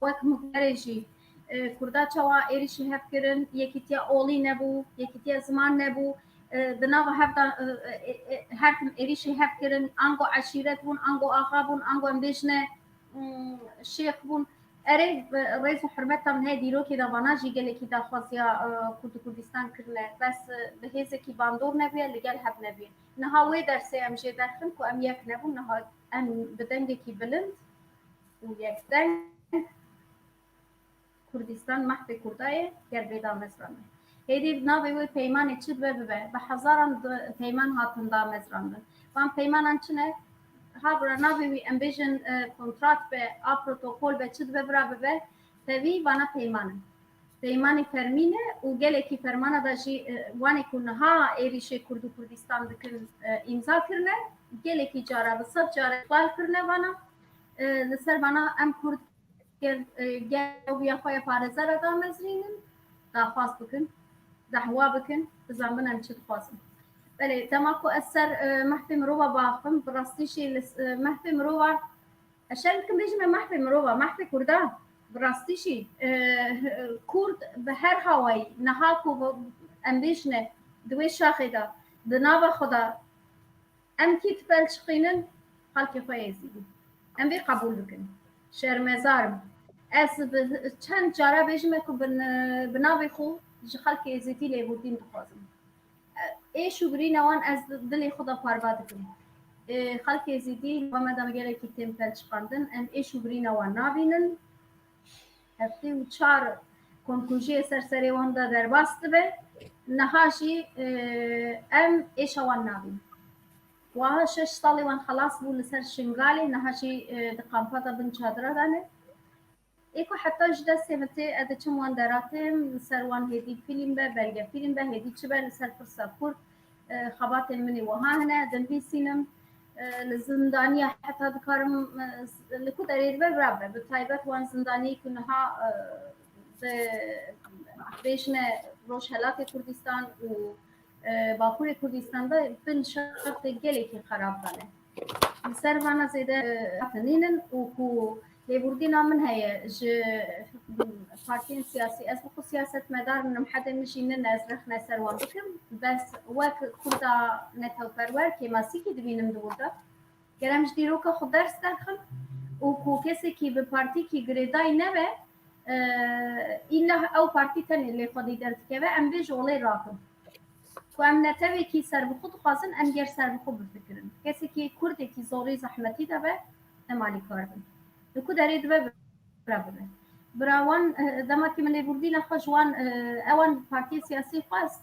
wek muhberê jî, e, Kurda çawa êrîşî hev kirin, yekîtiya olî nebû, yekîtiya ziman nebû, e, di nava hev de, e, e, e, her tim êrîşî hev kirin, ango eşîret bûn, ango axa bûn, ango em bêjine, mm, şêx bûn. Erê, e, rêz û hurmeta min heye, dîrokê de vana jî gelekî daxwaziya, e, Kurd û Kurdistan kirine. Bes, e, bi hêzekî bandor nebûye, li gel hev nebûye. Niha wê dersê em jê derxin ku em yek nebûn, niha em bi dengekî bilind û yekdeng Kurdistan mehfê Kurda ye, ger vê damezrane. Hêdî navê wê peymanê çi dibe bibe, bi hezaran di-, peyman hatin damezrandin. Van peymanan çi ne? Ha bira navê wî em bêjin, e, kontrat be, a protokol be, çi dibe bira bibe, tevî vana peyman in. Peymanê fermî ne û gelekî fermana de jî, e, wanê ku niha êrîşê Kurd û Kurdistan dikin, e, îmza kirine, gelekî cara, bi sed cara îxlal kirine vana, e, li ser vana em Kurd ger, e, ger ew ya xwe ya parêzer e damezrînin, daxwaz bikin, dehwa bikin, bizanbin em çi dixwazin. Belê, dema ku ez ser, e, mehfê mirova biaxivim, bi rastî jî li s-, e, mehfê mirova, ez şerm dikim bêjim, e, mehfê mirova, mehfê Kurda, bi rastî jî, e, Kurd bi her hawayî, niha ku bi-, em bêjine di wê şaxê de, di nava xwe de, em kî dipelçiqînin, xelkê xwe yê Êzidî. Em vê qebûl bikin. Şermezar im. Ez bi çend cara bêjime ku bi, bi navê xwe ji xelkê Êzidî lêbûrdîn dixwazim. Êş û birîna wan ez di-, dilê xwe de parva dikim. Ê, xelkê Êzidî li me de gelekî tên pelçiqandin. Em êş û birîna wan nabînin. Heftê û çar komkujiyê ser serê wan de derbas dibe. Niha jî, e, em êşa wan nabîn. Waha şeş salê wan xelas bû li ser Şingalê, niha jî, e, di kampa de bin çadira de ne. Ê ku heta ji destê min tê, ez diçim wan deratêm, li ser wan hêdî fîlm be, belgefîlm be, hêdî çi be, li ser pirsa Kurd, e, xebatên min ê wiha hene, dinivîsînim. E, li zindaniya heta dikarim, e, li ku derê dibe bira be. Bi taybet wan zindaniyê ku niha, e, di bêjine Rojhelatê Kurdistan û, e, Bakurê Kurdistan de bin şertê gelekî xerab de ne. Li ser vana zêde, e, hatinînin û ku lêbûrdîna min heye ji partiyên siyasî. Ez bi xwe siyasetmedar nim, hedê min jî nine ez rexne ser wan bikim. Bes wek Kurda netewperwer kêmasîkî dibînim di wir de. Ger em ji dîroka xwe ders derxin û ku kesekî bi partîkî girêdayî nebe, e, îlla ew partî tenê lê xwedî derdikeve, em vê ji olê rakin. Ku em netewekî serbixwe dixwazin, em ger serbixwe bifikirin. Kesekî Kurdekî zorî zehmetî de be, em alîkar bin. Li ku derê dibe bira bibe. Bira wan, e, dema ku min lêbûrdîna xwe ji wan, e, ewan partiyê siyasî xwest,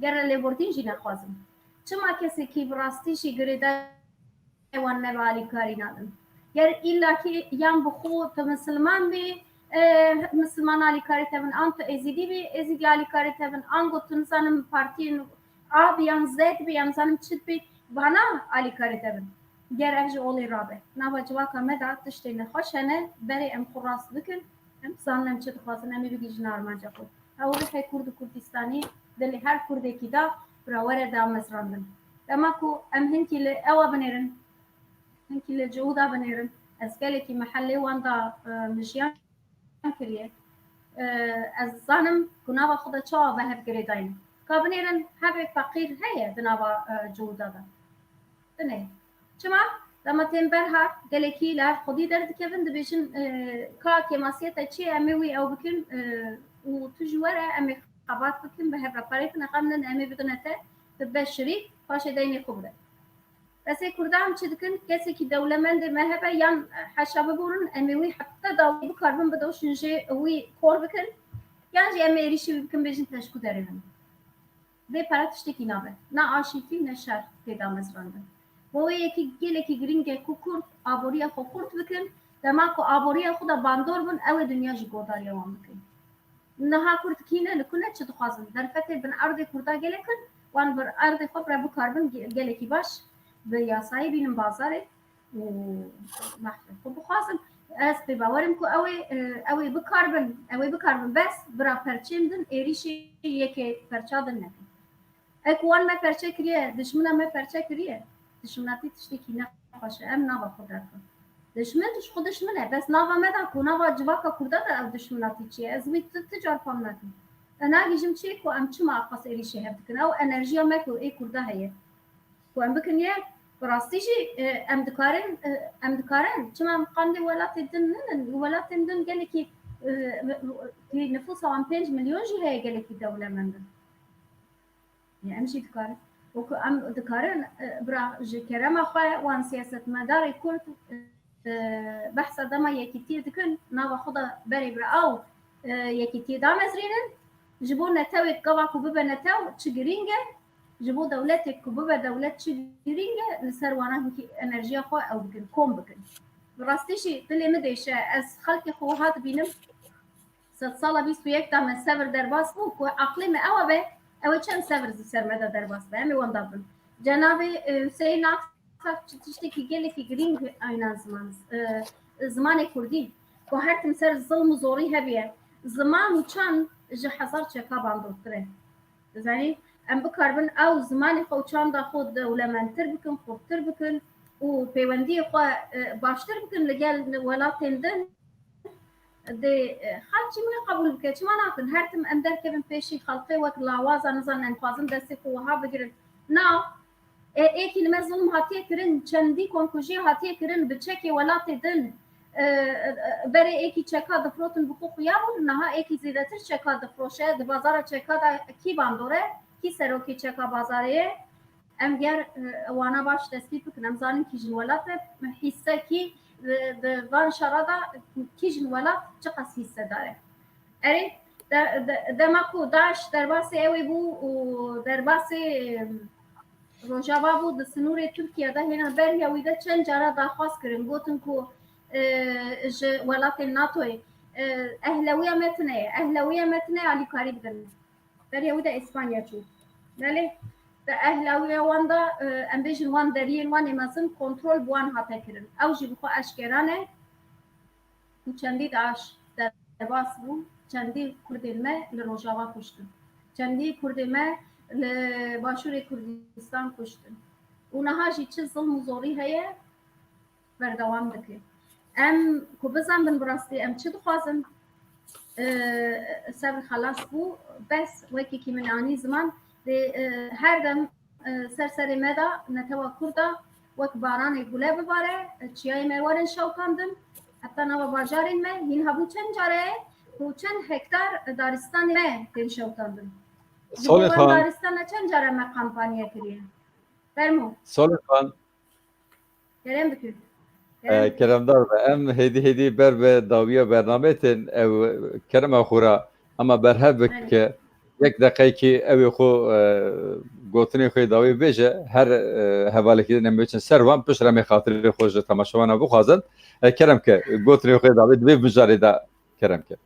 ger lêbûrdîn jî nexwazin. Çima kesekî bi rastî jî girêdayî wan nebe alîkarî nadin. Ger îllakî yan bi xwe tu misilman bî, e, misilman alîkarî te bin, an tu êzîdî bî, êzîdî alîkarî te bin, ango tu nizanim partiyên A bî yan Z bî yan nizanim çi bî, vana alîkarî te bin. Ger ev ji olê rabe. Nava civaka me de tiştê nexweş hene, berê em xwe rast bikin, em zanin em çi dixwazin, em ê bigihîjin armanca xwe. Ew ruhê Kurd û Kurdistanî dilê her Kurdekî de bira were damezrandin. Dema ku em hinkî li ewa binêrin, hinkî li Cihûda binêrin, ez gelekî mehellê wan de, e, mijiyan kiriye. E, ez zanim ku nava xwe de çawa ve hev girêdayî ne. Ka binêrin, hebê feqîr heye di nava, e, Cihûda de. Binê. Çima? Dema tên ber her, gelekî li her xwedî derdikevin, dibêjin, e, ka kêmasiyete çi ye, em ê wî ew bikin, e, û tu jî were, em ê xebat bikin, bi hev re parê bineqandin, em ê bidine te, tu be şirîk, paşê deynê xwe bide. Bes ê Kurdan çi dikin? Kesekî dewlemendê me hebe yan heşa biborin, em ê wî heta dawî bikaribin bidoşin jê wî kor bikin, yan jî em ê êrîşî wî bikin, bêjin te ji ku derê min. Vê pere tiştekî nabe. Ne aşîtî ne şer tê damezrandin. Bo wê yekî gelekî girîng e ku Kurd aboriya xwe xurt bikin, dema ku aboriya xwe de bandor bin, ew ê dinya jî godariya wan bikin. Niha Kurd kî ne, li ku ne, çi dixwazin? Derfetê bin erdê Kurda gelek in, wan bi erdê xwe bire bikaribin ge-, gelekî baş bi yasayê bînin bazarê û mehfê xwe bixwazin. Ez pê bawer im ku ew ê, e, ew ê bikaribin, ew ê bikaribin bes bira perçên din êrîşê yekê perça din nekin. Ew ku wan me perçe kiriye, dijmina me perçe kiriye. Dijminatî tiştekî ne xweş e, em nava xwe derxin. Dijmin ji xwe dijmin e, bes nava me de ku nava civaka Kurda de ew dijminatî çi ye, ez wî ti, ti car fam nakim. Ez nagihîjim çi ku em çima eqas êrîşê hev dikin. Ew enerjiya me ku ê Kurda heye. Ku em bikin yek, bi rastî jî, e, em dikarin, e, em dikarin. Çima em qandê welatê din ninin? Welatên din gelekî, e, e, nifûsa wan pênc milyon jî heye, gelekî dewlemend in. Ya em jî dikarin. Wekî em dikarin, e, bira ji kerema xwe wan siyasetmedarê Kurd, e, behsa dema yekîtiyê dikin, nava xwe de berê bira ew, e, yekîtiyê damezrînin. Ji bo netewê gava ku bibe netew, çi girîng e, ji bo dewletê ku bibe dewlet, çi girîng e, li ser wana hinkî enerjiya xwe ew bikin, kom bikin. Bi rastî jî dilê min dêşe, ez xelkê xwe wiha dibînim, sedsala bîst û yek de me sebir derbas bû, ku aqlê me ewa be, ew ê çend sebir zî ser me de derbas be, em ê wenda bin. Cenabê, e, Hüseyin Aksak çi tiştekî gelekî girîng ayna ziman, e, zimanê Kurdî, ku her tim ser zilm û zorî hebiye, ziman û çand ji hezar çeka bandortir e. Dizanî, em bikaribin ew zimanê xwe û çanda xwe dewlemendtir bikin, xurttir bikin û pêwendiyê xwe, e, baştir bikin li gel welatên din. Dê, e, xelk çima qebûl bike, çima nakin? Her tim em derkevin pêşî xelkê wek lawaza, nizanin, em dixwazin destê xwe wiha bigirin. Na, e, êkî li me zulm hatiye kirin, çendî komkujî hatiye kirin bi çekê welatê din. E, e, e, berê êkî çeka difrotin bi xwe xuya bûn, niha êkî zêdetir çeka difroşe, di bazara çeka de kî bandor e, kî serokê çeka bazarê ye? Em ger, e, wana baş tespît bikin, em zanin kî jin welat e, hîsse kî, e, di van şera de kî jin welat çiqas hîssedar e. Erê, de, de, dema ku DAIŞ derbasê ew ê bû û derbasê, e, Rojava bû, di sinûrê Tirkiye de hêna beriya wî de çend cara daxwaz kirin, gotin ku, e, ji welatên NATOyê, e, ehlewiya me tune ye, ehlewiya me tune ye, alîkarî bidin. Beriya wî de Îspanya çû. Belê, di ehlewiya wan de, e, em bêjin wan deriyên wan ê mezin kontrol bi wan hate kirin. Ew jî bi xwe eşkera ne ku çendî DAIŞ derbas bû, çendî Kurdên me li Rojava kuştin. Çendî Kurdê me li Başûrê Kurdistan kuştin. Û niha jî çi zilm û zorî heye, berdewam dike. Em ku bizanbin bi rastî em çi dixwazin, e, sebir xelas bû, bes wekî kî min anî ziman, dê, e, her dem, e, ser serê me de netewa Kurda wek baranê gule bibare, e, çiyayê me werin şewitandin, heta nava bajarên me, hîn hebû çend care ku çend hektar daristanê me tên şewitandin. Ji bo Salih wan Xan. Daristana çend care me kampanya kiriye? Fermo. Salih Xan. Kerem bikin. E, keremdar be. Em hêdî hêdî ber bi dawiya bernameyê tên, ew kerema xwe re hema berhev bike. Belê. Yek deqeyekî ew ê xwe, e, gotinê xwe dawî bêje, her, e, hevalekî din em biçin ser wan, piştre em ê xatirê xwe ji temaşevana bixwazin. E, kerem ke, gotinê xwe dawî di vê mijarê de kerem ke.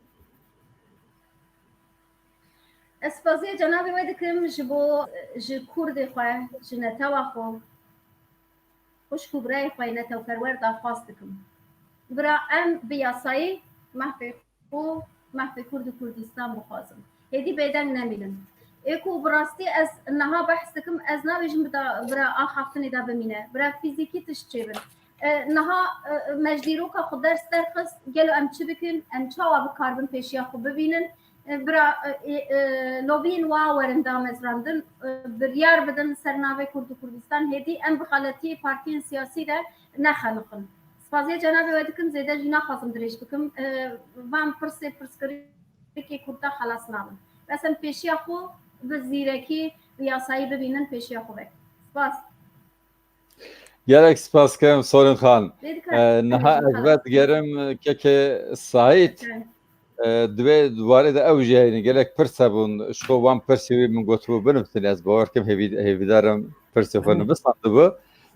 Ez spaziya cenabê we dikim ji bo, ji kurdê xwe, ji netewa xwe, xwişk û birayê xwe yê netewperwer daxwaz dikim. Bira em bi yasayî mehfê xwe, mehfê Kurd û Kurdistan bixwazin. Hêdî bêdeng nemînin. Ê ku bi rastî ez niha behs dikim, ez nabêjim bira, bira axaftinê de bimîne. Bira fîzîkî tişt çêbin. E, niha, e, me ji dîroka xwe ders derxist, gelo em çi bikin, em çawa bikaribin pêşiya xwe bibînin? E, bira, e, e, lobiyên wa werin damezrandin, e, biryar bidin ser navê Kurd û Kurdistan. Hêdî em bi xeletiyê partiyên siyasî de, nexeniqin. Spasiya cenabê we dikim, zêde jî naxwazim dirêj bikim. E, van pirsê pirsgirêkê Kurda xelas nabin. Bes em pêşiya xwe bi zîrekî, bi yasayî bibînin pêşiya xwe vekin. Spas. Gelek spas kirim Sorin Xan. Lê dikare, E, niha ez ve digerim keke Saîd. Evet. E, di vê warê de ew jî heyî gelek pirs hebûn. Ji xwe wan pirsê wî min gotibû binivîsin, ez bawer kim hêvî-, hêvîdarim pirsê xwe nivîsandibû.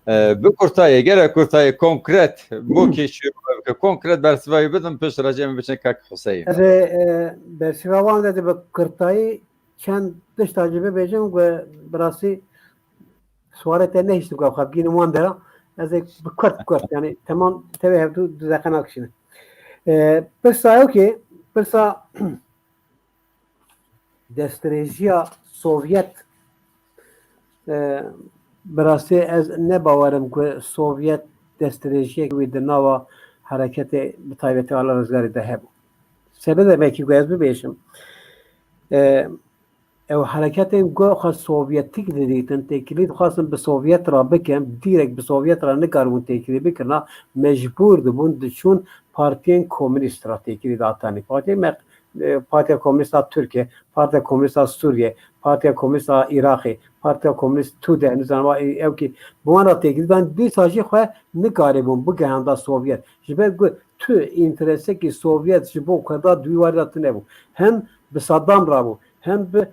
E, bi kurtayê, gelek kurtayê, konkret, bo kêşî bike, konkret bersiva wî bidim, pişt re jî em biçin kak Huseyîn. Ez ê, e, bersiva wan de bi kurtayî çend tişta jî bibêjim ku bi rastî Suarê te nehiştim ku xwebgînim wan dera. Ez ê bi kurt kurt, yani temam tevê hevdu du deqe nakişînim. E, pirsa ew ki, pirsa destdirêjiya Sovyet, e, bi rastî ez ne bawerim ku Sovyet destdirêjiyek wî di nava hereketê bi taybetî ala Rizgarî de hebû. Sebebekî ku ez bibêjim, e, Ew hereketên ku xwe Sovyetîk didîtin, têkilî dixwastin bi Sovyet re bikin, dîrek bi Sovyet re nikaribûn têkilî bikirina, mecbûr dibûn diçûn partiyên komînîst re têkilî datanî. Partiyên me, e, Partiya Komînîst a Tirkiye, Partiya Komînîst a Sûriye, Partiya Komînîst a Iraqê, Partiya Komînîst Tude, nizanim, e, ew kî bi wan re têkilî dan, dîsa jî xwe nikaribûn bigihanda Sovyet. Ji ber ku tu înteresekî Sovyet ji bo Kurda di wî warî de tune bû. Hem bi Saddam re bû, hem bi,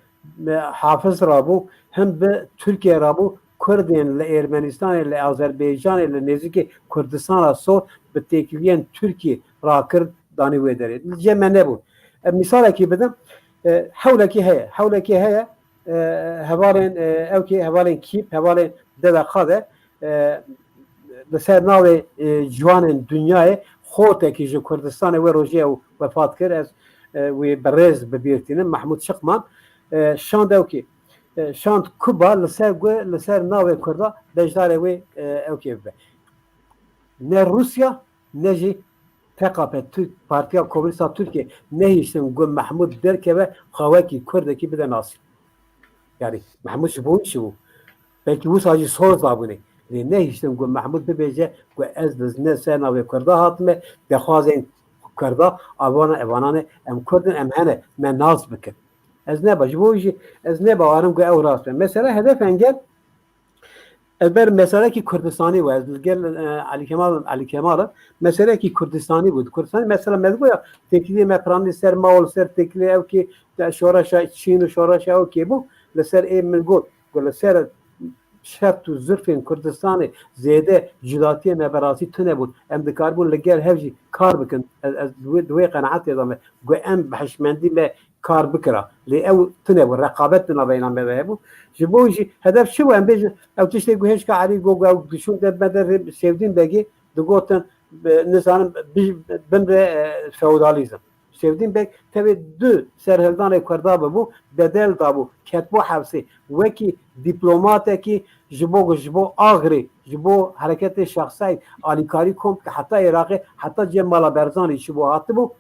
e, Hafiz re bû, hem bi Tirkiye re bû. Kurdên li Ermenistanê, li Azerbaycanê, li nêzîkê Kurdistana sor bi têkiliyên Tirkiyê rakir danî wê derê. Li cem me nebûn. E, mîsalekî bidim, e, hewlekî heye, hewlekî heye, e, hevalên, e, ew kî hevalên Kîp, hevalên D D K de, e, li ser navê, e, ciwanên dinyayê xotekî ji Kurdistanê wê rojê ew wefat kir. Ez, e, wî bi rêz bi bîr tînim, Mehmûd Şikman, e, şand ew kî, e, şand Kuba li ser gu-, li ser navê Kurda beşdarê wê, e, ew kê bibe. Ne Rûsya, ne jî T K P, Türk, Partiya Komînîst a Tirkiye nehiştin ku Mehmûd derkeve xwe wekî Kurdekî bide nasî. Yani Mehmûd ji bo çi bû? Belkî wisa jî soz dabûnê. Lê nehiştin ku Mehmûd bibêje ku ez li ne ser navê Kurda hatime, dexwazên Kurda, avana, evanane, em Kurd in, em hene, me nas bikin. Ez neba, ji bo jî ez nebawerim ku ew rast be. Mesela hedef engel, ez ber meselekî Kurdistanî bû, ez li gel, e, Elî Kemal, Elî Kemal e, meselekî Kurdistanî bû. Kurdistanî mesela me digoya têkiliyê me piranî ser mawal, ser têkiliyê ew kê te şoreşa Çîn û şoreşa ew kê bû, li ser ê min got, ku li ser şert û zirfên Kurdistanê zêde cudatiyê me berasî tune bûn. Em dikaribûn li gel hev jî kar bikin. Ez, ez di wê, di wê qenaetê de me, ku em bi hişmendî me kar bikira. Lê ew tune bû, reqabet di navbeyna me de hebû. Ji bo jî hedef çi bû? Em bêjin, ew tiştê ku hêşka Elî got, ew dişûn de me de rê Sêvdîn Begê digotin, bi, nizanim, bi, bin re, e, feodalîzm. Sêvdîn Beg tevê du serhildanê Kurda bibû, bedel dabû, ketbû hepsê. Wekî dîplomatekî ji bo, ji bo Agrê, ji bo hereketê Şax Seîd, alîkarî kom dike heta Iraqê, heta cem Mala Berzanî çi bû hatibû.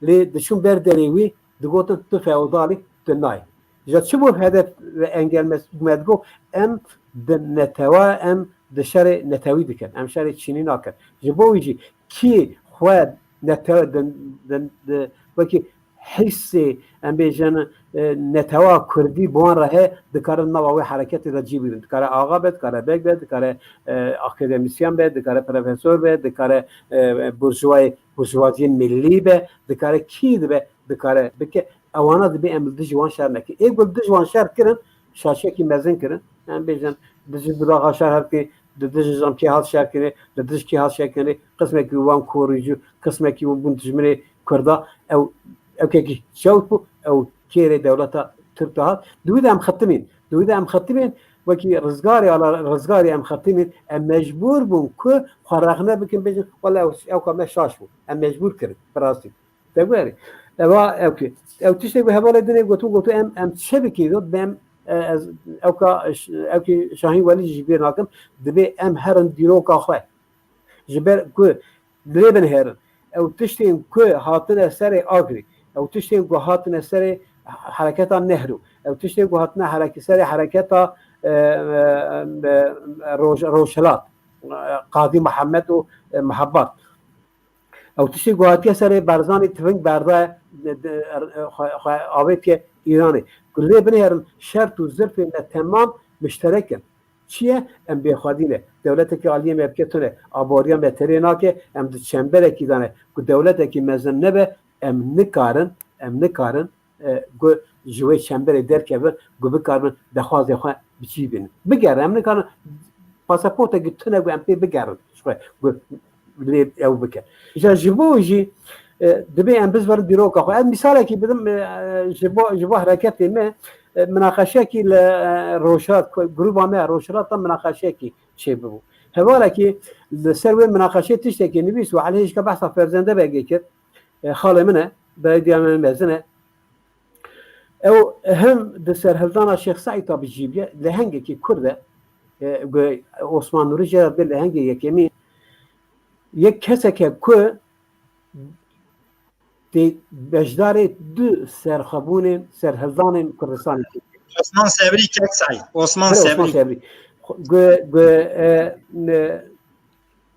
Lê diçûn ber derê wî, digotin tu feodalî, tu nayê. Ji çi bû hedef ve engel me, me digot, em di netewa, em di şerê netewî dikin. Em şerê çînî nakin. Ji bo wî jî kî xwe netewe di, di, di, wekî hissê, em bêjin, e, netewa kurdî bi wan re heye, dikare nava wê hereketê de cî bigrin. Dikare axa be, dikare beg be, dikare, e, akademîsyen be, dikare profesor be, dikare, e, burjuvayê, burjuvaziyê millî be, dikare kî dibe, dikare bike. Ewana dibê em li dijî wan şer nekin. Ê ku li dijî wan şer kirin, şaşiyekî mezin kirin. Em bêjin, li dijî Duraxa Şar her kê, li dijî Jamkê hat şer kirin, li dijî kê hat şer kirin. Qismekî wan korîcî, qismekî wan bûn dijminê Kurda. Ew, ew kekî çewt bû, ew kêrê dewleta Tirk de hat. Di wî de em xetimîn. Di wî de em xetimîn, wekî rizgarê ala, rizgarê em xetimîn. Em mecbûr bûn ku xwe rexne bikin, bêjin, wele ew, ew ka me şaş bû. Em mecbûr kirin, bi rastî. Te guherî. Eva ew ki. Ew tiştê ku hevalê dinê gotu, gotu em, em çi bikî, got, bem, e, ez, ew ka, ew ki Şahîn Welî jî ji bîr nakim, dibê em herin dîroka xwe. Ji ber ku lê bin herin. Ew tiştên ku hatine serê Agrî, ew tiştên ku hatine serê hereketa Nehru, ew tiştên ku hatine hereke-, serê hereketa, e, e, e, Roj-, Rojhilat. Qazî Mihemed û, e, Mihebat. Ew tiştê ku hatiye serê Barzanî tiving berdaye, de, de, er, xwe, xwe avêtiye Îranê. Ku lê binêrin şert û zirfê me temam mişterek in. Çi ye? Em bêxwedî ne. Dewletekî aliyê me bike tune. Aboriya me terê nake. Em di çemberekî de ne. Ku dewletekî mezin nebe, em nikarin, em nikarin, e, ku ji wê çemberê derkevin, ku bikaribin dexwazê xwe bi cî bînin. Bigerin, em nikarin pasaportekî tune ku em pê bigerin ji xwe, ku lê ew bikin. Îca ji bo jî, e, dibê em bizverin dîroka xwe. Ez mîsalekî bidim, e, ji bo, ji bo hereketê me, e, minaqeşekî li, e, Rojhilat, ku-, grûba me Rojhilat de minaqeşekî çêbibû. Hevalekî li ser wê minaqeşê tiştekî nivîs û aleyhê jî behsa Ferzende Begê kir, e, xalê min e, belediya me mezin e. Ew hem di serhildana Şêx Seîd a bi cî bûye, lehengekî Kurd e, e, gu-, Osman Nûrî jê re bê lehengê yekemîn. Yek kesek e ku tê beşdarê du serxwebûnên serhildanên Kurdistanê kir. Osman Sebrî, kek Seîd. Osman Belê, Osman Sebrî. Sebrî. Gu-, gu-, e, ne,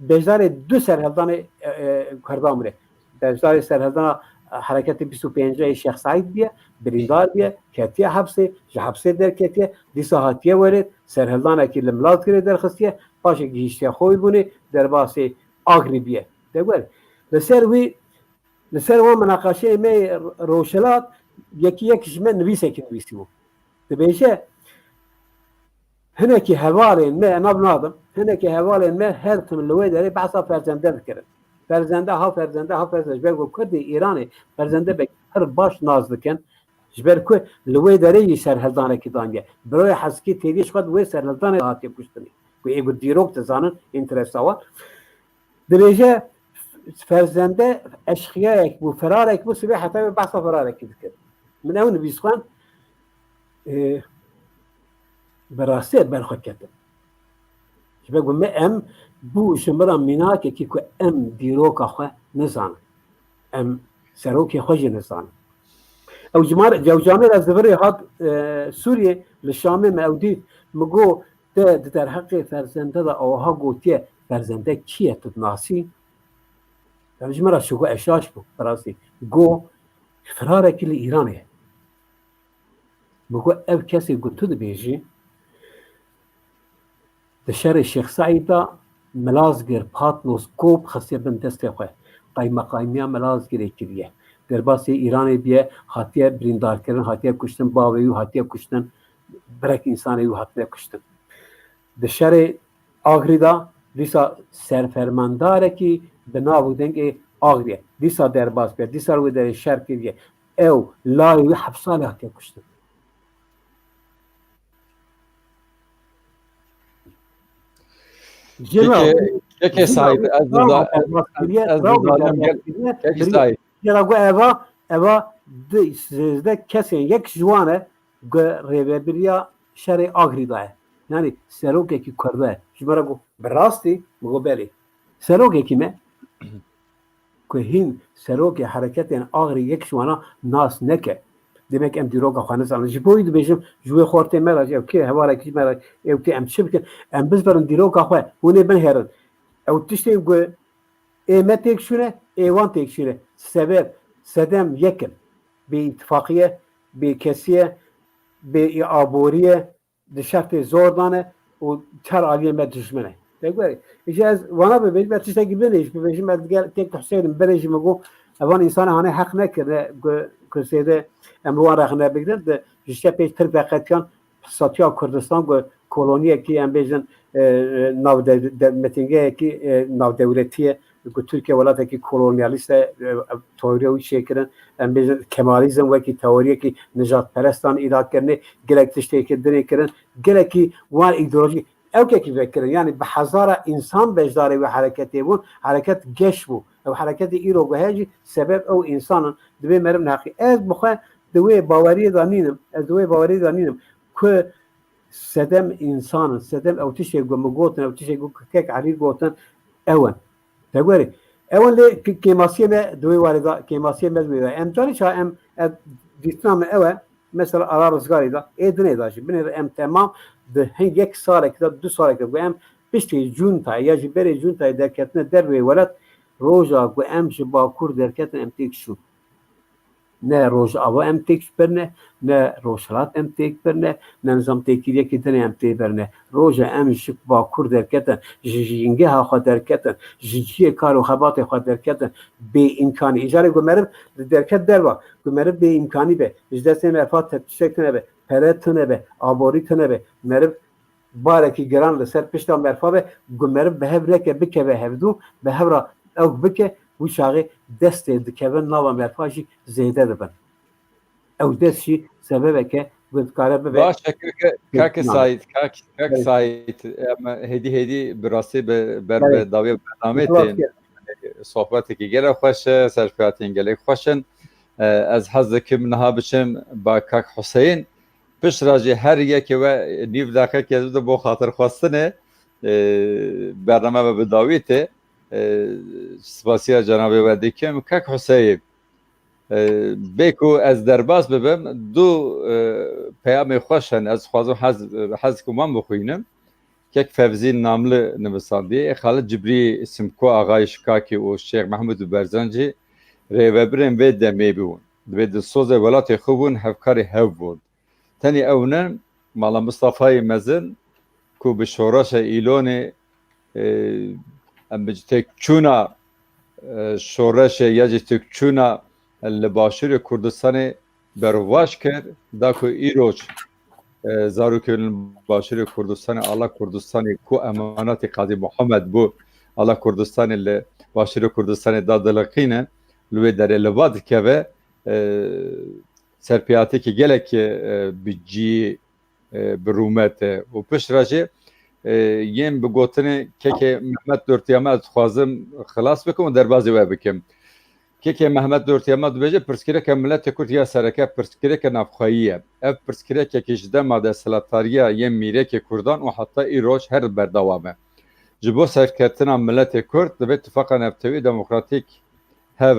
beşdarê du serhildanê, e, e, Kurdan bûne. Beşdarê serhildana, e, hereketê bîst û pêncê Şêx Seîd bûye, birîndar bûye, ketiye hepsê, ji hepsê derketiye, dîsa hatiye werê, serhildanekî li Milazgirê derxistiye, paşê gihîştiye Xoybûnê, derbasê Agrî bûye. Dewere. Li ser wî, li ser wan minaqeşeyê me yê Rojhilat, yekî yek ji me nivîsekî nivîsîbû. Dibêje, hinekî hevalên me, nav nadim, hinekî hevalên me her tim li wê derê behsa Ferzende dikirin. Ferzende ha Ferzende ha Ferzende. Ji ber ku Kurdê Îranê Ferzende Beg pir baş nas dikin. Ji ber ku li wê derê yî serhildanekî daniye. Biroyê Hezkî têdî ji xwe di wê serhildanê de hatiye kuştinê. Ku ê ku dîrok dizanin, înteresa wan. Dibêje, Ferzende eşqiyayek bû, firarek bû, sibê heta wê behsa firarekî dikir. Min ew nivîs xwend, e, bi rastî ez ber xwe ketim. Ji ber ku me em bû ji min re mînakekî ku em dîroka xwe nizanin. Em serokê xwe jî nizanin. Ew cimar, ew camêr ez di virê hat, e, Sûriyê, li Şamê me ew dît. Min got, te di derheqê Ferzende de awiha gotiye, Ferzende kî ye, tu dinasî? Ev ji min re şoka eşaş bû, bi rastî. Got, firarekî li Îranê ye. Min got, ev kesê ku tu dibêjî, di şerê Şêx Seîd de Milazgir, Patnos, Kop xistiye bin destê xwe. Qaymeqamiya Milazgirê kiriye. Derbasê Îranê bûye, hatiye birîndarkirin, hatiye kuştin, bavê wî hatiye kuştin, birek însanê wî hatine kuştin. Di şerê Agrî de dîsa serfermandarekî bi nav û dengê Agrî ye. Dîsa derbas bûye, dîsa li wê derê şer kiriye. Ew, layê wî hepsa lê hatiye kuştin. Kekê, kekê Saîd, ez diza-, ez, ez dizanim gel-, kekê Saîd. Jê re got eva, eva di sêzdeh kesên yek ji wan e ku rêvebiriya şerê Agrî daye. Yanî serokekî Kurd e. Ji me re got, bi rastî? Min got, belê. Serokekî me ku hîn serokê hereketên Agrî yek ji wana nas neke. Demek em dîroka xwe nizanin. Ji bo wî dibêjim, ji wê xortê me re, ew kê hevalekî me re, ew kê em çi bikin? Em bizverin dîroka xwe, hûn ê binihêrin. Ew tiştên ku ê me têk çûne, ê wan têk çûne. Sebeb, sedem yek in. Bê îtifaqiye, bê kesiye, bê aborî ye, di şertê zor de ne û çar aliyê me dijmin e. Te gorî. Îşte ez wana bibêjim, ez tiştekî binêj bibêjim, ez gel tek Huseynim binêjim, min got, evan însanê hanê heq nekirine, ku, ku sêde em li wan re xine bigrin, di ji şe pêş tir veqetiyan satiya Kurdistan, ku koloniyekî, em bêjin, e, e, navde-, de-, metingeyekî, e, navdewletî ye, ku Tirkiye welatekî kolonyalîst e, e, teoriya wî çêkirin, em bêjin Kemalîzm wekî teoriyekî nijadperestan îda kirinê, gelek tiştê yekê dinê kirin, gelekî wan îdeolojî ewkekî vekirin. Yanî bi hezara însan beşdarê wê hereketê bûn, hereket geş bû. Ew hereketê îro ku heye jî sebeb ew însan in, divê meriv neheqî. Ez bi xwe di wê baweriyê de nînim, ez di wê baweriyê de nînim ku sedem însan in, sedem ew tiştê ku min gotin, ew tiştê ku kek Elî gotin, ew in. Te gorî. Ew in lê k-, kêmasiyê me di wê warê de, kêmasiyê me di wê de. Em carî ça em, ev dîtina me ew e, mesela Ala Rizgarî de, ê dinê de jî, binê de em temam di hin yek salekî de, du salekî de, ku em Piştî cuntayê ya jî berê cuntayê derketine derveyî welat, roja ku em ji Bakur derketin, em têk çûn. Ne Rojava em têk birine, ne Rojhilat em têk birine, ne nizam têkiliyekî din em tê birine. Roja em ji Bakur derketin, ji jîngeha xwe derketin, ji cihê kar û xebatê xwe derketin, bê îmkanî. Îcarê ku meriv li derket derva, ku meriv bê îmkanî be, ji destê meriva te tiştek tune be, pere tune be, aborî tune be, meriv barekî giran li ser pişta meriva be, ku meriv bi hev neke, bikeve hevdû, bi hev re ew bike, wî çaxê destê dikevin nava meriva jî zêde dibin. Ew dest jî sebebeke ku dikare bibe. Baş e, kake, kake Saîd, kak, kak Saîd, em hêdî hêdî bi rastî bi ber bi dawî bernamê tên. Sohbetekî gelek xweş e, serfihatên gelek xweş in. E, ez hez dikim niha biçim ba kak Huseyîn. Pişt re jî her yekê we nîv deqekê ez bide bo xatirxwestinê, e, bername ve bi dawî tê. E, spasiya cenabê we dikim. Kak Huseyîn, e, bê ku ez derbas bibim, du, e, peyamê xweş hene. Ez dixwazim hez, hez ku wan bixwînim. Kek Fevzî Namli nivîsandiye, Xalid Cibrî Simko Axayê Şikakî û Şêx Mehmûd Berzancî rêvebirên vê demê bûn. Divê dilsozê welatê xwe bûn, hevkarê hev bûn. Tenê ew ne, Mala Mistafayê Mezin ku bi şoreşa Îlonê, e, em bi têkçûna, e, şoreşê ya jî têkçûna li Başûrê Kurdistanê bervaş kir, da ku îroj, e, zarokên li Başûrê Kurdistanê, ala Kurdistanê ku emanetê Qazî Muhammed bû, ala Kurdistanê li Başûrê Kurdistanê da diliqîne, li wê derê li ba dikeve, e, serpêhatiyekî gelekî, e, bi cî, e, bi rûmet e. Û pişt re jî, e, yên bi gotinê kekê Mehmet Dortiyama ez dixwazim xilas bikim û derbazî we bikim. Kekê Mehmet Dortiyama dibêje, pirsgirêke miletê Kurd ya sereke pirsgirêke navxweyî ye. Ev pirsgirêkekî ji dema desthilatdariya yên mîrekê Kurdan û heta îroj her berdewam e. Ji bo serketina miletê Kurd divê tifaqa navtewî demokratîk hev,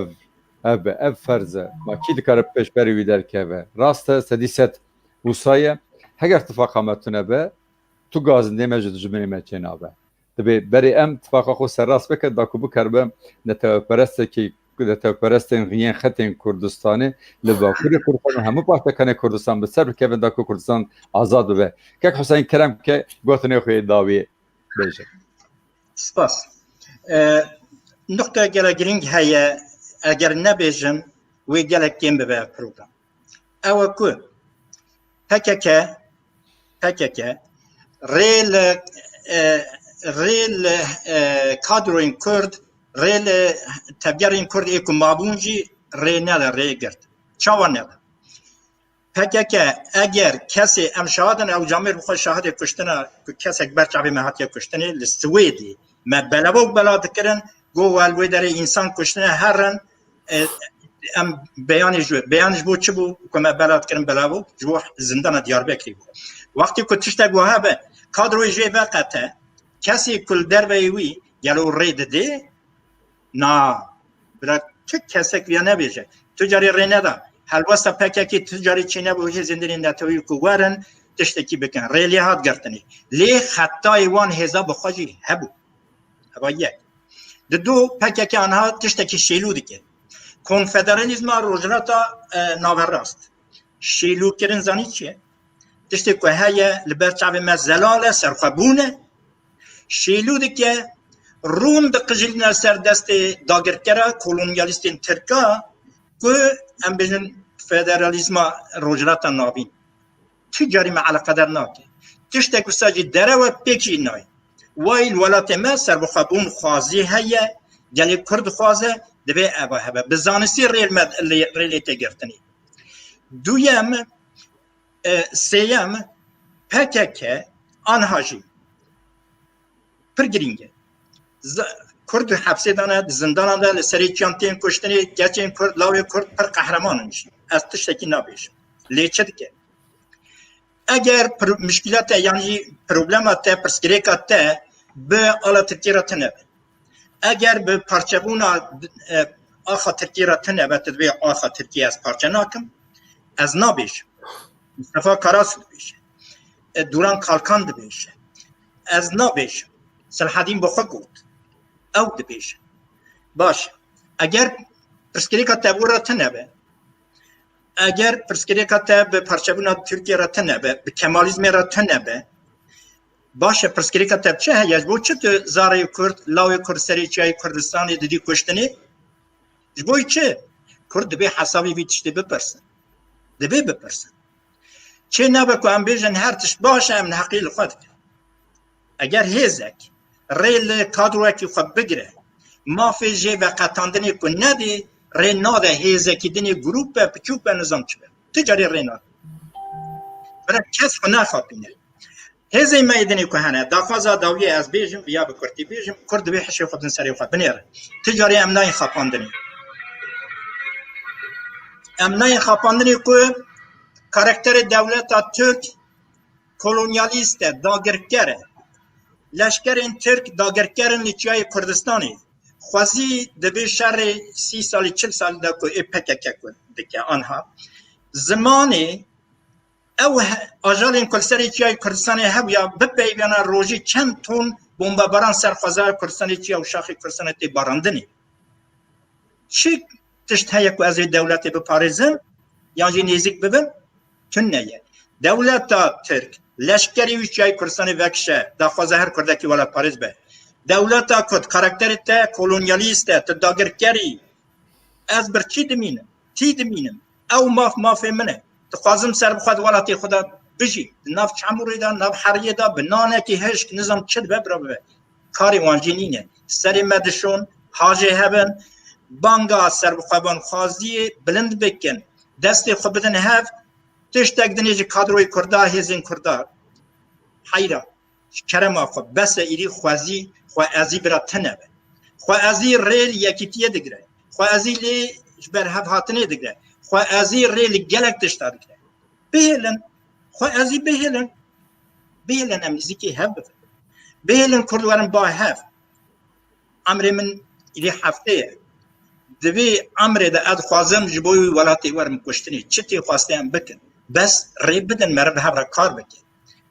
hev be, ev ferz e. Ma kî dikare pêşberî wî derkeve? Rast e, sedî sed wisa ye. Heger tifaqa me tune be, tu gazindê me ji dijminê me çênabe. Divê berê em tifaqa xwe serrast bikin, da ku bikeribe netewperesteke, netewperestên yên xetên Kurdistanê li Bakurê Kurdistanê û hemû parçekanê Kurdistan bi ser bikevin, da ku Kurdistan azad bibe. Kek Huseyîn, kerem ke gotinê xwe yê dawiyê bêje. Spas. E, nuqteya gelek girîng heye, eger nebêjim, wê gelek kêm bibe ev program. Ew e ku P K K, P K K rê li, e, rê li, e, kadroyên Kurd, rê li tevgerên Kurd ê ku mabûn jî rê nede, rê girt. Çawa nede? P K K eger kesê, em şahid in, ew camêr bi xwe şahidê kuştina ku kesek ber çavê me hatiye kuştinê li Swêdê, me belevok bela dikirin, got, "Wel, wê derê însan kuştine, herin, e, em beyanê ji wê." Beyan ji bo çi bû ku me bela dikirin belevok? Ji bo zindana Diyarbekirê bû. Wextê ku tiştek wiha be, kadroyê jê veqete, kesê ku li derveyê wî gelo rê didê, Na, bira, tu kesek viya nebêje. Tu carî rê neda. Helwesta P K K tu carî çênebû, hêzên din ên netewî ku werin tiştekî bikin. Rê lê hat girtinê. Lê xetayê wan hêza bi xwe jî hebû. Heva yek. Di du, P K K aniha tiştekî şêlû dike. Konfederalîzma Rojhilata, e, Naverast. Şêlûkirin zanî çi ye? Tiştê ku heye li ber çavê me zelal e, serxwebûn e. Şêlû dike, rûn diqijilîne ser destê dagirkera kolonyalîstên tirka ku em bêjin federalîzma Rojhilata Navîn. Tu carî me eleqedar nake. Tiştek wisa jî derew e, pêk jî nayê. Wayî li welatê me serbixwebûn xwazî heye, gelê Kurd dixwaze, divê eva hebe. Bi zanistî rê li me, rê lê tê girtinê. Duyem, e, sêyem, P K K aniha jî pir girîng e. Z-, Kurd di hepsê de ne, di zindanan de, li serê çiyan tên kuştinê, keçên Kurd, lawê Kurd pir qehreman in jî. Ez tiştekî nabêjim. Lê çi dike? Eger pir-, mişkîla te, yan jî problema te, pirsgirêka te bi ala Tirkiyê re tune be, eger bi parçebûna, e, axa Tirkiyê re tune be, tu dibê axa Tirkiyê ez parçe nakim, ez nabêjim. Mustafa Karasu dibêje. E, Duran Kalkan dibêje. Ez nabêjim. Selahedîn bi xwe got. Ew dibêje. Baş e. Eger pirsgirêka te bi wira tune be, eger pirsgirêka te bi parçebûna Tirkiye re tune be, bi Kemalîzmê re tune be, baş e, pirsgirêka te bi çi heye? Ji bo çi tu zarê Kurd, lawê Kurd serê çiyayê Kurdistanê didî kuştinê? Ji bo çi? Kurd dibê hesabê vî tiştê bipirsin. Dibê bipirsin. Çê nabe ku em bêjin her tişt baş e, em neheqî li xwe dikin. Eger hêzek rê li kadroyekî xwe bigire, mafê jê veqetandinê ku nedê, rê nade hêzekî dinê grûp be, piçûk be, nizam çi be. Ti carê rê nade. Bira kes xwe naxapîne. Hêzên me yê dinê ku hene, daxwaza dawiyê ez bêjim, viya bi kurtî bêjim, Kurd divê hişê xwe din serê xwe binêrin. Ti carê em nayên xapandinê. Em nayên xapandinê ku karakterê dewleta Tirk kolonyalîst e, dagirker e. Leşkerên Tirk dagirker in li çiyayê Kurdistanê. Xwezî di vê şerê sî salî, çil salî de ku ê P K K ku dike anha. Zimanê ew he-, ajalên ku li serê çiyayê Kurdistanê hebûya bipeyvêna rojî çend ton bombebaran ser xwezaya Kurdistanê, çiya û şaxê Kurdistanê tê barandinê. Çi tişt heye ku ez ê dewletê biparêzim yan jî nêzîk bibim? Tune ye. Dewleta Tirk leşkerî wî çiyayê Kurdistanê vekişe, daxwaza her Kurdekî welatparêz be. Dewleta Kurd, karakterê te kolonyalîst e, tu dagirkerî. Ez birçî dimînim, tî dimînim. Ew maf mafê min e. Dixwazim ser bi xwe di welatê xwe de bijî. Di nav çemûrê de, nav heriyê de, bi nanekî hişk, nizam çi dibe bira bibe. Karê wan jî nîne. Serê me dişon, hajê hebin, banga serbixwebanxwaziyê bilind bikin. Destê xwe bidin hev, tiştek dinê ji kadroyê Kurda, hêzên Kurda. Heyra, ji kerema xwe, bes e îrî xwezî, xwe ezî bira tine be. Xwe ezî rê li yekîtiyê digire. Xwe ezî lê ji ber hev hatinê digire. Xwe ezî rê li gelek tişta digire. Bihêlin. Xwe ezî bihêlin. Bihêlin em nêzîkî hev bibin. Bihêlin Kurd werin ba hev. Emrê min îdî heftê ye. Di vê emrê de ez dixwazim ji bo wî welatê werim kuştinê. Çi tê xwestê em bikin. Bes rê bidin meriv hev re kar bike.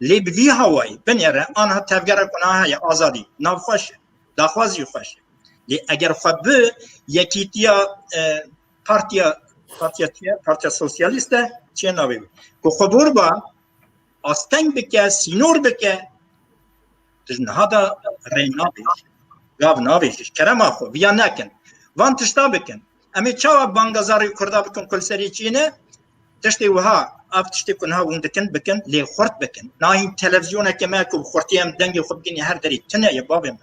Lê bi vî hawayî binêre anha tevgera ku niha heye azadî. Nav xweş e. Daxwaz jî xweş e. Lê eger xwe bi yekîtiya, e, partiya, partiya çi ye? Partiya Sosyalîst e, çi ye navê wî? Ku xwe bor ba, asteng bike, sînor bike, tu ji niha de rê nabêjî. Gav nabêjî. Ji kerema xwe, viya nekin. Van tişta bikin. Em ê çawa banga zarê Kurda bikin ku li serê çiyê ne? Tiştê wiha, ev tiştê ku niha hûn dikin, bikin, lê xurt bikin. Nahîn televîzyoneke me ku bi xurtiyê em dengê xwe bikin, her derê tune ye bavê min.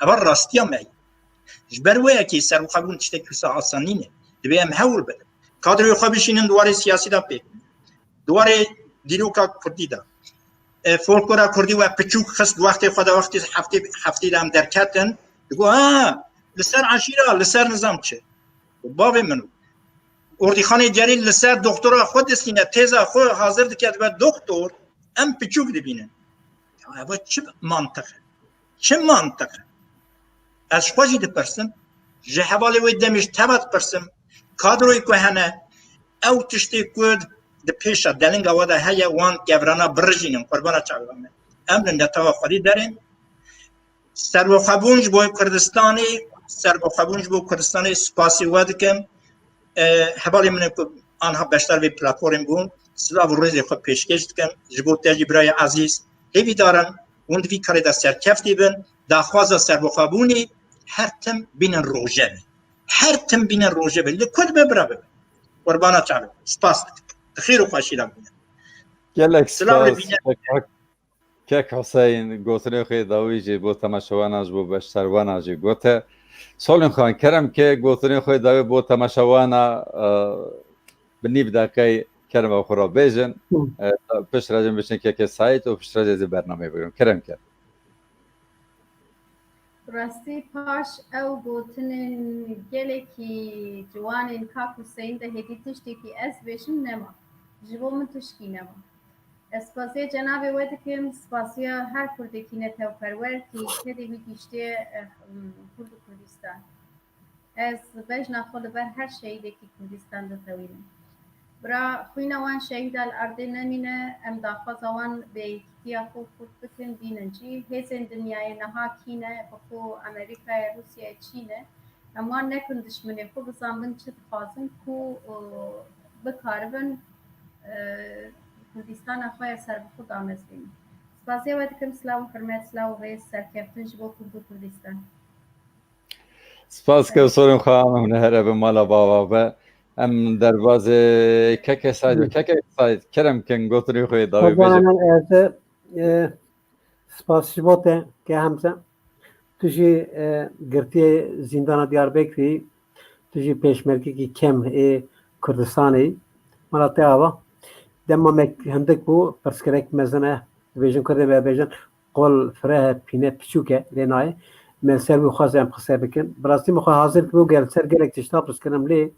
Eva rastiya me ye. Ji ber wê yekê serbixwebûn tiştek wisa asan nîne. Divê em hewl bidin. Kadroyê xwe bişînin di warê siyasî de pêk. Di warê dîroka kurdî de. E, folklora kurdî we piçûk xist di wextê xwe de, wextê heftê, heftê de em derketin. Digo, ha, li ser eşîra, li ser nizam çi? Bavê min, Ordîxanê Celîl li ser doktora xwe distîne, têza xwe hazir dike, dibe doktor, em piçûk dibînin. Ya, eva çi mantiq e? Çi mantiq e? Ez ji xwe jî dipirsim, ji hevalê wê demê ji teva dipirsim, kadroyê ku hene, ew tiştê ku di pêşa delinga we de heye, wan kevrana birijînin, qurbana çavê me. Em li netewa xwedî derên. Serbixwebûn ji bo Kurdistanê, serbixwebûn ji bo Kurdistanê spasî we dikim. E, hevalê min ê ku anha beşdar vê platformê bûn, silav û rêzê xwe pêşkêş dikim. Ji bo te jî birayê ezîz, hêvîdar im hûn di vî karê de serkeftî bin. Daxwaza serbixwebûnê her tim bînin rojevê. Her tim bînin rojevê. Li ku dibe bira bibe. Qurbana çavê. Spas dikim. Di xêr û xweşî de bûne. Gelek Silav li spas. Bîne. Kek Huseyîn, gotinê xwe dawî jî bo temaşewana, ji bo beşdarwana jî gote. Solîn Xan, kerem ke gotinê xwe dawî bo temaşewana, e, bi nîv deqey kerema xwe re bêjin. Hı. E, piştre jî biçin keke Saîd û piştre jî bernameyê bigirin. Kerem ke. Rastî paş ew gotinên gelekî ciwanên Kak Huseyîn de hêdî tiştekî ez bêjim nema. Ji bo min tişkî nema. Ez spasiya cenabê we dikim, spasiya her Kurdekî netewperwer kî tevî wî gihîştiye, eh, Kurd û Kurdistan. Ez bejna xwe li ber her şehîdekî Kurdistan dixewînim. Bira xwîna wan şehîda li erdê nemîne, em daxwaza wan bi yekîtî yekîtiya xwe xurt bikin, bînin cî. Hêzên dinyayê niha kî ne, bi xwe Amerîkayê, Rûsyayê, Çîn e. Em wan nekin dişminê xwe, bizan bin çi dixwazin, ku, e, bikaribin, e, Kurdistana xwe ya serbixwe damezrînin. Spasiya we dikim, silav û hurmet, silav û rêz, serkeftin ji bo Kurd û Kurdistan. Spas ke sorên xwe, em hûn her ebe mala bava ve. Em derbazê keke Said ve. Keke Said, kerem kin, gotinê xwe dawî bêje. Hezanan ez e, spas ji bo te ke Hemze. Tu jî, e, girtiyê zîndana Diyarbekirî, tu jî pêşmergekî kem ê Kurdistanê. Mala te ava. Dema me hindik bû, pirsgirêk mezin e. Dibêjin Kurdê me bêjin, qol fireh e, pîne piçûk e, lê nayê. Me ser wî xwest em qise bikin. Bi rastî min xwe hazir kiribo, gel ser gelek tişta pirs kirim, lê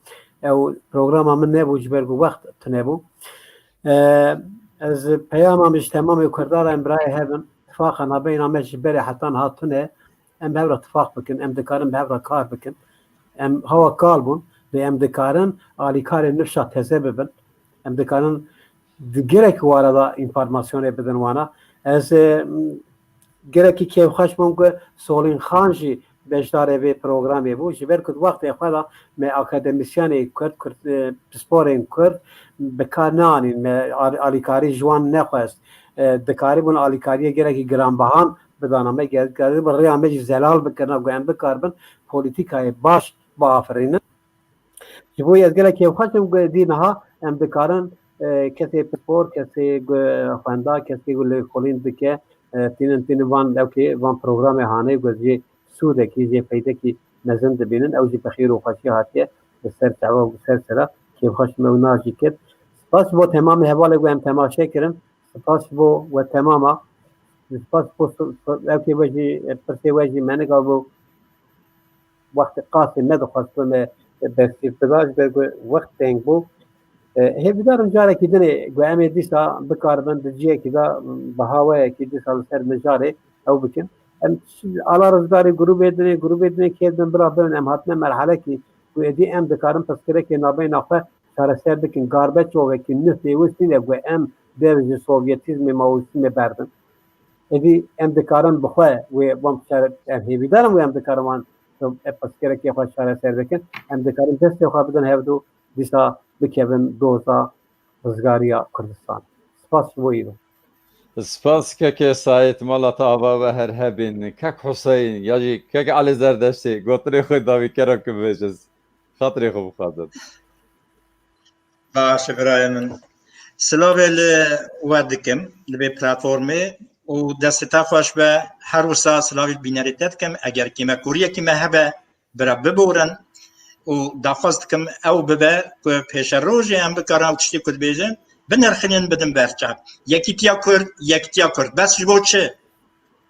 ew programa min nebû, ji ber ku wext tune bû. E, ez peyama min ji temamê Kurdan re, em birayê hev in. Tifaqa nabeyna me ji berê heta niha tune. Em bi hev re tifaq bikin, em dikarin bi hev re kar bikin. Em hewa kal bûn, lê em dikarin alîkarê nifşa teze bibin. Em dikarin di gelek wara de înformasyonê bidin wana. Ez, e, gelekî kêfxweş bûm ku Solîn Xan jî beşdarê vê programê bû. Ji ber ku di wextê xwe de me akademîsyenê Kurd, Kurd, e, pisporên Kurd bi kar neanîn, me al-, alîkarî ji wan nexwest. E, dikaribûn alîkariyê gelekî giranbihan bidana me, gel-, dikaribûn rêya me jî zelal bikirina ku em bikaribin polîtîkayê baş biafirînin. Ji bo ez gelek kêfxweş im ku dî niha em dikarin, e, kesê pispor, kesê ku xwenda, kesê ku lêkolîn dike, e, tînin, tînin van lewkê, van programê hanê ku jê sûdekî, jê feydekî mezin dibînin. Ew jî bi xêr û xweşî hatiye, bi ser çava û bi ser sera kêfxweş me û nas jî kir. Spas ji bo temamê hevalê ku em temaşe kirin. Spas ji bo we temama. Spas ji bo s-, s-, ewkê we jî, pirsê we jî me niga bû. Wextê qasê nedixwest ku me bersiv bida, ji ber ku wext teng bû. E, hêvîdar im carekî dinê ku em ê dîsa bikaribin di cihekî de bi hawayekî dîsa li ser mijarê ew bikin. Em ala rizgarê grûbê dinê, grûbê dinê kê dibin bila birin, em hatine merhelekî ku êdî em dikarin pirsgirêkê nabeyna xwe çareser bikin. Garbeçovekî nû pêwist nîne ku em dev ji sovyetîzmê, maoîstîzmê berdin. Êdî em dikarin bi xwe wê wan çare-, em hêvîdar in wê em dikarin wan pirsgirêkê xwe çareser bikin. Em dikarin destê xwe bidin hevdû, dîsa bikevin doza rizgariya Kurdistan. Spas ji bo îro. Spas kekê Saîd, mala te ava be, her hebîn. Kek Huseyîn, ya jî kek Elî Zerdeştî, gotinê xwe dawî kerem ki bibêjin. Xatirê xwe bixwazin. Baş e, birayê min. Silavê li we dikim, li vê platformê û destê te xweş be, her wisa silavê bînerê te dikim. Eger kêmekoriyekî me hebe, bira biborin û daxwaz dikim ew bibe ku pêşerojê em bikarin ew tiştê ku dibêjin, binirxînin, bidin berçav. Yekîtiya Kurd, yekîtiya Kurd. Bes ji bo çi?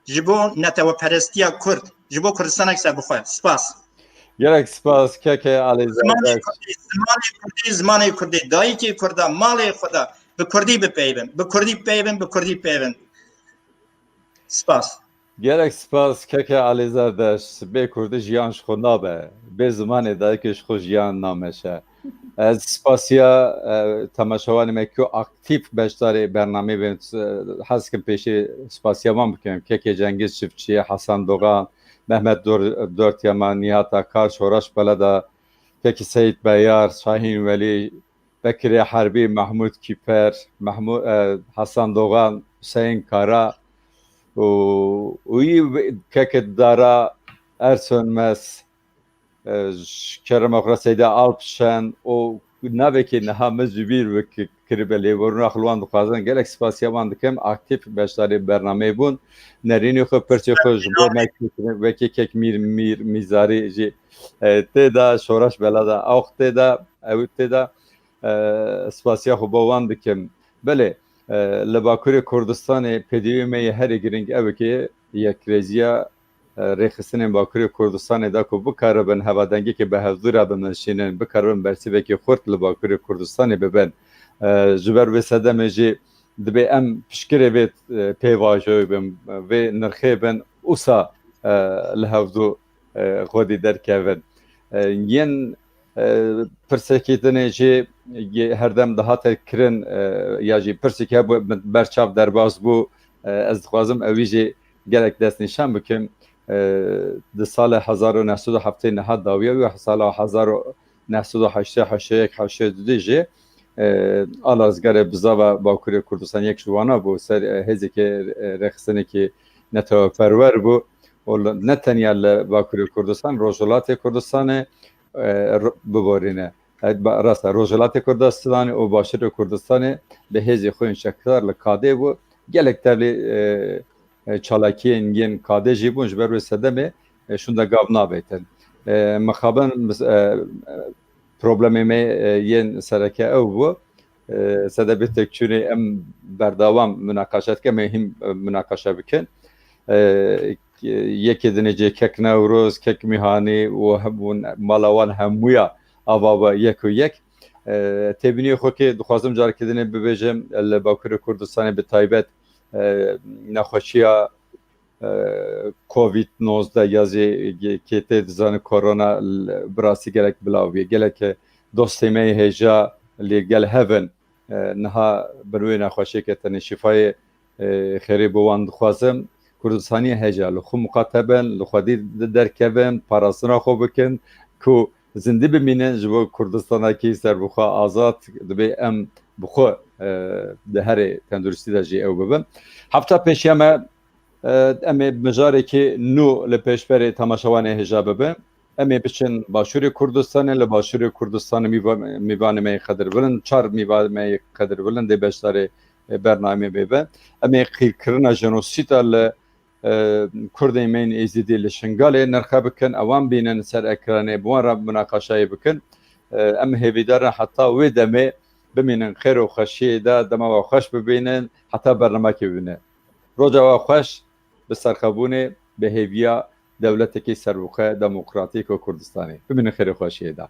Ji bo neteweperestiya Kurd, ji bo Kurdistanek serbixwe. Spas. Gelek spas, keke Elî Zerdeşt. Zimanê Kurdî, zimanê Kurdî, zimanê Kurdî, dayikê Kurda, malê Kurda, bi Kurdî bipeyvin, bi Kurdî bipeyvin, bi Kurdî bipeyvin. Spas. Gelek spas, keke Elî Zerdeşt. Bê Kurdî jiyan ji xwe nabe. Bê zimanê dayikê ji xwe jiyan nameşe. Ez spasiya, e, temaşevanê me ku aktîf beşdarê bernameyê bên, e, hez dikim pêşî spasiya wan bikim. Kekê Cengiz Çiftçi, Hasan Doğan, Mehmet Dor-, Dortyaman, Nihat Akar, Şoraş Beleda, Kekî Seyîd Beyar, Şahîn Welî, Bekirê Herbî, Mehmûd Kîper, Mehmû-, e, Hasan Doğan, Hüseyin Kara û, û yî kekê Dara, Ersönmez, e, ji kerema xwe re Seyda Alpşen û navekê niha min ji bîr bik-, kiribe, lêborîna xwe li wan dixwazin. Gelek spasiya wan dikim, aktîf beşdarî bernameyê bûn. Nerînê xwe, pirsê xwe ji bo me kek-, wekî kek Mîr, Mîr Mîzarî jî, e, tê de, Şoraş Belada, ew tê de, ew tê de, e, spasiya xwe bo wan dikim. Belê, e, li Bakurê Kurdistanê pêdiviyê me yê herî girîng ew e ku yekrêziya, e, rêxistinên Bakurê Kurdistanê de ku bikaribin hevalengekê bi hevdû re bimeşînin, bikaribin bersivekî xurt li Bakurê Kurdistanê bibin. E, ji ber vê sedemê jî dibê em piştgirê vê, e, pêvajoyê bin, vê nirxê bin, usa, e, li hevdû, e, xwedî derkevin. E, yên, e, pirsekî dinê jî yê herdem dihate kirin, e, ya jî pirsekî hebû min berçav derbas bû, E, ez dixwazim ewî jî gelek destnîşan bikim. E, di sala hezar û neh sed û heftê niha dawiya wî, sala hezar û neh sed û heştê, heştê yek, heştê du jî, e, ala rizgarê bizava Bakurê Kurdistan yek ji wana bû, ser, e, hêzeke, e, rêxistinekî neteweperwer bû. Û li, ne tenya li Bakurê Kurdistan, Rojhilatê Kurdistanê, e, ro-, biborîne. E, ba-, rast e, Rojhilatê Kurdistanê û Başûrê Kurdistanê bi hêzê xwe yên çekdar li Kadê bû. Gelek tevlî, e, e, çalakiyên yên Kadê jî bûn, ji ber wê sedemê, e, şûnde gav navêtin. E, mixabin, e, e, problemê me, e, yên sereke ew bû. E, sedemê têkçûnê em berdewam munaqeşe dikin, em ê hîn, e, munaqeşe bikin. E, yekê dinê cê kek Newroz, kek Mîhanî û hem-, û mala wan hemûya ava be yek û yek. E, têbîniyê xwe kê dixwazim carekê dinê bibêjim, li Bakurê Kurdistanê bi taybet, e, nexweşiya, e, Covid nozdeh ya zî kê tê dizanî korona l-, bi rastî gelek bila bûye. Gelek dostê me yê hêja li gel hev in. E, niha bi wê nexweşiyeke tenê şîfayê, e, xêrê bo wan dixwazim. Kurdistaniyê hêja li xwe miqate bin, li xwedî de-, derkevin, parastina xwe bikin ku zindî bimînin ji bo Kurdistanekî serbixwe azad. Divê em bi xwe, e, di herê tenduristî de jî ew bibin. Hefta pêşiya me, e, em ê mijarekî nû li pêşberê temaşevanê hêja bibin. Em ê biçin Başûrê Kurdistanê, li Başûrê Kurdistanê mîva-, mîvanê me yê qedirbilind, çar mîvanê me yê qedirbilind dê beşdarê, e, bernameyê me bibin. Em ê qîrkirina jenosîda li, e, Kurdên me yên Êzidî li Şingalê nirxe bikin, ewan bînin ser ekranê, bi wan re munaqeşeyê bikin. E, em hêvîdar in heta wê demê bimînin xêr û xweşiyê de, dema we xweş bibînin, heta bernamekê bibîne. Roja we xweş, bi serxebûnê, bi hêviya dewletekî serbixwe, demokratîk û Kurdistanê. Bimînin xêr û xweşiyê de.